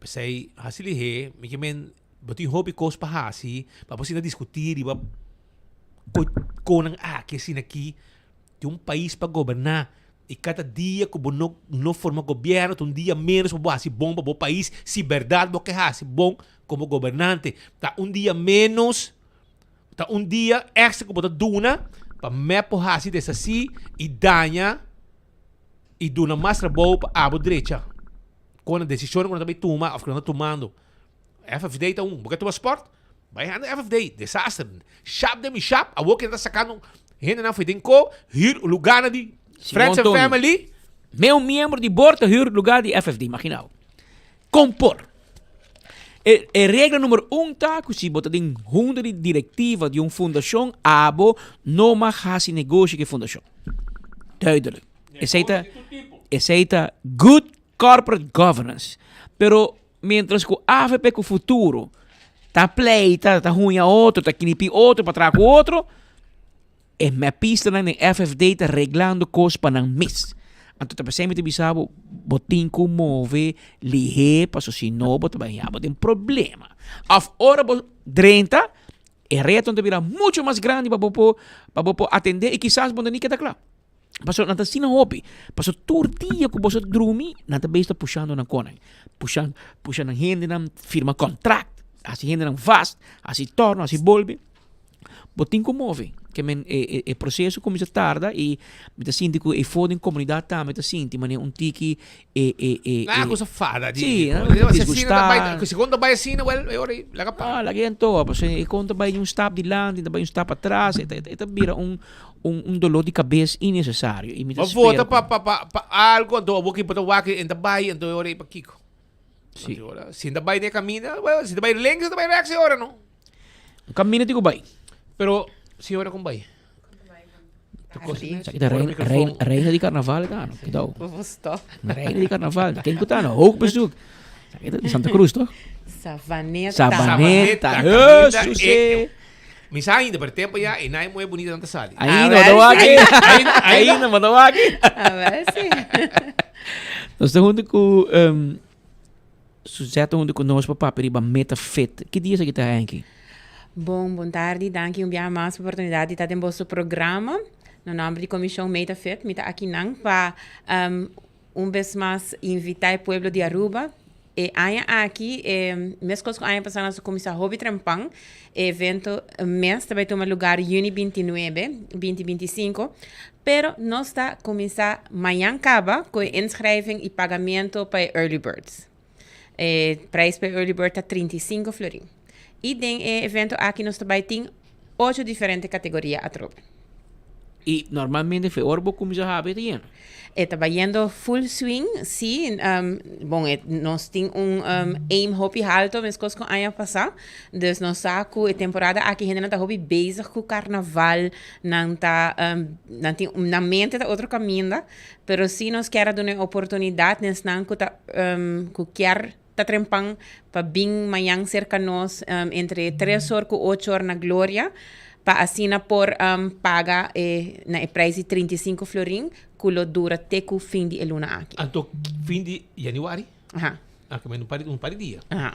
P'esei hasi lihé, mi ke men, bo tin hopi kos pa hasi, pa bo asina diskutí riba konan aki asina aki. Tin un pais pa goberná i kada dia ku bo no no forma gobièrnu ta un dia ménos pa bo hasi bon pa bo pais si bèrdat bo ke hasi bon komo gobernante. Ta un dia ménos, ta un dia èkstra ku bo ta duna pa mep por hasi desasí i daña i duna mas trabou pa abo drecha kon e desishonnan ku nan ta bai tuma òf ku nan ta tumando. FFD ta un. Bo ke tuma sport? Bai handa FFD. Desaster. Shap den mi shap. Awor ke nan ta sakando hendenan fo'i den ko, huur lugarnan di Simon friends and Antonio. family. Meu miembro di board ta huur lugar di FFD. Imagina bo. Kon por? E, e regla numero un ta ku si bo ta den hunta di directiva di un fundacion, abo no mag hasi negoshi ku e fundacion. Duidelijk. Esei ta, esei ta good corporate governance. Pero Mientras ku avp ku futuro ta pleita, ta huña otro, ta knipi otro pa traha ku otro, e mepistanan den FFD ta reglando kos pa nan mes. Anto ta p'esei mi ta bisa bo, bo tin ku move lihé paso si no bo ta bai haña bo den problema. Òf ora bo drenta, e reto ta bira mucho mas grandi pa bo por pa bo por atendé i kisas bo no ni keda kla. Pasobra nan ta asina hopi. Pasobra tur dia ku boso drumi, nan ta bezig ta pushando nan konan. Pusha, pusha nan hendenan, firma kontrakt, hasi hendenan vast, hasi torno, hasi bolbe. Bo tin ku move. Ke men e, e, e proseso kuminsá tarda i mi ta sinti ku efo den komunidat tambe ta sinti manera un tiki e, e, e, Nan e a kusa fada di. Sí, nan Si a asina ta disgustá. bai, si kon ta bai asina, wel, e ora ei laga pa. Ah, laga ei anto. Pasobra e kon ta bai un stap dilanti, ta bai un stap atras, e ta, e ta bira un, Un un dolor di cabes innecesario y mi ta Bo vota spera pa pa pa pa algo anto abo ki bo ta wak en ta bai anto e ora ei pa kiko? Sí. Anto ora si ta bai den e caminda bueno si ta bai links ta bai rechts e ora no. Un caminda tin cu bai. Pero si ora con bai? Esaki ta reina, reina, reina di carnaval ta no? Kito. Bo stop. Reina di carnaval. Ken cu ta no? Hoog bezoek. Esaki ta di Santa Cruz toch? Savaneta. Savaneta. Savaneta. Hesus eh. Mi sa ainda, pero tempo ya e nai moe bonita nan ta sali. Ainda, bo ta wak. Ainda, Ainda, bo ta wak. A ver si. Nos ta hunto ku um, Suzette hunto ku nos pa papia riba Meta Fit. Ki dia esaki ta, Henky? Bon, bon tardi. Danki un biaha mas pa oportunidad di ta den boso programa. Na nomber di Comision Meta Fit, mi ta akinan pa um, Un bes mas invita e pueblo di Aruba. E aña aki, e meskos ku aña pasá nos a kuminsá hopi trempan. E evento mes ta bai tuma lugar yüni bintinuebe, binti bintisinko. Pero nos ta kuminsá mañan kaba ku e inschrijving i pagamento pa e early birds. E prijs pa e early bird ta 35 florin. I den e evento aki nos ta bai tin ocho diferente kategoria atrobe. I normalmente fe ora bo kuminsá habi e ta yendo? E ta bayendo full swing, sí. Bon, e nos tin un aim hopi halto meskos ku aña pasá. Dus nos sa ku e temporada aki hendenan ta hopi bezig ku karnaval, nan ta nan tin nan mente ta otro kaminda. Pero sí nos kier a duna e oportunidat na esnan ku ta ku kier ta trempan pa bin mañan serka nos entre tres or ku ocho or na Gloria pa asina por paga e na e prijs di 35 florin ku lo dura te ku fin di e luna aki. Anto fin di januari? Aha. Ah, un par un par di dia. Aha.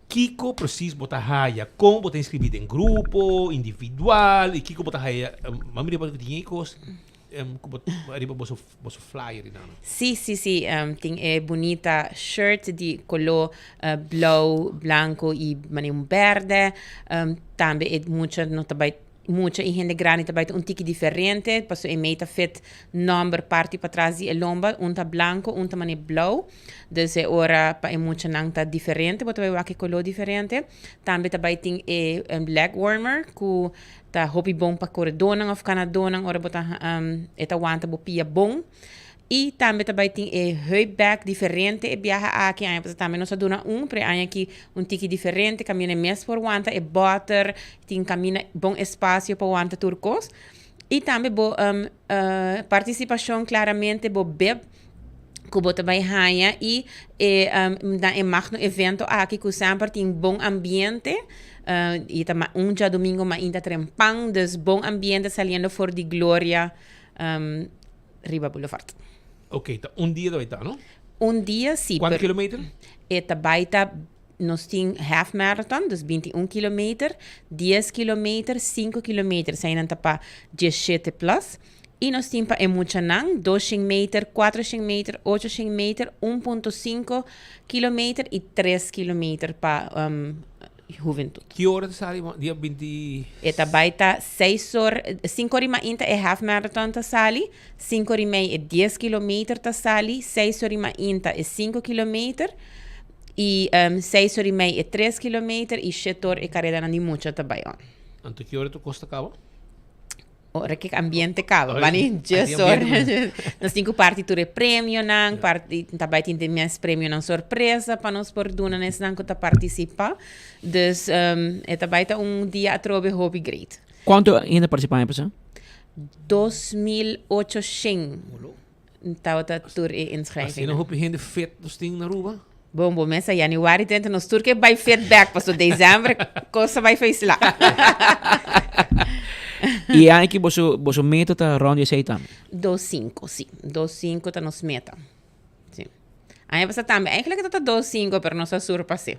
Kiko precies bo ta haya? Kon bo ta inscribi den grupo, individual i kiko bo ta haya? Mami riba tin e kos. Riba boso boso flyer y nada. Sí, sí, sí. Um, tin e bunita shirt di color uh, blauw, blanco y mane un berde. Um, tambe e mucha no ta bai. Mucha y hende grandi ta bai ta un tiki diferente, paso e mei ta fit nomber parti patras di e lomba, un ta blanco, un ta mane blauw. Dus e ora pa e muchanan ta diferente, bo ta bai wak e color diferente. Tambe ta bai tin e leg warmer cu ta hopi bon pa coredornan of canadonan ora bo ta e ta wanta bo pia bon. Y tambe ta bai tin e heup bag diferente e biaha aki. Aña pasa tambe nos a duna un, pero e aña aki un tiki diferente. Camina e mes por wanta e boter, tin camina bon espacio pa wanta tur cos. Y tambe bo participacion claramente bo bib cu bo ta bai haña y e na e magno evento aki cu semper tin bon ambiente y ta un djadomingo mainta trempan, dus bon ambiente saliendo for di Gloria. Riba Boulevard. Ok, ta un dia ta bai ta, no? Un dia, si. Cuanto kilometer? E ta bai ta, nos tin half marathon, dus 21 kilometer, 10 kilometer, 5 kilometer, eseinan ta pa 17 plus. Y nos tin pa e muchanan, 200 meter, 400 meter, 800 meter, 1.5 kilometer y 3 kilometer pa huventud. Ki ora ta sali dia binti? E ta bai ta seis or, sinku or i mainta e half marathon ta sali, sinku or i mei e dies kilometer ta sali, seis or i mainta e sinku kilometer, i seis or i mei e tres kilometer i shet or e karedanan di mucha ta bai on. Anto ki ora tur kos ta kaba? Ora ki ambiente kaba, bani djes or. Nos tin ku parti tur e premionan, parti, ta bai tin mes premionan sorpresa pa nos por duna na esnan ku ta partisipá. Dus e ta bai ta un dia atrobe hopi great. Kuantu hende partisipá aña pasá? 2800 tabata tur e inschrijvingen. Asina hopi hende fit nos tin na Aruba? Bon, bo mesa januari 30 nos tur ke bai fit back, paso december cosa bai feisla. I aña ki boso, boso meta ta rond di esei tambe? Dos cinco, si. Dos cinco ta nos meta. Si. Aña pasa tambe, eigenlijk ta ta dos cinco, pero nos a surpasé.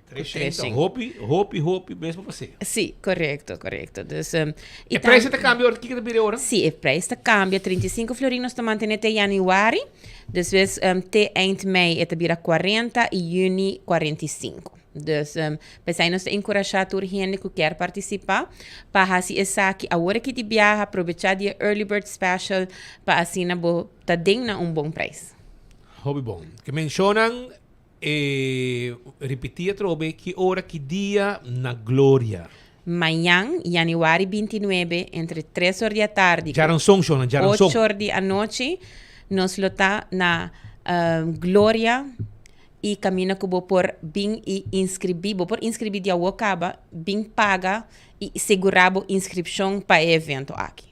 300, hopi, hopi, hopi mes pa pasé. Sí, correcto, correcto. Dus, um, e prijs ta cambia ora, kiko ta bira ora? Sí, e prijs ta cambia. 35 florin nos ta mantene te januari. Despues um, te eind mei e ta bira 40 y juni 45. Dus, um, pesai nos ta encouragea tur hende cu kier participa pa haci esaki awor aki di biaha, aprovecha di e early bird special pa asina bo ta den na un bon prijs. Hopi bon. Ke mencionan E ripití atrobe ki ora, ki dia na Gloria. Mañan, januari 29, entre tres or di atardi ku Djaranson, shona, djaranson. ocho or di anochi, nos lo ta na Gloria i kaminda ku bo por bin i inskribí. Bo por inskribí di awor kaba, bin paga i segurá bo inskripshon pa e evento aki.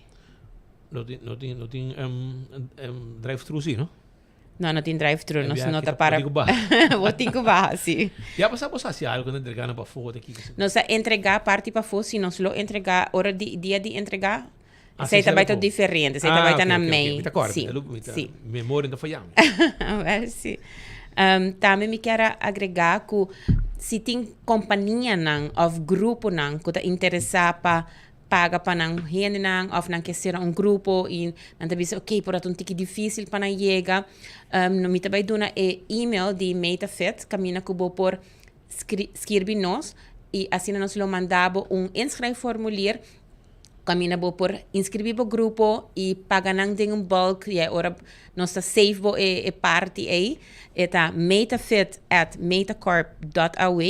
No tin, no tin, no tin drive-thru si, no? No, no tin drive-thru, nos no ta para. Bo tin ku baha, si. Ya pasá bo sa hasi algu na entrega nan pafó ta kiko? Nos a entregá parti pafó, si nos lo entregá ora di dia di entregá, esei ta bai ta diferente, esei ta bai ta na mei. Mi ta kòrda, mi ta, memoria no ta fayá mi. Wèl, si. Tambe mi kier a agregá ku si tin kompanianan òf gruponan ku ta interesá pa paga pa nan hendenan of nan ke sera un grupo y nan ta bisa ok por ta un tiki dificil pa nan yega mi ta bay duna e email di Metafit caminda cu bo por skirbi nos y asina nos lo manda bo un inschrijfformulier caminda bo por inscribi bo grupo y paga nan den un bulk y ora nos ta save bo e parti ey e ta metafit at metacorp dot aw.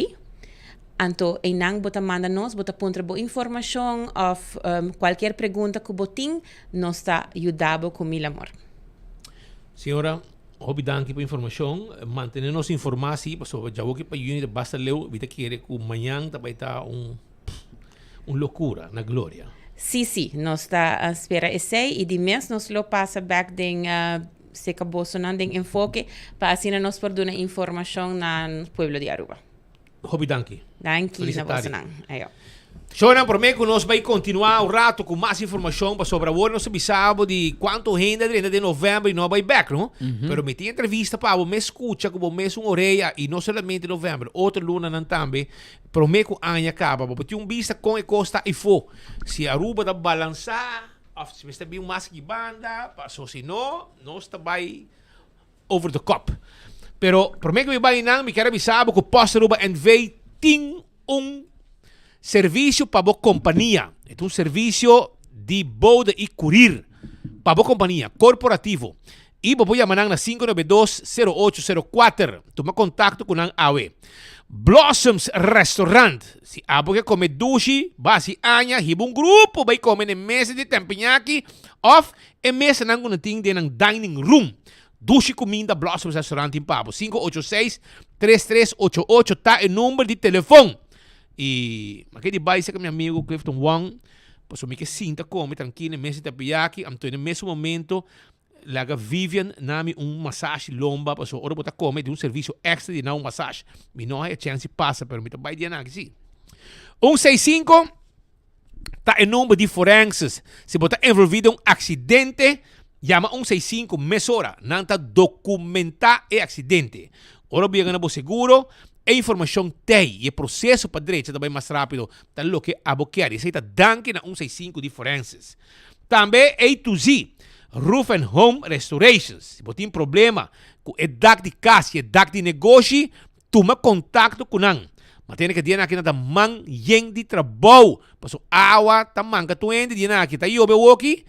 Anto einan bo ta manda nos, bo ta puntra bo informashon òf kualkier pregunta ku bo tin, nos ta yuda bo ku mil amor. Señora, hopi danki pa informashon. Mantene nos informá si, pasobra djawoki pa yüni ta basta leu, mi ta kere ku mañan ta bai ta un un lokura na Gloria. Sí, sí, nos ta spera esei i di mes nos lo pasa bèk den seka bosonan den Enfoke pa asina nos por duna informashon na pueblo di Aruba. Hopi danki. Danki na bosonan. Ayo. Shownan prome ku nos bai kontinuá un rato ku mas informashon pasobra awor nos ta bisa bo di kuantu hende a drenta den novèmber i no a bai bèk no. Pero mi tin entrevista pa bo mes skucha ku bo mes un orea i no solamente novèmber otro lunanan tambe prome ku aña kaba bo por tin un bista kon e kos ta afó si Aruba ta balansá òf si mester bin un mas aki banda paso si no nos ta bai over de kop. Pero prome ku mi bai nan mi kier a bisa bo ku Post Aruba NV tin un. Servisio pa bo kompania. E ta un servisio di bode i kurir pa bo kompania korporativo. I bo por yama nan na 592 0804. Tuma kontakto ku nan awe. Blossoms Restaurant. Si abo ke kome dushi, bo hasi aña, hiba un grupo bai kome na e mesa di tempiñaki òf e mesanan ku nan tin den nan dining room. Dushi kuminda Blossoms Restaurant tin pa bo. 586 3388 ta e number di telefon. I mi a ke di bai serka mi amigu Clifton Wong, pasobra mi ke sinta kome trankil na e mesa di tapiyaki, anto na e mesun momento laga Vivian na mi un masashi lomba, pasobra ora bo ta kome tin un servisio extra di na un masashi. Mi no haya chèns di pasa, pero mi ta bai dianan aki si. Un seis sinku ta e number di forenses. Si bo ta envolvi den un aksidente, yama un seis sinku mesora. Nan ta dokumentá e aksidente. Ora bo yega na bo seguro, e informashon t'ei i e proseso pa drecha ta bai mas rápido. Ta loke abo kier. I esei ta danki na un seis sinku di forenses. Tambe A to Z, Roof and Home Restorations. Si bo tin problema ku e dak di kas i e dak di negoshi, Tuma kontakto ku nan. Ma tene ke dianan aki nan ta man yen di trabou. Paso awa ta manka tur hende dianan aki. Ta yobe awoki,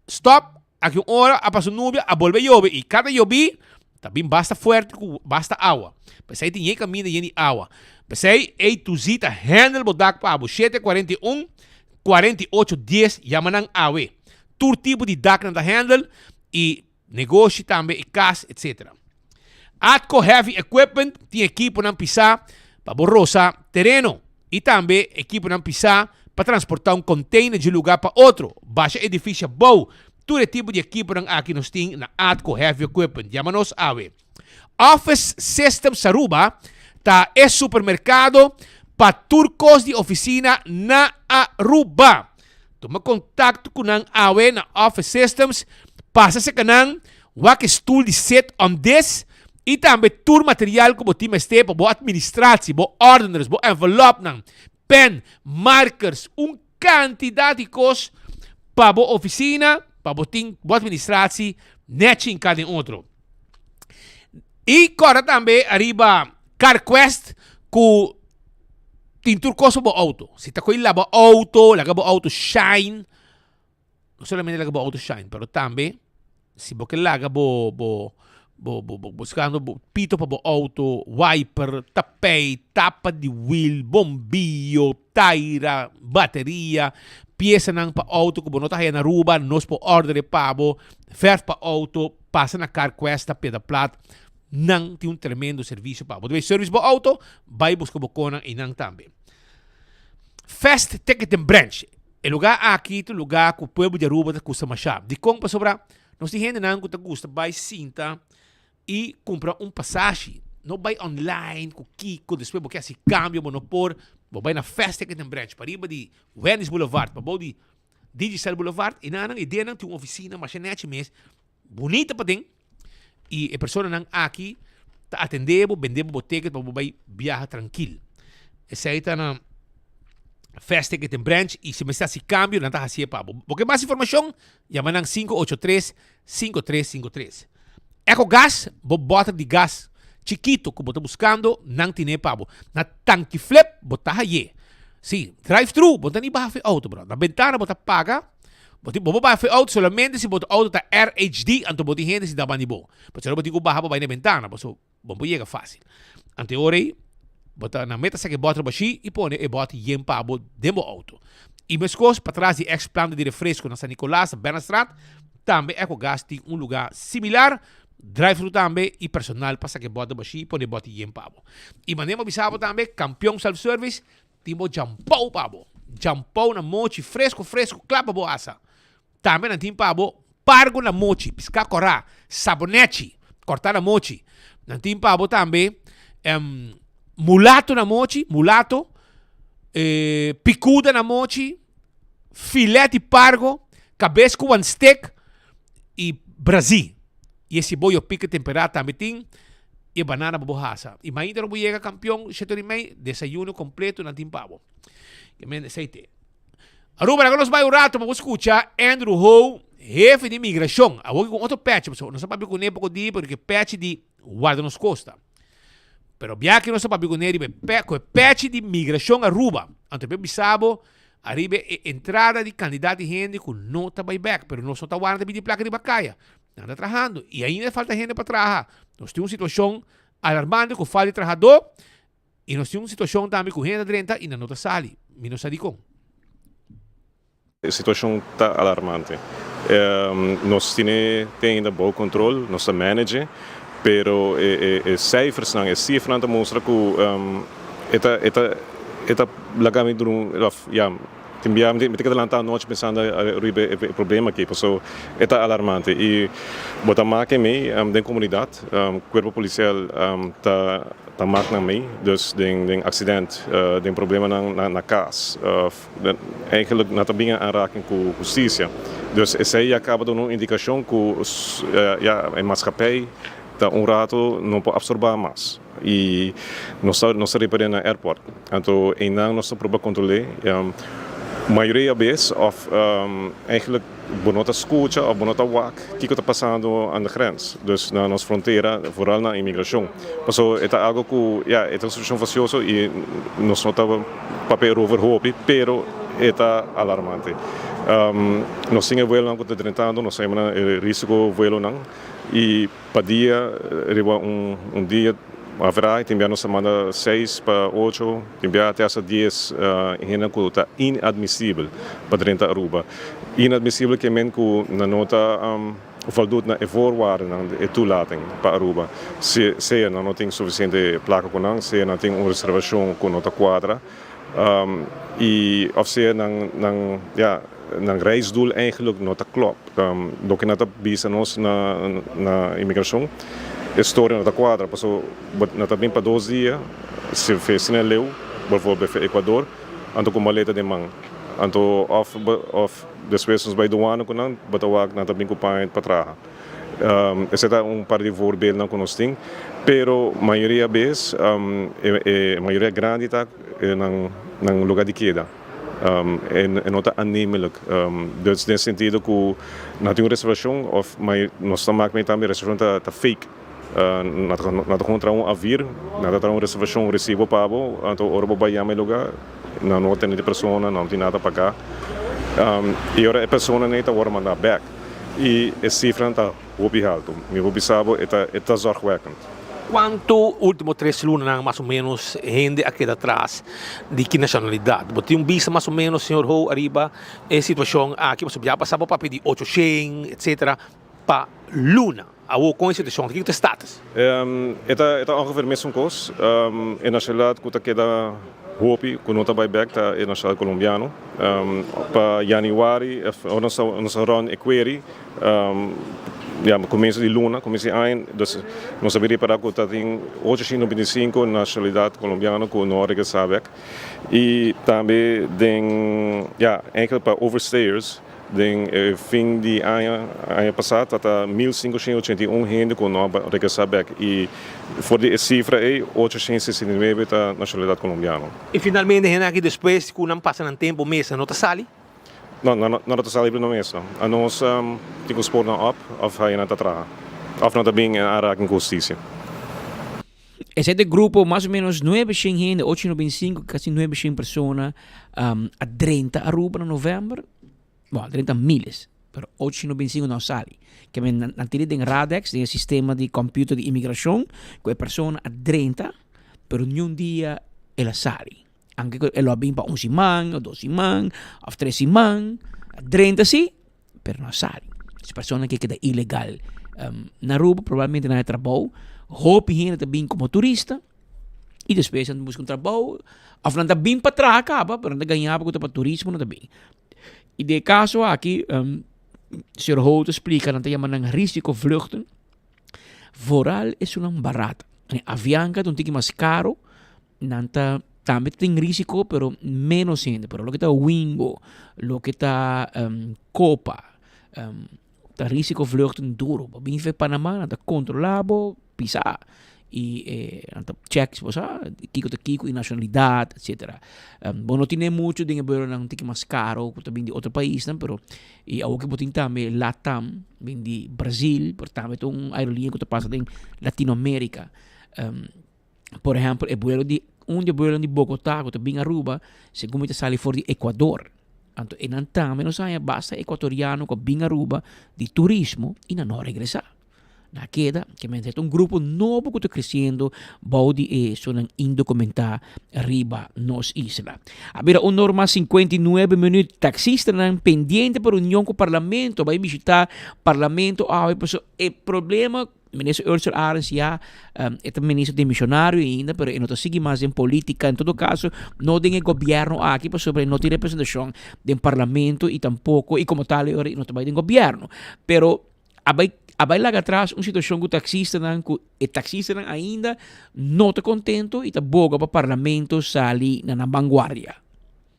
stop, aki un ora a pasa un nubia, a bolbe yobe. I kada yobi ta bin basta fuerte ku basta awa. P'esei tin yen kaminda yen di awa. P'esei A to Z ta handle bo dak pa abo. 741 48 10 yama nan awe. Tur tipo di dak nan ta handle i Negoshi tambe i kas etc. Atco Heavy Equipment tin ekiponan pisá pa bo rosa tereno i tambe ekiponan pisá pa transportá un container di un lugá pa otro, basha edifisio abou. Tur e tipo di ekiponan aki nos tin na Atco Heavy Equipment. Yama nos awe. Office Systems Aruba ta e supermerkado pa tur kos di ofisina na Aruba. Tuma kontakto ku nan awe na Office Systems, pasa serka nan, wak e stul di sit on this i tambe tur material ku bo tin mester pa bo administratie, bo ordeners, bo envelopnan, pen, markers, un kantidat di kos pa bo ofisina, pa bo tin bo administratie nèchi hinká den otro. I kòrda tambe ariba CarQuest ku tin tur kos pa bo outo. Si ta ko'i laba outo, laga bo outo shine. No solamente laga bo outo shine, pero tambe si bo ke laga bo bo bo bo bo buskando bo pito pa bo outo, wiper, tapei, tapa di wiel, bombillo, taira, bateria, piesanan pa outo ku bo no ta haya na Aruba, nos por order e pa bo, verf pa outo, pasa na CarQuest na Piedra Plat. Nan tin un tremendo servicio pa bo. Bo ta bay service bo auto, bay busca bo conan eynan tambe. Fast Ticketing Branch. E lugar aki ta un lugar cu pueblo di Aruba ta gusta masha. Dicon? Pasobra nos tin hendenan cu ta gusta bay sinta y cumpra un pasashi. No bay online cu kico, despues bo ke haci cambio, bo no por. Bo bay na Fast Ticketing Branch pariba di Wendy's Boulevard, pabou di Digicel Boulevard. Eynan, eydenan tin un oficina masha nechi mes. Bunita paden y e personanan aki ta atende bo, bende bo bo ticket pa bo bay biaha trankil. Esey ta na Fast Ticket en Branch y si mester haci cambio nan ta hacié pa bo. Bo ke mas informacion? Yama nan 583 5353. Ecogas, bo boter di gas chikito cu bo ta buscando, nan tine pa bo. Na Tanki Flip bo ta haye. Si, drive thru, bo no ta ni baha for e auto bro. Na bentana bo ta paga. Bo tin bo por baha for e auto solamente si bo auto ta RHD anto bo tin hende sinta banda di bo. Pasobra bo tin ku baha pa bai na e bentana pasobra bo no por yega fácil. Anto e ora ei bo ta nan meta saka e bòter bashí i pone e bòter yen pa bo den bo auto. I meskos patras di ex planta di refresco na San Nicolas na Bernardstraat tambe Ecogas tin un luga similar, drive thru tambe i personal pa saka e bòter bashí i pone e bòter yen pa bo. I manera bo bisa bo tambe Kampion Self Service Tin bo djampou pa bo. Djampou na mochi fresco fresco kla pa bo asa. Tambe nan tin pa bo pargo na mochi, piská kòrá, sabonechi kòrtá na mochi. Nan tin pa bo tambe mulato na mochi, mulato, pikuda na mochi, filet di pargo, kabes ku wan stek i brazí. I e siboyo pika temperá tambe tin. E banana pa bo hasa. I mainta ora bo yega kampion shetor i mei, desayuno kompleto nan tin pa bo. Ke men esei te. Aruba, laga nos bai un rato pa bo skucha Andrew Ho, hefe di migrashon. Awor ki ku otro pèchi, pasobra nos a papia kuné poko dia, pero ke pèchi di Guarda Nos Kosta. Pero bia ki nos a papia kuné riba e ku e pèchi di migrashon Aruba. Anto e por bisa bo ariba e entrada di kantidat di hende ku no ta bai bèk, pero nos no ta warda bini plaka riba kaya. Nan ta trahando i ainda falta hende pa traha. Nos tin un situashon alarmante ku falta di trahadó i nos tin un situashon tambe ku hende ta drenta i nan no ta sali. Mi no sa dikon. E situacion ta alarmante. Nos tine te ainda bou control, nos ta manage, pero e cijfersnan, e cifranan ta mustra cu e ta e ta e ta laga mi duru of ya tin bia mi ta keda lanta anochi pensando riba e problema aki paso e ta alarmante y bo ta make mey den comunidad cuerpo policial ta ta mak nan mey dus den accident den problemanan na cas of Eigenlijk nan ta bin in aanraking ku hustisia. Dus esei ya kaba duna un indikashon ku ya e maatschappij ta un rato no por absorbá mas. I nos ta nos ta ripar'é na airport. Anto einan nos ta proba kontrol'é. Mayoria bes òf eigenlijk bo no ta skucha òf bo no ta wak kiko ta pasando aan de grens. Dus na nos frontera, vooral na imigrashon. Paso e ta algo ku ya e ta un situashon fasioso i nos no ta papia erover hopi, pero e ta alarmante. Nos tin e vuelonan ku ta drentando, nos ta yama nan e risiko vuelonan i pa dia riba un dia average tin bia nos ta manda seis pa ocho, tin bia te hasta dies hende ku ta inadmisibel pa drenta Aruba. Inadmisibel ke men ku nan no ta Voldoet na e voorwaardennan di e toelating pa Aruba. Sea nan no tin sufisiente plaka ku nan, sea nan tin un reservashon ku no ta kuadra i òf sea nan nan ya nan reisdoel eigenlijk no ta klòp. Loke nan ta bisa nos na na imigrashon e storia no ta kuadra pasobra nan ta bin pa dos dia, si festi na leu, bijvoorbeeld for Ecuador, anto ku maleta den man anto òf òf. Despues nos bai douane ku nan, bo ta wak nan ta bin ku paña pa traha. Esei ta un par di voorbeeldnan ku nos tin, pero mayoria bes e mayoria grandi ta nan nan luga di keda. E no ta aannemelijk. Dus den sentido ku nan tin un reservashon of nos ta mak mee tambe reservashon ta fake. Nan ta kon traha un avir, nan ta traha un reservashon, un resibo pa bo, anto ora bo bai yama e luga, nan no tene di persona, nan no tin nada paga. I ora e personanan ei ta wòrdu mandá bèk i e sifranan ta hopi haltu. Mi por bisa bo e ta e ta zorgwekkend. Kuantu último tres lunanan mas o ménos hende a keda tras di ki nashonalidat? Bo tin un bista mas o ménos, señor Ho, ariba e situashon aki? Pasobra ya pasá bo papia di ocho shen, etcetera, pa luna. Awor kon e situashon ta? Kiko ta e status? E ta e ta ongeveer mesun kos. E nashonalidat ku ta keda hopi ku no ta bai bèk ta e nashonalidat kolombiano. Pa yanüari ora nos ta nos ta rònt e query ya komienso di luna, komienso di aña, dus nos a bin ripará ku ta tin ocho shen nobenta i sinku nashonalidat kolombiano ku no a regresá bèk. I tambe den ya eigenlijk pa overstayers. Den e fin di aña aña pasá ta 1581 hende ku no a regresá bèk i for di e sifra ei 869 ta nashonalidat kolombiano. I finalmente hende aki despues ku nan pasa nan tempu mes nan no ta sali? No, nan no ta sali nan mes no. Anos tin ku spor nan òp òf haña nan ta traha òf nan ta bin en aanraking ku hustisia. Esei ta e grupo mas o menos nuebe shen hende, ocho noventa i sinku, kasi nuebe shen persona a drenta Aruba na november. Bon, a drenta miles, pero ocho noventa i sinku no a sali. Ke men nan tira den Radex, den e sistema di computer di imigrashon, ku e persona a drenta, pero niun dia el a sali. Anke ku e lo a bin pa un siman, o dos siman, òf tres siman, a drenta si, pero no a sali. Es persona ke keda ilegal na Aruba probablemente nan a trabou. Hopi hende ta bin komo turista i despues nan ta buska un trabou òf nan ta bin pa traha kaba pero nan ta gaña ku ta pa turismo nan ta bin. I den e kaso aki señor Ho ta splika nan ta yama nan risikovluchten vooral esunnan barata. Avianca ta un tiki mas karo. Nan ta tambe tin risico pero menos hende pero loke ta wingo loke ta copa ta risico vluchten duro bo bin fe Panama nan ta controla bo pisa y nan ta check bo sa kico ta kico y nacionalidad etcetera bo no tine mucho den e buelonan un tiki mas caro cu ta bin di otro paisnan pero y awor cu bo tin tambe Latam bin di Brazil pero tambe ta un aerolinea cu ta pasa den Latinoamerica. Por ehempel, e buelo di Un di e buelonan di Bogotá ku ta bin Aruba, segun mi ta sali for di Ecuador. Anto enan tambe nos haña basta ecuatoriano ku a bin Aruba di turismo i nan no a regresá. Nan a keda, ke mester ta un grupo nobo ku ta kresiendo bou di e esunnan indokumentá riba nos isla. A bira un or mas 59 minüt, taksistanan pendiente pa reunion ku parlamento a bai bishitá parlamento awe pasobra e problema Minister Ursell Arends ya e ta minister demisionario ainda pero e no ta sigui mas den politica en todo caso no den e gobierno aki pasobra e no tin representacion den parlamento y tampoco y como tal e ora e no ta bay den gobierno pero a bay a bay laga atras un situacion cu taxistanan cu e taxistanan ainda no ta contento y ta boga pa parlamento sali na nan vanguardia.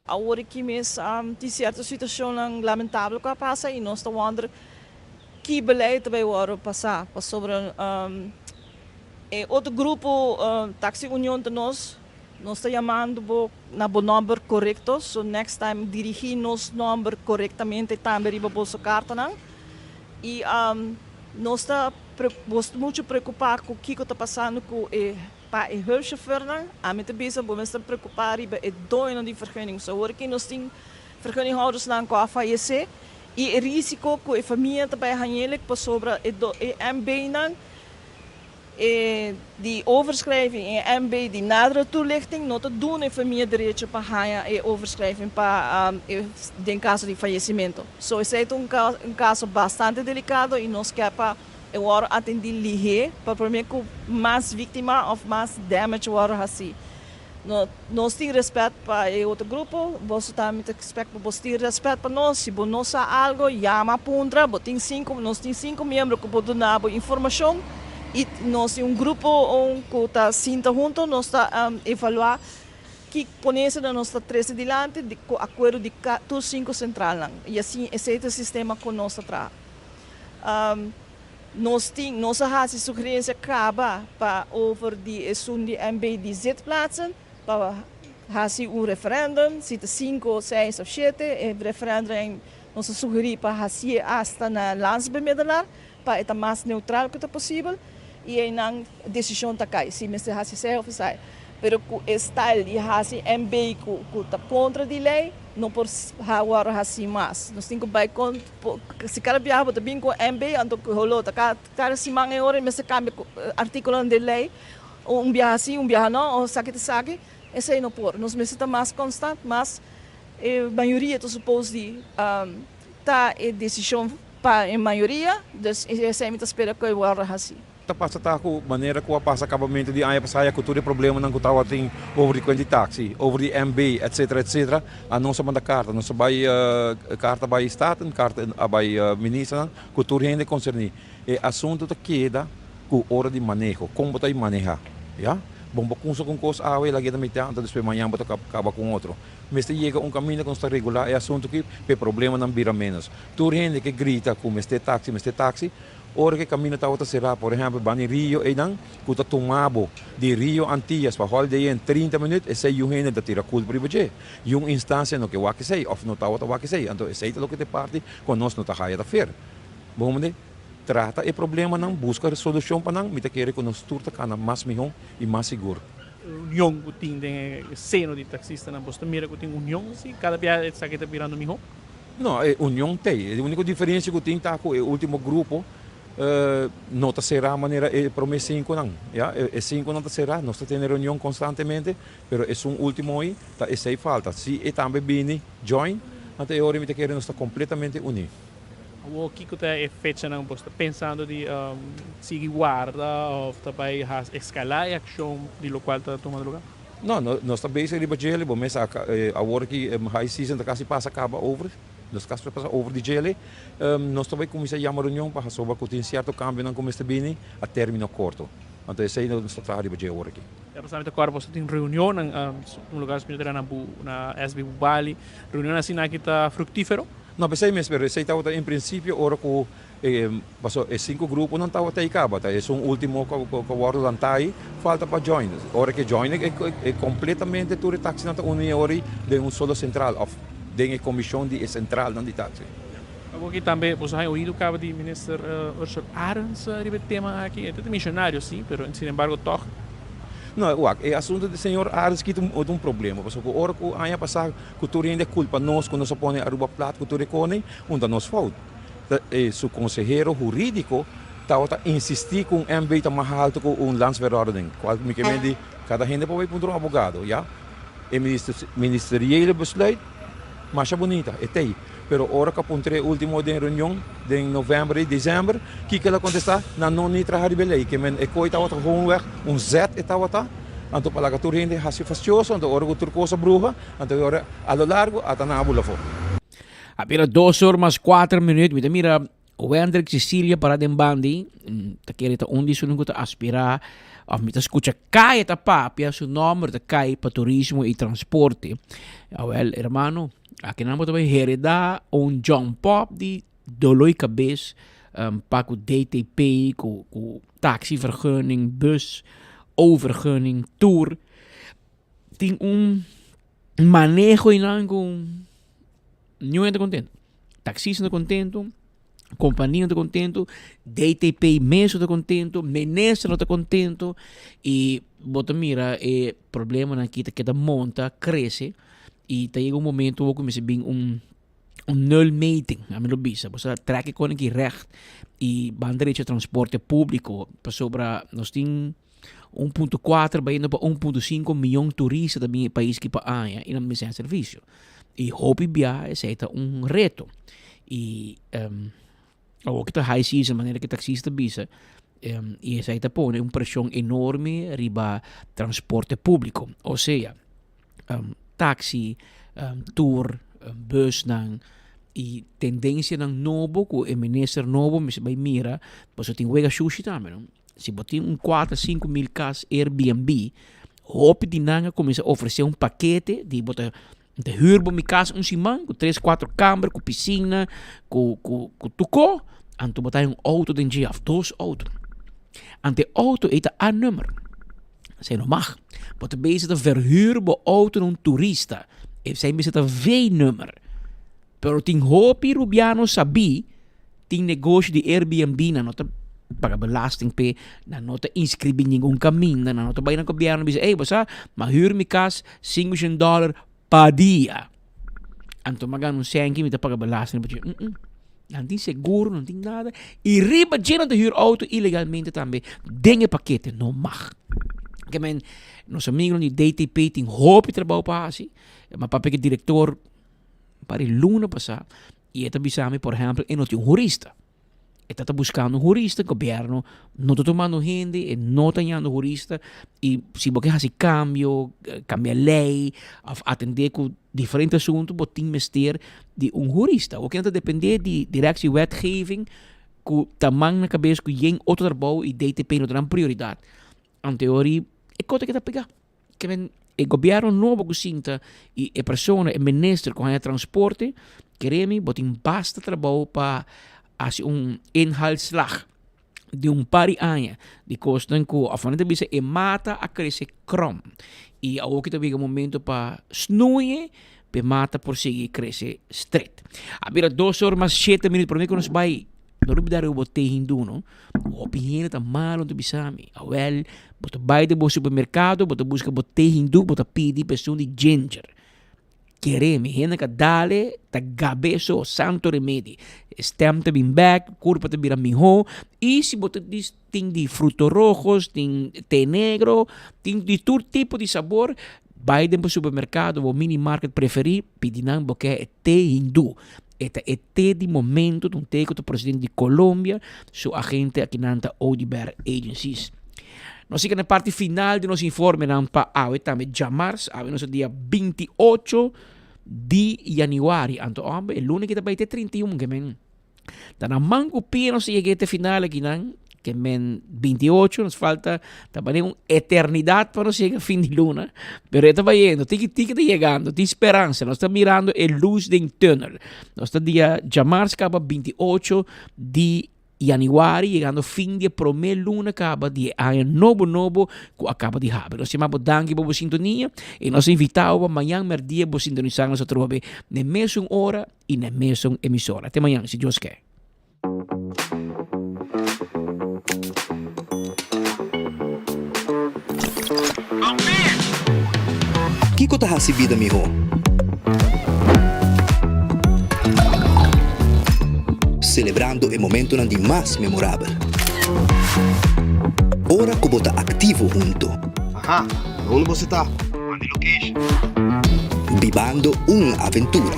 Awor aki mes tin cierto situacionnan lamentabel cu a pasa y nos ta wonder ki beleid ta bay worde pasa pasobra e otro grupo Taxi Union ta nos, nos ta yamando bo na bo nomber corecto so next time dirigi nos nomber corectamente tambe riba boso cartanan y nos ta mucho preocupa cu kico ta pasando cu e Pa e huurchauffeurnan, ami ta bisa bo mester preocupa riba e doñonan di vergunning. So awor aki nos tin vergunninghoudersnan cu a fayece y e risico cu e famia ta bay hañelik pasobra e e MB-nan e di overschrijving y e MB di nadere toelichting no ta duna e famia derecho pa haña e overschrijving pa e den caso di fayecimento. So esey ta un un caso bastante delicado y nos kier pa E wòrdu atendí lihé pa promé ku mas víktima òf mas damage wòrdu hasí. No, nos tin rèspèt pa e otro grupo, boso tambe ta expect pa boso tin rèspèt pa nos. Si bo no sa algu, yama puntra. Bo tin sinku, nos tin sinku miembro ku por duna bo informashon i nos tin un grupo un ku ta sinta huntu, nos ta evaluá ki ponencianan nos ta trese dilanti di ku akuerdo di tur sinku sentralnan. I asin esei ta e sistema ku nos ta traha. Nos tin, nos a hasi sugerencia caba pa over di esun di MB di zitplaatsen pa hasi un referendum, si ta cinco, seis of shete, e referendum nos a sugeri pa haci'e hasta na landsbemiddelaar pa e ta mas neutral cu ta posibel y eynan decision ta cay si mester haci esey of esay. Pero cu e style di haci MB cu cu ta contra di ley no por worde haci mas. Nos tin cu bay con si cada biaha bo ta bin cu MB anto cu holo ta cada siman e ora mester cambia articulonan di ley un biaha si un biaha no of esaki ta esaki esey no por. Nos mester ta mas constant mas e mayoria ta suppose di ta e decision pa e mayoria dus esey mi ta spera cu e worde haci. Ta pasa ta ku manera ku a pasa kabamentu di aña pasá ya ku tur e problemanan ku tabatin over di kuenta di taksi, over di MB, etsetera, etsetera, a nos a manda karta. Nos a bai karta bai Staten, karta a bai ministernan ku tur hende konserní. E asuntu ta keda ku ora di maneho, kon bo ta manehá, ya. Bon bo kumsa ku un kos awe, lag'e ta mitá, anto despues mañan bo ta kaba ku un otro. Mester yega un kaminda ku nos ta regulá e asuntu aki pa e problemanan bira ménos. Tur hende ke grita ku mester taksi, mester taksi, Ora ku e kaminda tabata será, por ehèmpel, banda di rio einan, ku ta tuma bo di Rio Antillas pa Holiday Inn 30 minüt, esei yu hende ta tira kulpa riba dje. Yun instansia no ke wak esei òf no tabata wak esei. Anto esei ta loke ta e parti ku nos no ta haya ta fer. Bo mende trata e problemanan, buska solushon pa nan, mi ta kere ku nos tur ta kana mas mihó i mas sigur. Union ku tin den e seno di taksistanan, boso ta mira ku tin union si? Kada biaha esaki ta birando mihó? No, e union t'ei. E unico diferencia cu tin ta cu e ultimo grupo no ta cera manera e prome cinconan. Ya, e cinconan ta cera, nos ta tene reunion constantemente, pero esun ultimo ei ta esei falta. Si e tambe bini join, anto e ora mi ta kere nos ta completamente uni. Awor kico ta e fechanan bo ta pensando di sigui warda of ta bay escala e accion di locual ta tumando lugar? No, nos ta bezig riba djele, bo mes a awor aki high season ta kasi pasa kaba over, nos kasi ta pasa over di djele, nos ta bai kuminsá yama reunion pa hasoba ku tin sierto kambionan ku mester bini a término korto. Anto esei nos ta traha riba dje awor aki. Ya pasá mi ta kòrda boso tin reunionnan, un lugar mi ta na na SB Bubali, reunionnan asina aki ta fruktífero? No, p'esei mes, pero esei tabata en prinsipio ora ku Paso e sinku gruponan tabata ei kaba, ta esun ultimo ku a wòrdu lantá ei, falta pa join. Ora ku e join e kompletamente tur e taksinan ta uni e ora ei den un solo sentral òf den e komishon di e sentralnan di taksi. Awor aki tambe boso haña oido kaba di Minister Ursula Arends riba e tema aki. E ta misionario si, pero sin embargo tòg. No, wak, e asunto di señor Arends ki ta un problema, pasobra ku ora ku aña pasá ku tur hende a kulpa nos ku nos a pone Aruba plat ku tur e kone, un ta nos fout. Ta e su konsehero hurídiko tabata insistí ku un MB ta mas haltu ku un landsverordening, kual mi ke men di kada hende por bai puntra un abogado, ya. E ministeriële besluit masha bunita, e t'ei. Pero ora ku a puntr'é e último den reunion den novèmber i desèmber, kiko el a kontestá? Nan no ni traha riba e lei, ke men e koi tabata gewoonweg un zet e tabata, anto pa laga tur hende hasi fastioso, anto ora ku tur kos a bruha, anto e ora a lo largo ata nan a bula afó. A bira dos or mas kuater minuut, mi ta mira Wendrick Cecilia para den bandi, ta kere ta un di esunnan ku ta aspirá òf mi ta skucha kai e ta papia, su nòmber ta kai pa turismo i transporte. Awèl, hermano, akinan bo ta bai heredá un jump up di doló i kabes pa ku DTP, ku ku taxivergunning, bus, overgunning, tur. Tin un maneho einan ku niun hende ta kontento. Taxista no ta contento, compania no ta contento, DTP mes no ta contento, minister no ta contento y bo ta mira e problemanan aki ta keda monta, crece y ta yega un momento bo cuminsa bin un un nulmeting, ami lo bisa, bo sa trek e con aki recht y ban derecho transporte publico pasobra nos tin 1.4 bayendo pa 1.5 miyon turista ta bin e pais aki pa aña y nan mester servicio. Y hopi bia esey ta un reto. Y um, awor ki ta high season manera ki taxista bisa um, y esey ta pone un presion enorme riba transporte publico. O sea, um, taxi, um, tour, um, busnan y tendencianan nobo cu e minister nobo mester bay mira pasobra tin wega shushi tambe no. Si bo tin un kuater, sinku mil kas Airbnb, hopi di nan a kuminsá ofresé un pakete di bo ta ta hür bo mi kas un siman ku tres, kuater kamber, ku pisina, ku ku ku tuko, anto bo ta haña un outo den dje òf dos outo. Anto e outo ei ta A-nummer. Esei no mag. Bo ta bezig ta verhür bo outo na un turista. Esei mester ta V-nummer. Pero tin hopi rubiano sabí tin negoshi di Airbnb, nan no ta paga belasting p'e, nan no ta inscribí ningun kaminda, nan no ta bai na gobierno bisa, ey bo sa, m'a hür mi kas 500 dollar pa dia. Anto m'a gana un senki mi ta paga belasting riba dje. Mm-mm. Nan tin seguro, nan tin nada. I riba dje nan ta hür auto ilegalmente tambe den e pakete. No mag. Ke men, nos amigonan di DTP tin hopi trabou pa hasi. M'a papia ku e direktor Un par di luna pasá i e ta bisa mi, por ehèmpel, e no tin un hurista. E ta ta buskando un hurista, gobièrnu no ta tumando hende, e no ta hañando hurista i si bo ke hasi kambio, kambia lei òf atendé ku diferente asuntu bo tin mester di un hurista. Bo ke ta dependé di directie wetgeving ku ta man na kabes ku yen otro trabou i DTP no ta nan prioridat. Anteori e kota ke ta pegá. Ke men e gobierno nobo ku sinta i e persona, e minister ku haña transporte, kere mi bo tin basta trabou pa hasi un inhaalslag di un par di aña di kosnan ku òf nan ta bisa e mata a krese krom i awor ki ta yega momento pa snoei pa e mata por sigui krese stret. A bira dos or mas shete minüt promé ku nos bai no lubida riba bo te hindú no. Hopi hende ta malo ta bisa mi, awel bo ta bai den bo supermerkado bo ta buska bo te hindú bo ta pidi pa esun di ginger. Kere mi, hende ka dale ta gabe so, santo remedi. E stem ta bin bek, kurpa ta bira mihó i si bo ta dis tin di fruto rojos, tin te negro, tin di tur tipo di sabor, bai den bo supermerkado, bo mini market preferí, pidi nan bo ke e te hindú. E ta e te di momento, ta un te ku ta prosedente di Colombia, su agente akinan ta Oduber Agencies. Nos yega na e parti final di nos informenan pa awe tambe djamars, awe nos ta dia 28 di januari, anto homber e luna ki ta bai te 31 ke men ta na man ku pia nos ta yega te final akinan, ke men 28 nos falta ta bane un eternidad pa nos yega fin di luna, pero e ta bayendo, tiki tiki ta yegando, tin speransa, nos ta mirando e luz den tunnel. Nos ta dia djamars kaba 28 di januari, yegando fin di e prome luna kaba di e aña nobo nobo ku a kaba di habri. Nos yama bo danki pa bo sintonia i nos ta invita bo pa mañan merdia bo sintonisa nos atrobe na e mesun ora i na e mesun emisora. Te mañan si Dios ke. Kiko ta hasi bida mihó? Selebrando e momentonan di mas memorabel. Ora ku bo ta aktivo hunto. Aha, na unda boso ta? Manda e location. Bibando un aventura.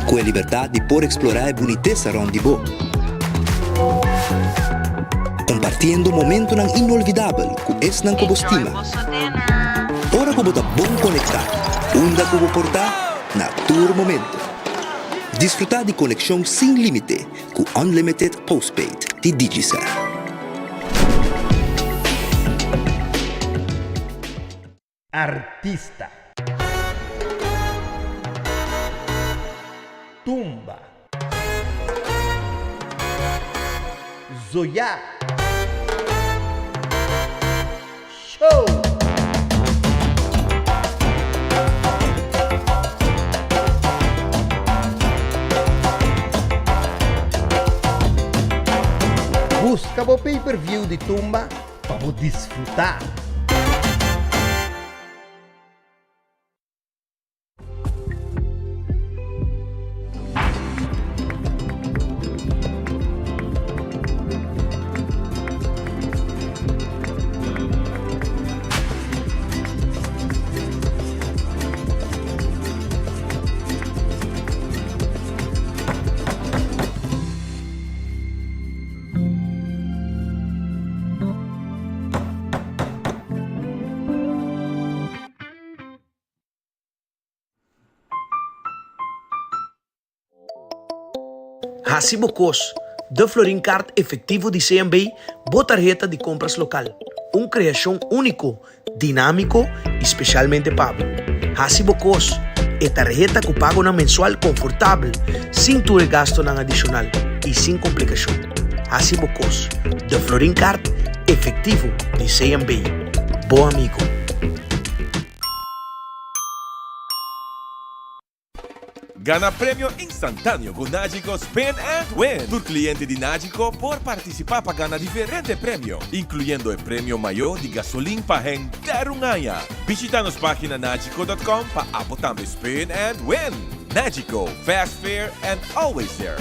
Ku e libertat di por eksplorá e bunitesa rònt di bo. Kompartiendo momentonan inolvidabel ku esnan ku bo stima. Ora ku bo ta bon konektá, unda ku bo por ta, na tur momento. Disfrutá di konekshon sin límite ku Unlimited Postpaid di Digicel. Artista. Tumba. Zoya. Show! Busca bo pay per view di Tumba pa bo disfruta! Hasi bo kos, De Florin Card Efectivo di CMB, bo tarheta di kompras lokal. Un kreashon úniko, dinámiko i spesialmente pa bo. Hasi bo kos, e tarheta ku pagonan mensual konfortabel, sin tur e gastonan adishonal i sin komplikashon. Hasi bo kos, De Florin Card Efectivo di CMB, bo amigo. Gana premio instantáneo ku Nagico Spin and Win! Tur kliente di Nagico por partisipá pa gana diferente premio, inkluyendo e premio mayó di gasolin pa henter un aña. Bishita nos página nagico dot com pa abo tambe spin and win! Nagico, fast, fair and always there!